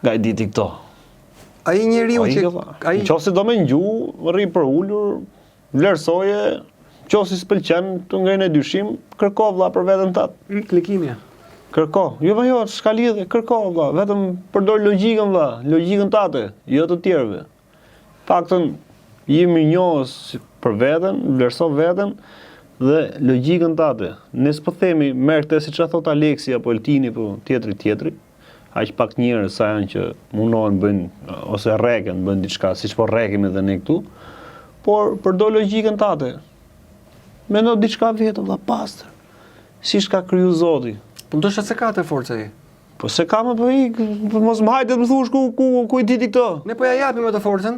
S2: Nga i di ti këto.
S1: Ai njeriu
S2: që ai nëse do me ngju, rri përulur, Vlerësoje, qoftë se s'pëlqen, të ngre një dyshim, kërko vlla për veten
S1: tënde. Mm, klikimi.
S2: Kërko. Jo, po jo, s'ka lidhje, kërko vlla, vetëm përdor logjikën vlla, logjikën tate, jo të tjerëve. Paktën ji mirënjohës për veten, vlerëso veten dhe logjikën tate. Ne s'po themi merr këtë siç e thot Aleksi apo Eltini apo tjetri tjetri. Aq pak njerëz sa janë që mundohen bëjnë ose rreken bëjnë diçka, siç po rrekemi edhe ne këtu. Por përdor logjikën tate. Mendo diçka vetë vlla pastër. Siç ka kriju Zoti.
S1: Po ndoshta s'e ka atë forcë ai.
S2: Po s'e ka më po ik, po mos më hajde të më thuash ku ku ku i di ti
S1: këto. Ne po ja japim atë forcën.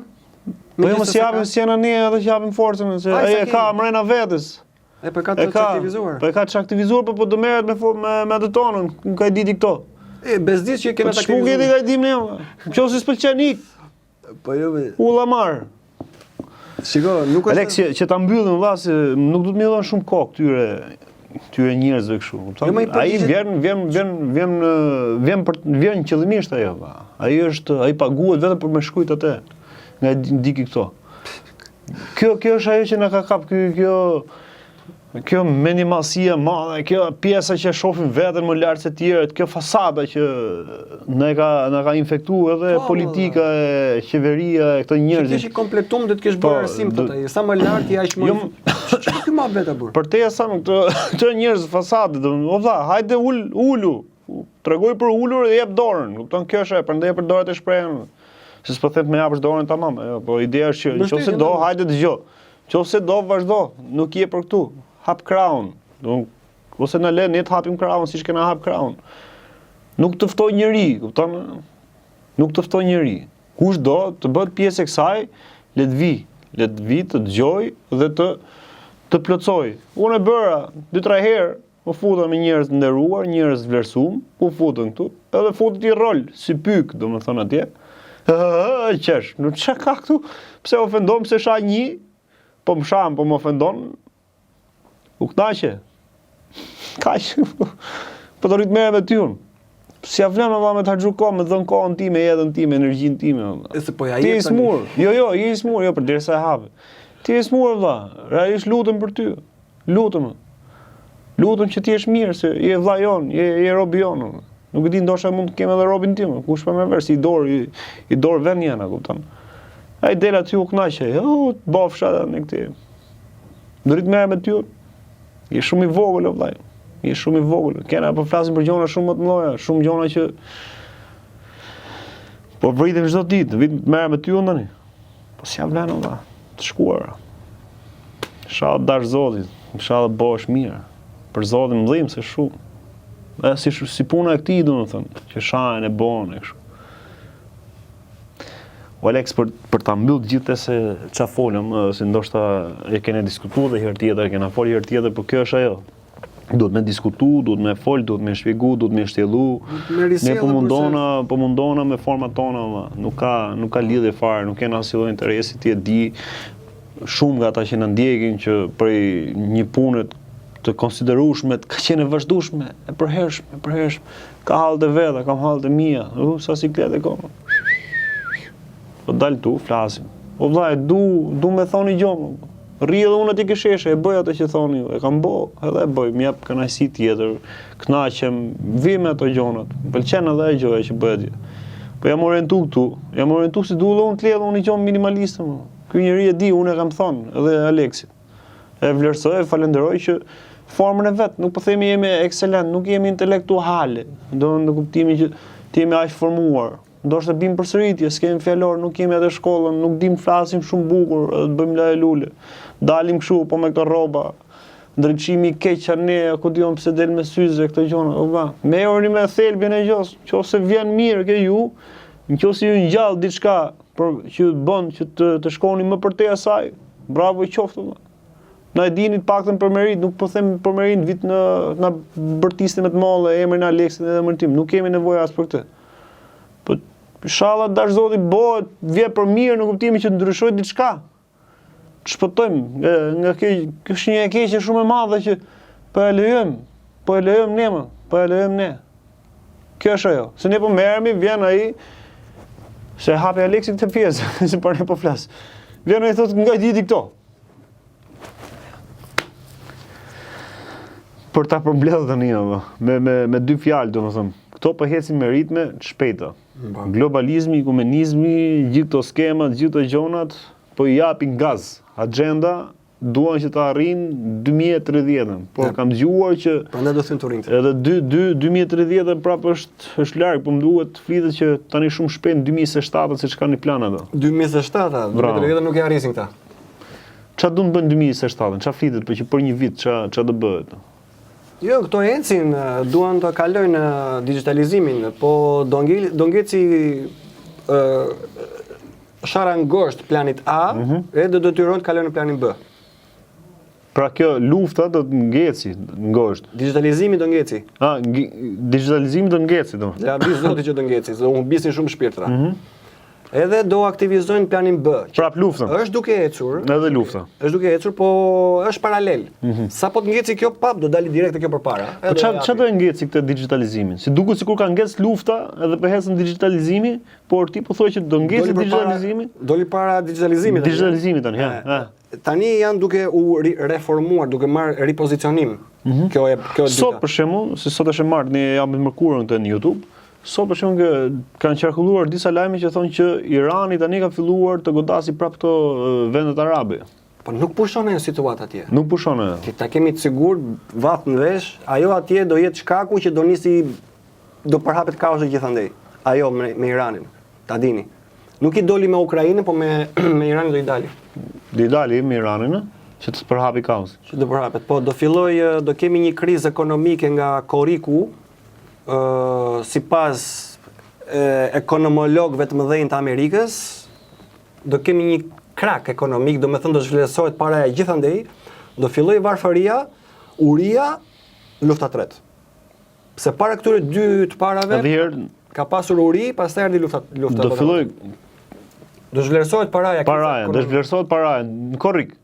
S2: Po jo mos japim si janë ne ato që japim forcën, se ai e ka mrena vetes.
S1: E po e ka të çaktivizuar.
S2: Po e ka çaktivizuar, po po do merret me me, me atë tonën, nga i di ti këto.
S1: E bezdis që kena
S2: po të aktivizuar. Po nga i dim ne. Nëse s'pëlqen ik.
S1: Po jo.
S2: Ulla mar.
S1: Shiko, nuk
S2: është Aleks, që, që ta mbyllim vëlla se nuk do të më dhon shumë kohë këtyre këtyre njerëzve kështu, kupton?
S1: Jo,
S2: ai vjen vjen vjen vjen vjen për vjen qëllimisht ajo vëlla. Ai është ai paguhet vetëm për me shkrujt atë. Nga diki këto. Kjo kjo është ajo që na ka kap ky kjo kjo mendjemadhësia e madhe, kjo pjesa që e shohim veten më lart se të tjerët, kjo fasada që na ka na ka infektuar edhe po, politika e qeveria e këto
S1: njerëz. Që të kompletum do të kesh po, bërë arsim të ai, sa më lart je aq më. Jo, çfarë ky më vetë
S2: burr? Për te sa më këto këto njerëz fasadë, do o vlla, hajde ul ulu. Tregoj për ulur dhe jep dorën. Kupton kjo është, prandaj e përdor atë shprehjen. Se s'po them të më japësh dorën tamam, jo, po ideja është që nëse do, hajde dëgjo. Qoftë se do, vazhdo, nuk je për këtu, hap krahun, do, ose na le ne të hapim krahun, siç kena hap krahun. Nuk të ftoi njeri, kupton? Nuk të ftoi njeri. Kush do të bëhet pjesë e kësaj, le të vijë, le të vijë të dëgjojë dhe të të plotësojë. Unë e bëra dy tre herë, u futa me njerëz të nderuar, njerëz të vlerësuar, u futën këtu, edhe futet një rol si pyk, domethënë atje. Ëh, qesh, nuk çka ka këtu? Pse ofendon, pse sha një? Po më shan, po më ofendon. U kënaqe. Kaq. Po do rri të merrem me ty unë. Si ja vlen valla me të harxhu kohë, me dhën kohën time, jetën time, energjinë time.
S1: E se po ja
S2: jep. Ti je smur. Jo, jo, je i smur, jo përderisa e hape. Ti je smur valla. Realisht lutem për ty. Lutem. Lutem që ti jesh mirë, se je vlla jon, je je robi jon. Nuk e di, ndoshta mund të kem edhe robin tim, kush po më vesh, i dorë i, i dorë vend jena, kupton. Ai del aty u kënaqe, jo, të bofsha edhe në këtë. Do rri të merrem me ty. Je shumë i vogël o vllai. Je shumë i vogël. Kena po flasim për gjëra shumë më të mëdha, shumë gjëra që po vritem çdo ditë, vij të merrem me ty unë tani. Po s'ja vlen o vlla, të shkuara. Ishalla dashtë Zoti, ishalla bëhesh mirë. Për Zotin më dhimbse shumë. E si, si puna e këtij, domethënë, që shajnë e bonë e kështu. O Alex, për, për ta mbyllë gjithë se ça folëm, se ndoshta e kena diskutu dhe herë tjetër, e kena folë herë tjetër, por kjo është ajo. Duhet me diskutu, duhet me fol, duhet me shpjegu, duhet me shtjellu. Ne po mundona, po mundona me format tona, ma. nuk ka nuk ka lidhje fare, nuk kena asnjë lloj interesi, ti e di shumë nga ata që na ndjekin që prej një pune të konsiderueshme, ka qenë e vazhdueshme, e përhershme, e përhershme. Ka hallet e veta, kam hallet e mia, u sa siklet e kam. Po dal tu, flasim. O vlla, e du, du me thonë një gjë. Rri edhe unë atje ke sheshi, e bëj atë që thoni ju, e kam bo, edhe e bëj, më jep kënaqësi tjetër, kënaqem, vi me ato gjonat, më pëlqen edhe ajo gjëja që bëj atje. Po jam orientu këtu, jam orientu si du dhe unë të lë edhe unë një gjë minimaliste, më. Ky njeri e di, unë e kam thonë, edhe Aleksit. E vlerësoj, e falenderoj që formën e vet, nuk po themi jemi ekselent, nuk jemi intelektuale, do në kuptimin që të jemi aq formuar, Ndoshta bim përsëritje, s'kemi fjalor, nuk kemi atë shkollën, nuk dim të flasim shumë bukur, edhe të bëjmë lale lule. Dalim kështu, po me këto rroba. Ndriçimi i keq anë, ku di unë pse del me syze këto gjëra. O vlla, merruni me thelbin e gjos, nëse vjen mirë ke ju, nëse ju ngjall diçka për që ju bën që të të shkoni më përtej asaj, bravo i qoftë vlla. Na e dini të paktën për meritë, nuk po them për meritë vit në na bërtisni me të madhe emrin e Aleksit dhe emrin tim, nuk kemi nevojë as për këtë. Po ishalla dashtë Zoti bëhet, vjen për mirë në kuptimin që të ndryshojë diçka. Të shpëtojmë nga, nga kjo, kjo është një e keqe shumë e madhe që po e lejojmë, po e lejojmë ne më, po e lejojmë ne. Kjo është ajo. Se ne po merremi, vjen ai se hapi Aleksi këtë pjesë, se për ne po flas. Vjen ai thotë nga di ti këto. Për ta përmbledhur tani apo, me me me dy fjalë domethënë. Këto po ecin me ritme të shpejta. Po. Globalizmi, ekumenizmi, gjithë këto skemat, gjithë këto gjonat po i japin gaz. Agenda duan që të arrijnë 2030-ën. Por kam dëgjuar
S1: që prandaj do thyn të
S2: rinjtë. Edhe 2 2 2030-ën prapë është është larg, po më duhet të flitet që tani shumë shpejt në 2027-ën siç kanë një plan
S1: ato. 2027-a, 2030-ën nuk e arrisin këta.
S2: Ça duan të bëjnë 2027-ën? Ça flitet për që për një vit ça ça do bëhet?
S1: Jo, këto ecin, duan të kalojnë digjitalizimin, po do ngel do ngeci ë sharra në gozhdë planit A, mm -hmm. e do detyrohen të kalojnë në planin
S2: B. Pra kjo lufta do të ngeci ngosht.
S1: Digitalizimi do ngeci.
S2: A, digitalizimi do ngeci
S1: do. Lavdi Zotit që do ngeci, do humbisin shumë shpirtra. Mm -hmm. Edhe do aktivizojnë planin
S2: B. Prap luftën.
S1: Është duke ecur.
S2: Edhe lufta.
S1: Është duke ecur, po është paralel. Mm -hmm. Sapo të ngeci kjo pap do dali direkt kjo përpara.
S2: Po ça ça do e ngeci këtë digitalizimin? Si duket sikur ka ngec lufta edhe po ecën digitalizimi, por ti po thua që do ngeci
S1: digitalizimi? Doli para
S2: digitalizimit. Digitalizimi tani, ha. ha.
S1: Tani janë duke u reformuar, duke marrë ripozicionim.
S2: Mm -hmm. Kjo e kjo e dyta. Sot për shembull, se sot është e martë, ne japim mërkurën këtë në YouTube. Sot për shembull kanë qarkulluar disa lajme që thonë që Irani tani ka filluar të godasi prapë këto vendet
S1: arabe. Po nuk pushon ajo situatë
S2: atje. Nuk pushon ajo.
S1: Ti ta kemi të sigurt, vath në vesh, ajo atje do jetë shkaku që do nisi do përhapet kaosi gjithandej. Ajo me, me Iranin. Ta dini. Nuk i doli me Ukrainën, po me me Iranin do i
S2: dali. Do i dali me Iranin, ë? Që të përhapi
S1: kaos. Që do përhapet. Po do filloj do kemi një krizë ekonomike nga korriku, ë sipas ekonomologëve të mëdhenj të Amerikës, do kemi një krak ekonomik, domethënë do zhvlerësohet paraja gjithandej, do filloj varfëria, uria, lufta e tretë. Se para këtyre dy të parave
S2: Atëherë
S1: ka pasur uri, pastaj erdhi lufta
S2: lufta. Do filloj
S1: do zhvlerësohet
S2: paraja. Paraja, do zhvlerësohet paraja në korrik.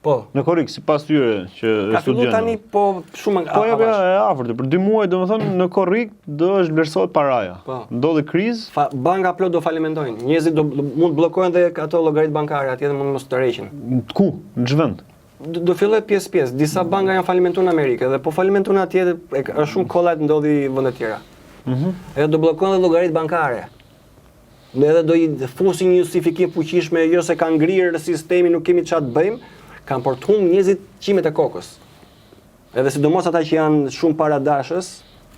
S1: Po.
S2: Në korrik sipas tyre që
S1: e studiojnë. Ka filluar tani po
S2: shumë Po ja, ja, e afërt, për dy muaj domethënë në korrik do zhvlerësohet paraja.
S1: Po.
S2: Ndodhi krizë.
S1: Fa, banka plot do falimentojnë. Njerëzit do, do mund të bllokohen dhe ato llogaritë bankare atje dhe mund mos tërheqin.
S2: Ku? Në ç'vend?
S1: Do filloj pjesë pjesë. Disa banka janë falimentuar në Amerikë dhe po falimentuan atje është shumë kollaj të ndodhi vende të tjera.
S2: Mhm. Mm
S1: edhe do bllokohen dhe llogaritë bankare. Dhe edhe do i fusin një justifikim fuqishme, jo se ka ngrirë sistemi, nuk kemi çfarë të bëjmë, kanë për të humbë njerëzit qimet e kokës. Edhe sidomos ata që janë shumë paradashës,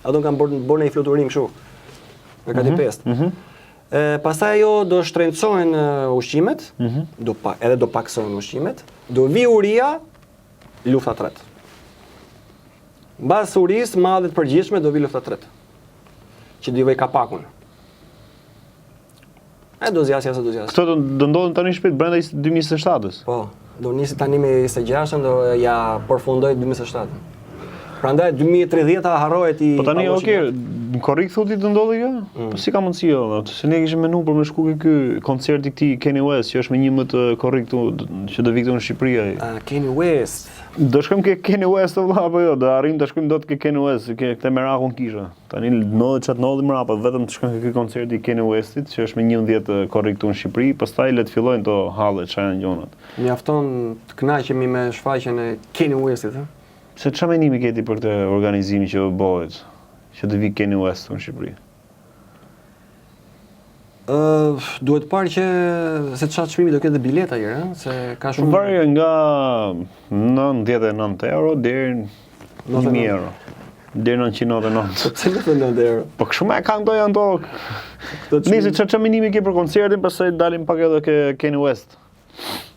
S1: ato kanë bërë bërë një fluturim kështu. Në kati mm -hmm.
S2: Mm -hmm.
S1: E, pastaj ajo do shtrenjtësohen ushqimet,
S2: mm -hmm.
S1: do pa, edhe do paksohen ushqimet, do vi uria, lufta tretë. Mbas urisë madhe të përgjithshme do vi lufta tretë. Që do i vëj kapakun. E do zgjasë, ja se do
S2: zgjasë. Këto do, do ndodhin tani shpejt brenda
S1: 2027-ës. Po, do nisi tani me 26-ën, do ja përfundoj 2027-ën. Prandaj 2030-a harroje
S2: ti. Po tani okay, në korrik thotë do ndodhi kjo? Mm. Po si ka mundësi jo, se ne kishim menduar për me shku ke ky koncerti i këtij Kanye West që është me 11 korrik këtu që do vi këtu në Shqipëri
S1: ai. Uh, Kanye West.
S2: Do shkojmë ke Kanye West vëlla apo jo? Do arrijmë të shkojmë dot ke Kanye West, ke këtë merakun kisha. Tani ndodhi ça të ndodhi mrapa, vetëm të shkojmë ke ky koncerti i Kanye Westit, që është me 11 korrik këtu në Shqipëri, pastaj le të fillojnë to halle ça janë
S1: gjonat. Mjafton të kënaqemi me shfaqjen e Kanye Westit,
S2: ë? Se ça mendimi ke ti për këtë organizimin që bëhet, që të vi Kanye West në Shqipëri?
S1: Ë, duhet parë që se ça çmimi do ketë dhe bileta i ë, se ka
S2: shumë Varet nga 99 euro deri në 1000 euro. Deri në
S1: 999. Po pse 99 euro?
S2: Po kështu më kanë këto janë to. Këto çmime. Nisi çfarë mendimi ke për koncertin, pastaj dalim pak edhe ke Kanye West.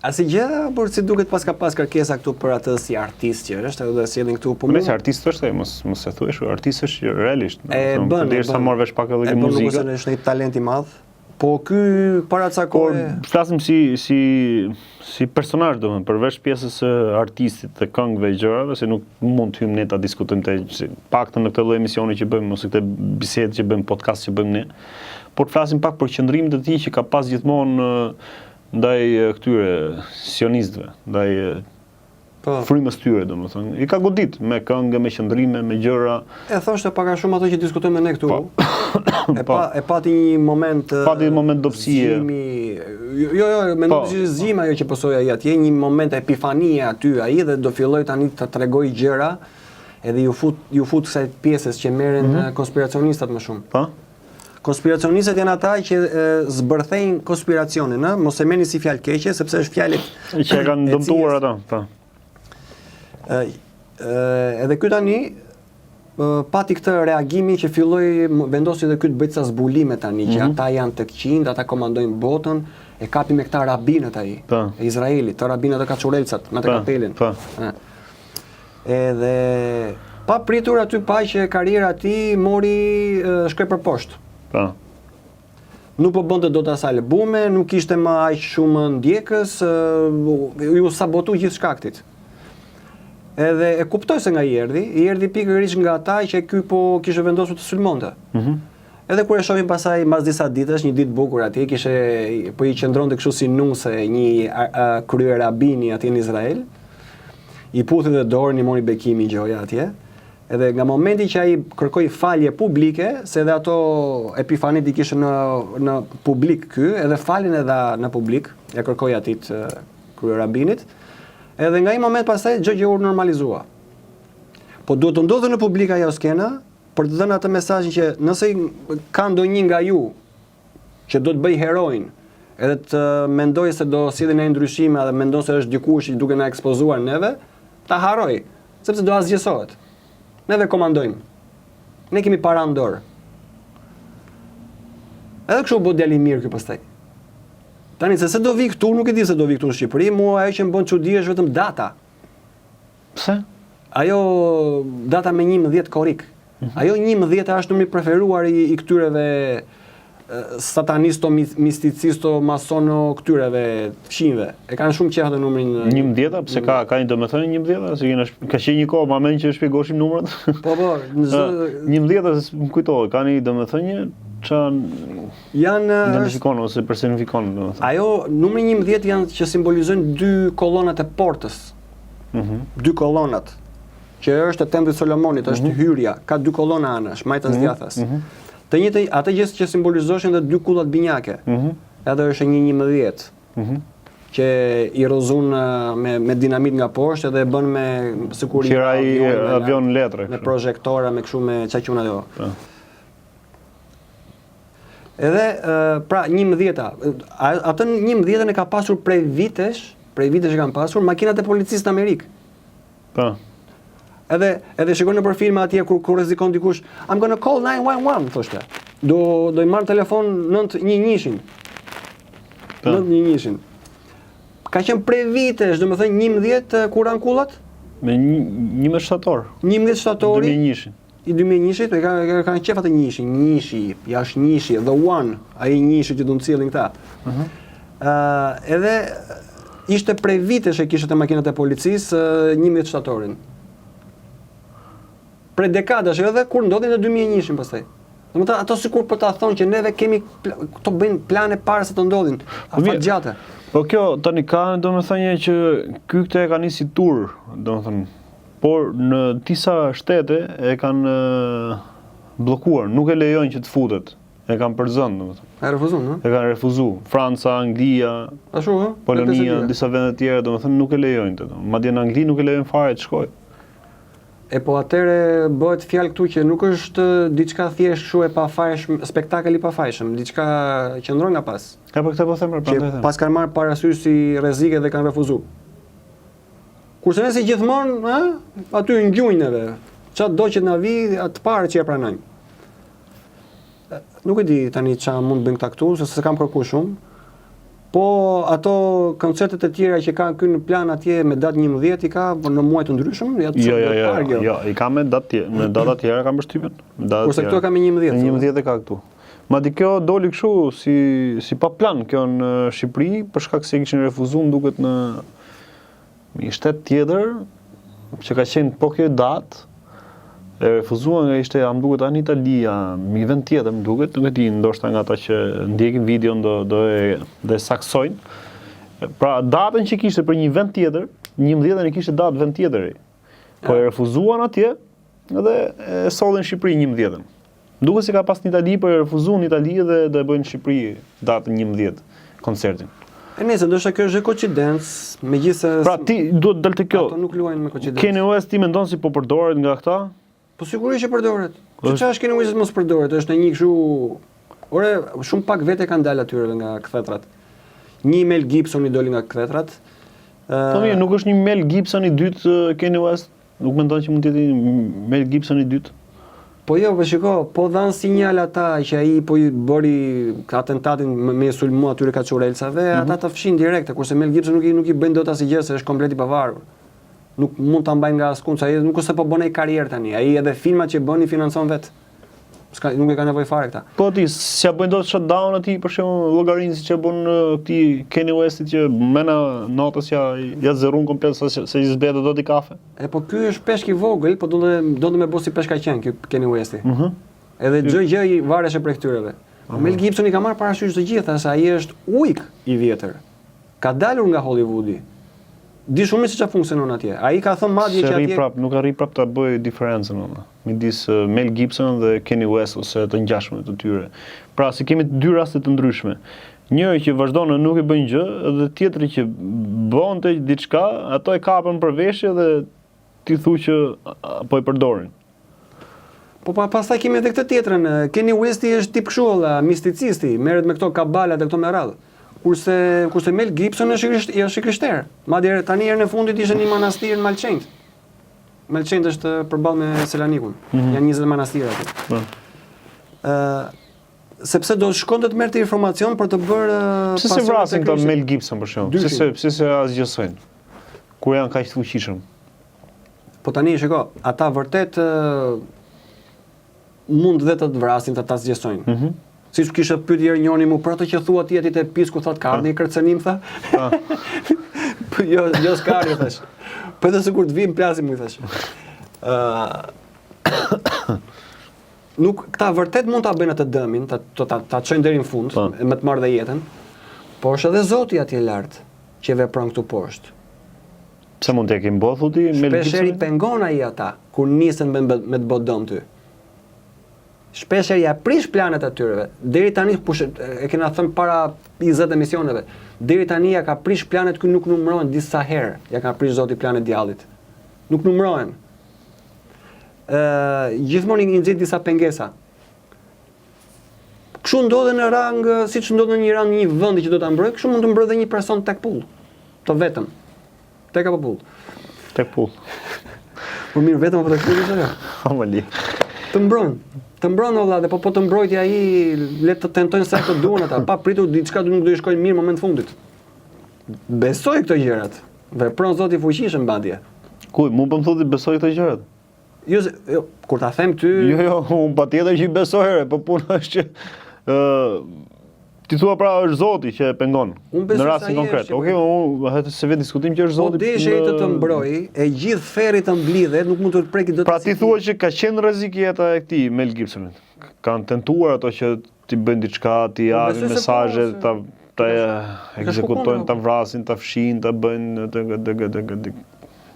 S1: Asgjë, por si duket pas ka pas kërkesa këtu për atë si artist që është, edhe do e sjellin këtu
S2: po. Nëse artist është ai, mos mos e thuaj, artist është realisht.
S1: E bën,
S2: derisa marr vesh pak edhe
S1: muzikë. E bën, është një talent i madh. Po ky para ca
S2: kohe Por flasim si si si personazh domethënë përveç pjesës së artistit të këngëve e gjërave se nuk mund të hyjmë ne ta diskutojmë të si, paktën në këtë lloj emisioni që bëjmë ose këtë bisedë që bëjmë podcast që bëjmë ne. Por të flasim pak për qëndrimin e tij që ka pas gjithmonë ndaj këtyre sionistëve, ndaj
S1: Po.
S2: Frymës tyre, domethënë. I ka godit me këngë, me qëndrime, me
S1: gjëra. E thoshte pak a shumë ato që diskutojmë ne këtu. Po. E pa, e pati një moment
S2: pati një moment
S1: dobësie. Zgjimi, jo, jo, jo mendoj po. se zgjimi ajo që pësoi ai atje, një moment epifanie aty ai dhe do filloj tani të tregoj gjëra edhe ju fut ju fut kësaj pjesës që merren mm -hmm. konspiracionistat më
S2: shumë. Po.
S1: Konspiracionistët janë ata që e, zbërthejnë konspiracionin, ë, mos e merrni si fjalë keqe, sepse është
S2: fjalë që e kanë dëmtuar ata, po.
S1: Ë, edhe ky tani pati këtë reagimin që filloi vendosi edhe ky të bëjë ca zbulime tani mm -hmm. që mhm. ata janë të këqinj, ata komandojnë botën, e kapi me këta rabinët ai,
S2: po.
S1: e Izraelit, të rabinët e kaçurelcat, me të
S2: po,
S1: kapelin.
S2: Po.
S1: Edhe pa pritur aty pa që karriera e tij mori shkoi për
S2: poshtë. Po.
S1: Nuk po bënte dot as albume, nuk ishte më aq shumë ndjekës, ju sabotu gjithçka këtij. Edhe e kuptoj se nga i erdhi, i erdhi pikërisht nga ata që ky po kishte vendosur të sulmonte. Mm -hmm. Edhe kur e shohim pastaj mbas disa ditësh, një ditë bukur atje, kishte po i qëndronte kështu si nuse një kryerabini atje në Izrael. I puthi dhe dorën, i mori bekimin gjoja atje. Edhe nga momenti që ai kërkoi falje publike, se edhe ato epifanit i kishte në në publik ky, edhe faljen e dha në publik, ja kërkoi atij të kryerabinit. Edhe nga ai moment pastaj çdo gjë u normalizua. Po duhet të ndodhë në publik ajo skena për të dhënë atë mesazhin që nëse ka ndonjë nga ju që do të bëjë heroin, edhe të mendojë se do sjellë ndonjë ndryshim edhe mendon se është dikush që duke na ekspozuar neve, ta harrojë, sepse do asgjësohet. Neve komandojmë. Ne kemi para në dorë. Edhe kështu u bë djalë i mirë ky pastaj. Tani se se do vi këtu, nuk e di se do vi këtu në Shqipëri, mua ajo që më bën çudi është vetëm data.
S2: Pse?
S1: Ajo data me 11 korrik. Mm -hmm. Ajo 11 është numri i preferuar i, i këtyreve satanisto, misticisto, masono këtyreve të fqinjve. E kanë shumë qejf atë
S2: numrin 11-a, pse ka ka një domethënie 11-a, se kena ka qenë një kohë ma mend që shpjegoshim numrat.
S1: Po po,
S2: në çdo 11-a më kujtohet, ka një domethënie ça
S1: janë
S2: identifikon ose personifikon
S1: domethënë. Ajo numri 11 janë që simbolizojnë dy kolonat e portës. Mm -hmm. Dy kolonat që është e templit Solomonit, është mm -hmm. hyrja, ka dy kolona anash, majtas mm -hmm. djathtas. Mm -hmm. Të njëjtë atë gjë që simbolizoshin dhe dy kullat binjake. Mm -hmm. Edhe është një 11. Mm -hmm. që i rrëzun me me dinamit nga poshtë edhe e bën me
S2: sikur i avion, avion letre
S1: me prozhektora me kështu me ça quhen ajo. Po. Edhe pra 11-a, atë 11-ën e ka pasur prej vitesh, prej vitesh e kanë pasur makinat e policisë në Amerikë.
S2: Po.
S1: Edhe edhe shikon nëpër filma atje kur kur rrezikon dikush, I'm gonna call 911, thoshte. Do do i marr telefon 911-shin. Po. 911-shin. Ka qenë prej vitesh, domethënë 11 kur ranë kullat?
S2: Me 11 shtator.
S1: 11 shtatori.
S2: 2001-shin.
S1: I 2001-shit, e ka e kanë qejf atë njëshin, njëshi, ja është njëshi, the one, ai njëshi që do të sjellin këta. Ëh. Uh -huh. uh, edhe ishte prej vitesh e kishte te makinat e policisë 11 shtatorin. Prej dekadash edhe kur ndodhi në 2001-shin pastaj. Domethënë ato sikur po ta thonë që neve kemi këto bëjnë plane para se të ndodhin, po afatgjate.
S2: Po kjo tani ka domethënë që ky këtë e ka nisi tur, domethënë Por në disa shtete e kanë bllokuar, nuk e lejojnë që të futet. E kanë përzënë,
S1: domethënë. E refuzun,
S2: ëh? E kanë refuzu. Franca, Anglia,
S1: Ashtu, ëh?
S2: Polonia, disa vende të tjera, domethënë nuk e lejojnë këtë. Madje në Angli nuk e lejojnë fare të shkojë.
S1: E po atëre bëhet fjalë këtu që nuk është diçka thjesht kështu e pafajshme, spektakël i pafajshëm, diçka qëndron nga
S2: pas. E po këtë po them, pra,
S1: prandaj them. Pas kanë marrë parasysh si rrezike dhe kanë refuzu. Kurse ne si gjithmonë, ë, aty në gjunjë neve. Ça do që të na vi, atë parë që e pranojmë. Nuk e di tani ça mund të bëjnë këta këtu, se s'e kam kërku shumë. Po ato koncertet e tjera që ka ky në plan atje me datë 11 i ka po në muaj të ndryshëm,
S2: ja të jo, jo, jo, jo, jo, i ka me datë tjera, me data tjera kam përshtypjen.
S1: Kurse këtu e ka me
S2: 11. Me 11 e ka këtu. Madje kjo doli kështu si si pa plan kjo në Shqipëri për shkak se e kishin refuzuar më duket në një shtet tjetër që ka qenë po kjo datë e refuzuan nga ishte a më duket a në Itali a në një vend tjetër më duket, nuk e di, ndoshta nga ata që ndjekin videon do do e do e saksojnë. Pra datën që kishte për një vend tjetër, 11-ën e kishte datë vend tjetër. Po e refuzuan atje dhe e sollën në Shqipëri 11-ën. Duket se ka pas në Itali, po e refuzuan në Itali dhe do e bëjnë në Shqipëri datën 11 koncertin.
S1: E nëse ndoshta kjo është koincidencë, megjithëse
S2: Pra ti duhet të dalë te kjo.
S1: Ato nuk luajnë me koincidencë.
S2: Kanye West ti mendon si po përdoret nga këta?
S1: Po sigurisht që përdoret. Po çfarë është Kanye West mos përdoret? Është në një kështu Ore, shumë pak vete kanë dalë atyre nga kthetrat. Një Mel Gibson i doli nga kthetrat.
S2: Po mirë, nuk është një Mel Gibson i dytë Kanye West? Nuk mendon që mund të jetë një Mel Gibson i
S1: dytë? Po jo, po shiko, po dhanë sinjal ata që ai po i bëri atentatin me, me sulmu atyre kaçurrelsave, mm -hmm. ata të fshin direkt, kurse Mel Gibson nuk i nuk i bëjnë dot asgjë se është komplet i pavarur. Nuk mund ta mbajnë nga askund, se ai nuk është se po bën ai karrierë tani, ai edhe filmat që bën i financon vet. S'ka, nuk e ka nevojë fare
S2: këta. Po ti, s'ja bëjnë dot shutdown atij për shembull llogarinë siç e bën këtij Kanye Westit që mrena natës ja ja zerun komplet sa se i zbetë dot i
S1: kafe. E po ky është peshk i vogël, po donte donte me bo si peshk ka qenë ky Kanye Westi. Mhm. Mm Edhe çdo gjë i vareshe prej këtyreve. Po uh -huh. Mel Gibson i ka marrë parasysh të gjitha se ai është ujk i vjetër. Ka dalur nga Hollywoodi. Di shumë mirë se çfarë funksionon atje. Ai ka thënë madje që
S2: atje prap, nuk arrij prap ta bëj diferencën unë midis Mel Gibson dhe Kanye West ose të ngjashme të tyre. Pra, si kemi dy raste të ndryshme. Njëri që vazhdon e nuk i bën gjë dhe tjetri që bënte diçka, ato e kapën për veshje dhe ti thu që po e përdorin.
S1: Po pa pastaj kemi edhe këtë tjetrën, Kanye Westi është tip kështu valla, misticisti, merret me këto kabalat e këto me radhë. Kurse kurse Mel Gibson është i është i krishterë. Madje tani herën e fundit ishte në një manastir në Malçenjt. Malçenjt është përballë me Selanikun. Mm -hmm. Janë 20 manastire aty. Po. Ë sepse do shkonte të merrte informacion për të bërë
S2: Pse s'e vrasin këta Mel Gibson për shembull? Pse se pse s'e asgjësojnë? Kur janë kaq të fuqishëm?
S1: Po tani shiko, ata vërtet mund dhe të të vrasin, të të asgjësojnë. Mm -hmm. Siç kishte pyet njëri mu për ato që thua ti aty te pisku thotë ka ardhur një kërcënim tha. Po jo, jo s'ka ardhur thash. Po edhe sikur të vim plasim i thash. Ë nuk këta vërtet mund ta bëjnë atë dëmin, ta ta ta, ta çojnë deri në fund, po. me të marrë dhe jetën. Po është edhe Zoti atje lart që vepron këtu poshtë.
S2: Pse mund t'ia kenë bo thu ti
S1: Mel Gibsonin? Shpeshherë i pengon ai ata kur nisen me me të bo dëm ty. Shpeshherë ja prish planet atyreve. Deri tani kush e kena thënë para 20 emisioneve, deri tani ja ka prish planet ky nuk numërohen disa herë. Ja ka prish Zoti planet djallit. Nuk numërohen. Ë gjithmonë i nxit disa pengesa. Kështu ndodh në rang, siç ndodh në një rang një vendi që do ta mbrojë, kështu mund të mbrojë dhe një person tek pull. Të vetëm. Tek apo
S2: pull? Tek
S1: pull. Po mirë vetëm apo tek pull është
S2: ajo? Po më li.
S1: Të mbron. Të mbron o vlla, dhe po po të mbrojti ai, le të tentojnë sa të duan ata, pa pritur diçka nuk do i shkojë mirë në moment fundit. Besoj këto gjërat. Vepron Zoti fuqishëm
S2: madje. Kuj, mu po më thotë besoj këto gjërat.
S1: Jo, jo, kur ta them
S2: ty... Jo, jo, unë patjetër që i besoj here, po puna është që... Ë, ti thua pra është Zoti që e pengon.
S1: Unë besoj
S2: në rastin konkret. Okej, okay, unë s'e vë në diskutim që është po
S1: Zoti. Po deshi ai të të mbroj, e gjithë ferri të mblidhet, nuk mund të të preki
S2: dot. Pra ti thua që ka qenë rrezik jeta e këtij Mel Gibsonit. Kanë tentuar ato që t'i bëjnë diçka, t'i po, japin po, mesazhe, ta ta ekzekutojnë, ta vrasin, ta fshin, ta bëjnë të të të
S1: të të.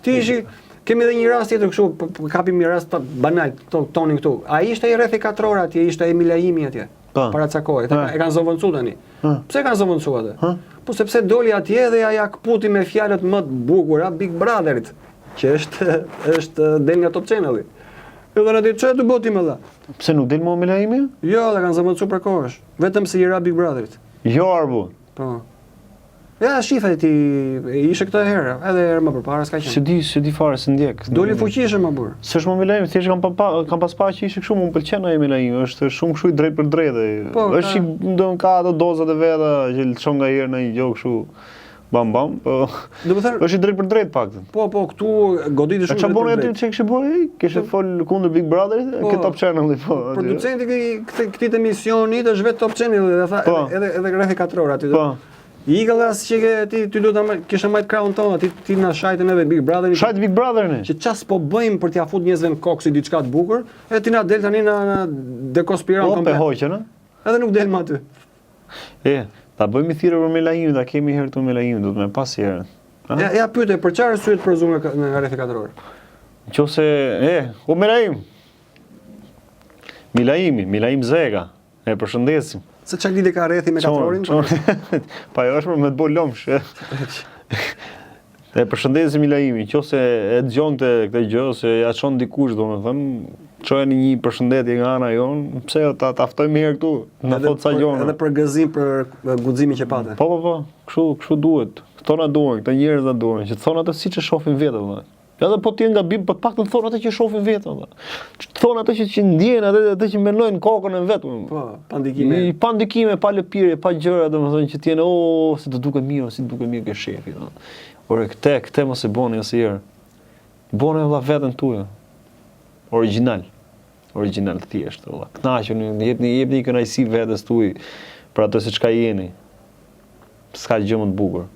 S1: Ti ishi kemi edhe një rast tjetër kështu, po, po kapim një rast banal to, tonin këtu. A ishte i rrethi katror atje, ishte ai Milaimi atje. Po. Para ca kohe, e kanë zëvendësu tani. Ha. Pse kanë zëvendësu atë? Ha. Po sepse doli atje dhe ja ja kputi me fjalët më të bukura Big Brotherit, që është është del nga Top Channel-i. Edhe në ditë çfarë të bëti më
S2: dha? Pse nuk del më Milaimi?
S1: Jo, e kanë zëvendësu për kohësh, vetëm se i ra Big Brotherit.
S2: Jo, Arbu.
S1: Po. Ja, shife ti, ishe këtë herë, edhe herë më përpara s'ka
S2: qenë. S'e di, s'e di fare, s'e ndjek.
S1: Doli fuqishëm më
S2: burr. S'është më Milaim, thjesht kam pa, pa kam pas pa që ishte kështu, më pëlqen ai Milaim, është shumë kështu i drejtpërdrejtë. Po, është ka... do ka ato dozat e veta që lëshon nganjëherë në një gjë kështu. Bam bam, po. Do të thënë, është i drejtpërdrejtë
S1: paktën. Po, po, këtu goditi
S2: shumë. Çfarë bënë aty çe kishte bërë? Kishte fol kundër Big Brotherit, po, ke Top Channel
S1: po. Producenti i këtij këtij emisionit është vetë Top Channel dhe tha po. edhe edhe rrethi katror aty. Po. Ik vlla që ke ti ty do ta kishe majt krahun tonë, ti ti na shajte neve Big Brotherin.
S2: Shajt Big Brotherin.
S1: Që ça s'po bëjmë për t'ia fut njerëzve në kokë si diçka të bukur, e ti na del tani na na dekonspiron
S2: po, komplet. Po, hoqën, ë?
S1: Edhe nuk del më aty.
S2: E, ta bëjmë thirrje për Melaimin, ta kemi herë këtu Melaimin, do të më pas herë.
S1: Ja, ja pyete për çfarë arsye të përzuar nga nga rrethi katror.
S2: Nëse, e, o Melaim. Milaimi, Milaim Zeka. E përshëndesim.
S1: Se çfarë lidhje ka rrethi me katrorin?
S2: Po? Pa jo është për me të bo lëmsh. E përshëndesim Milaimin, qoftë se e dëgjon këtë këtë gjë ose ja çon dikush, domethënë, çojeni një përshëndetje nga ana jonë, pse jo ta ta ftojmë herë këtu, na thotë ca
S1: gjëra. Edhe për gëzim për guximin që
S2: pate. Po po po, kështu kështu duhet. Këto na duhen, këto njerëz na duhen, që të thonë atë siç e shohin vetë, domethënë. Edhe po të jenë gabim, po të paktën thonë atë që shohin vetë, domethënë. Të thonë atë që që ndjejnë, atë atë që mendojnë në kokën e
S1: vet. Po, pa ndikime.
S2: I, pa ndikime, pa lëpirje, pa gjëra, domethënë që të jenë, oh, si të duket mirë, si të duket mirë ke shefi, domethënë. Ore këtë, këtë mos e boni asnjëherë. Bone vëlla veten tuaj. Origjinal. Origjinal thjesht, vëlla. Kënaquni, jepni jepni kënaqësi vetes tuaj për atë se çka jeni. S'ka gjë më të bukur.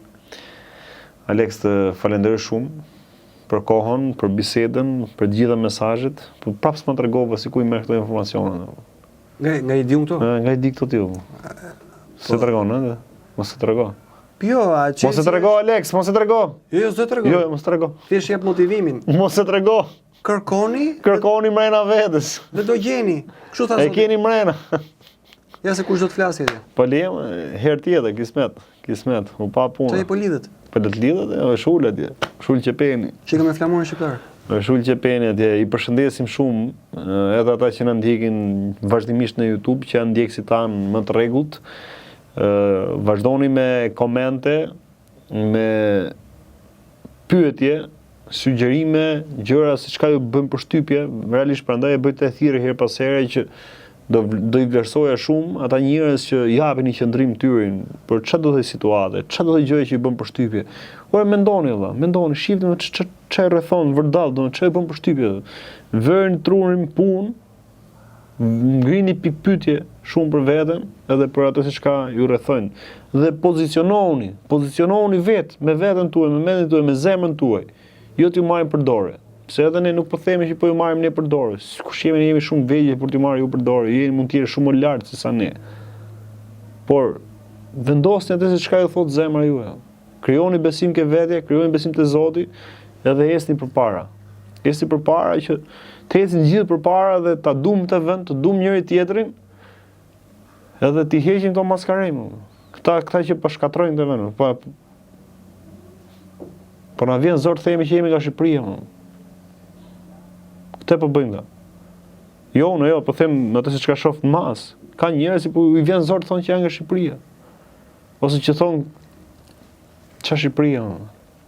S2: Alex, të falenderoj shumë për kohën, për bisedën, për të gjitha mesazhet, po prapë s'ma tregove si ku i merr këto informacione.
S1: Nga nga i di unë këto?
S2: Nga i di këto ti. S'e po. tregon, ëh? Mos e trego.
S1: Jo, a
S2: çe. Mos e trego Alex, mos e trego.
S1: Jo, jo, s'do trego.
S2: Jo, mos e trego.
S1: Thjesht jep motivimin.
S2: Mos e trego.
S1: Kërkoni.
S2: Kërkoni mrena vetes.
S1: Dhe do gjeni. Kështu tha
S2: Zoti. E keni mrena.
S1: Ja se kush do të flasë atje.
S2: Po lëm herë tjetër, kismet, kismet, u pa
S1: punë. Çai po lidhet.
S2: Po do të lidhet, është ul atje. Është ul qepeni.
S1: Çka me flamurin shqiptar.
S2: Është ul qepeni atje. I përshëndesim shumë edhe ata që na ndjekin vazhdimisht në YouTube, që janë ndjekësit tanë më të rregullt. Ë vazhdoni me komente, me pyetje, sugjerime, gjëra se çka ju bën përshtypje, realisht prandaj e bëj këtë thirrje herë pas here që do do i vlerësoja shumë ata njerëz që japin një qëndrim tyrin për çfarë do lloj situate, çfarë do lloj gjëje që ju bën përshtypje. Ore mendoni vëlla, mendoni, shihni ç'a ç'a rrethon vërdall, do ç'a ju bën përshtypje. Vërni trurin punë, Ngrini pikëpyetje shumë për veten edhe për atë se çka ju rrethojnë dhe pozicionohuni, pozicionohuni vetë me veten tuaj, me mendjen tuaj, me zemrën tuaj. Jo t'ju marrim për dore. Pse edhe ne nuk po themi që po ju marrim ne për dore. Kush jemi ne jemi shumë vegjël për t'ju marrë ju për dore. Ju jeni mund të jeni shumë më lart se sa ne. Por vendosni atë se çka ju thotë zemra juaj. Krijoni besim ke vetja, krijoni besim te Zoti edhe ecni përpara. Ecni përpara që të ecim gjithë përpara dhe ta duam këtë vend, të duam njëri tjetrin. Edhe t'i heqim këto maskarenj. Këta këta që po shkatërrojnë këtë vend, po po na vjen zor të themi që jemi nga Shqipëria. Më. Këtë po bëjmë këta. Jo, unë jo, po them atë se çka shoh në masë. Ka njerëz që po i vjen zor të thonë që janë nga Shqipëria. Ose që thonë, ça Shqipëria,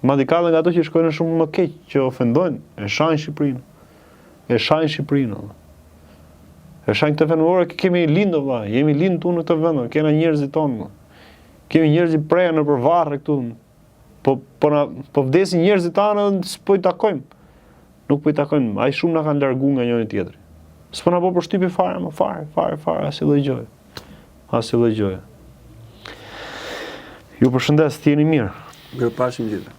S2: madje ka dhe nga ato që shkojnë shumë më keq, që ofendojnë, e shajnë Shqipërinë, e shajnë Shqipërinë, e shajnë këtë vend, ore, kemi lindë, vlla, jemi lindë këtu në këtë vend, kena njerëzit tonë, kemi njerëzit prerë nëpër varre këtu, po, po, na, po vdesin njerëzit tanë dhe s'po i takojmë, nuk po i takojmë, aq shumë na kanë largu nga njëri tjetri. S'po na bo përshtypje fare, më fare, fare, fare, asnjë lloj gjëje. Asnjë lloj gjëje. Ju përshëndes, të jeni
S1: mirë. Mirupafshim gjithë.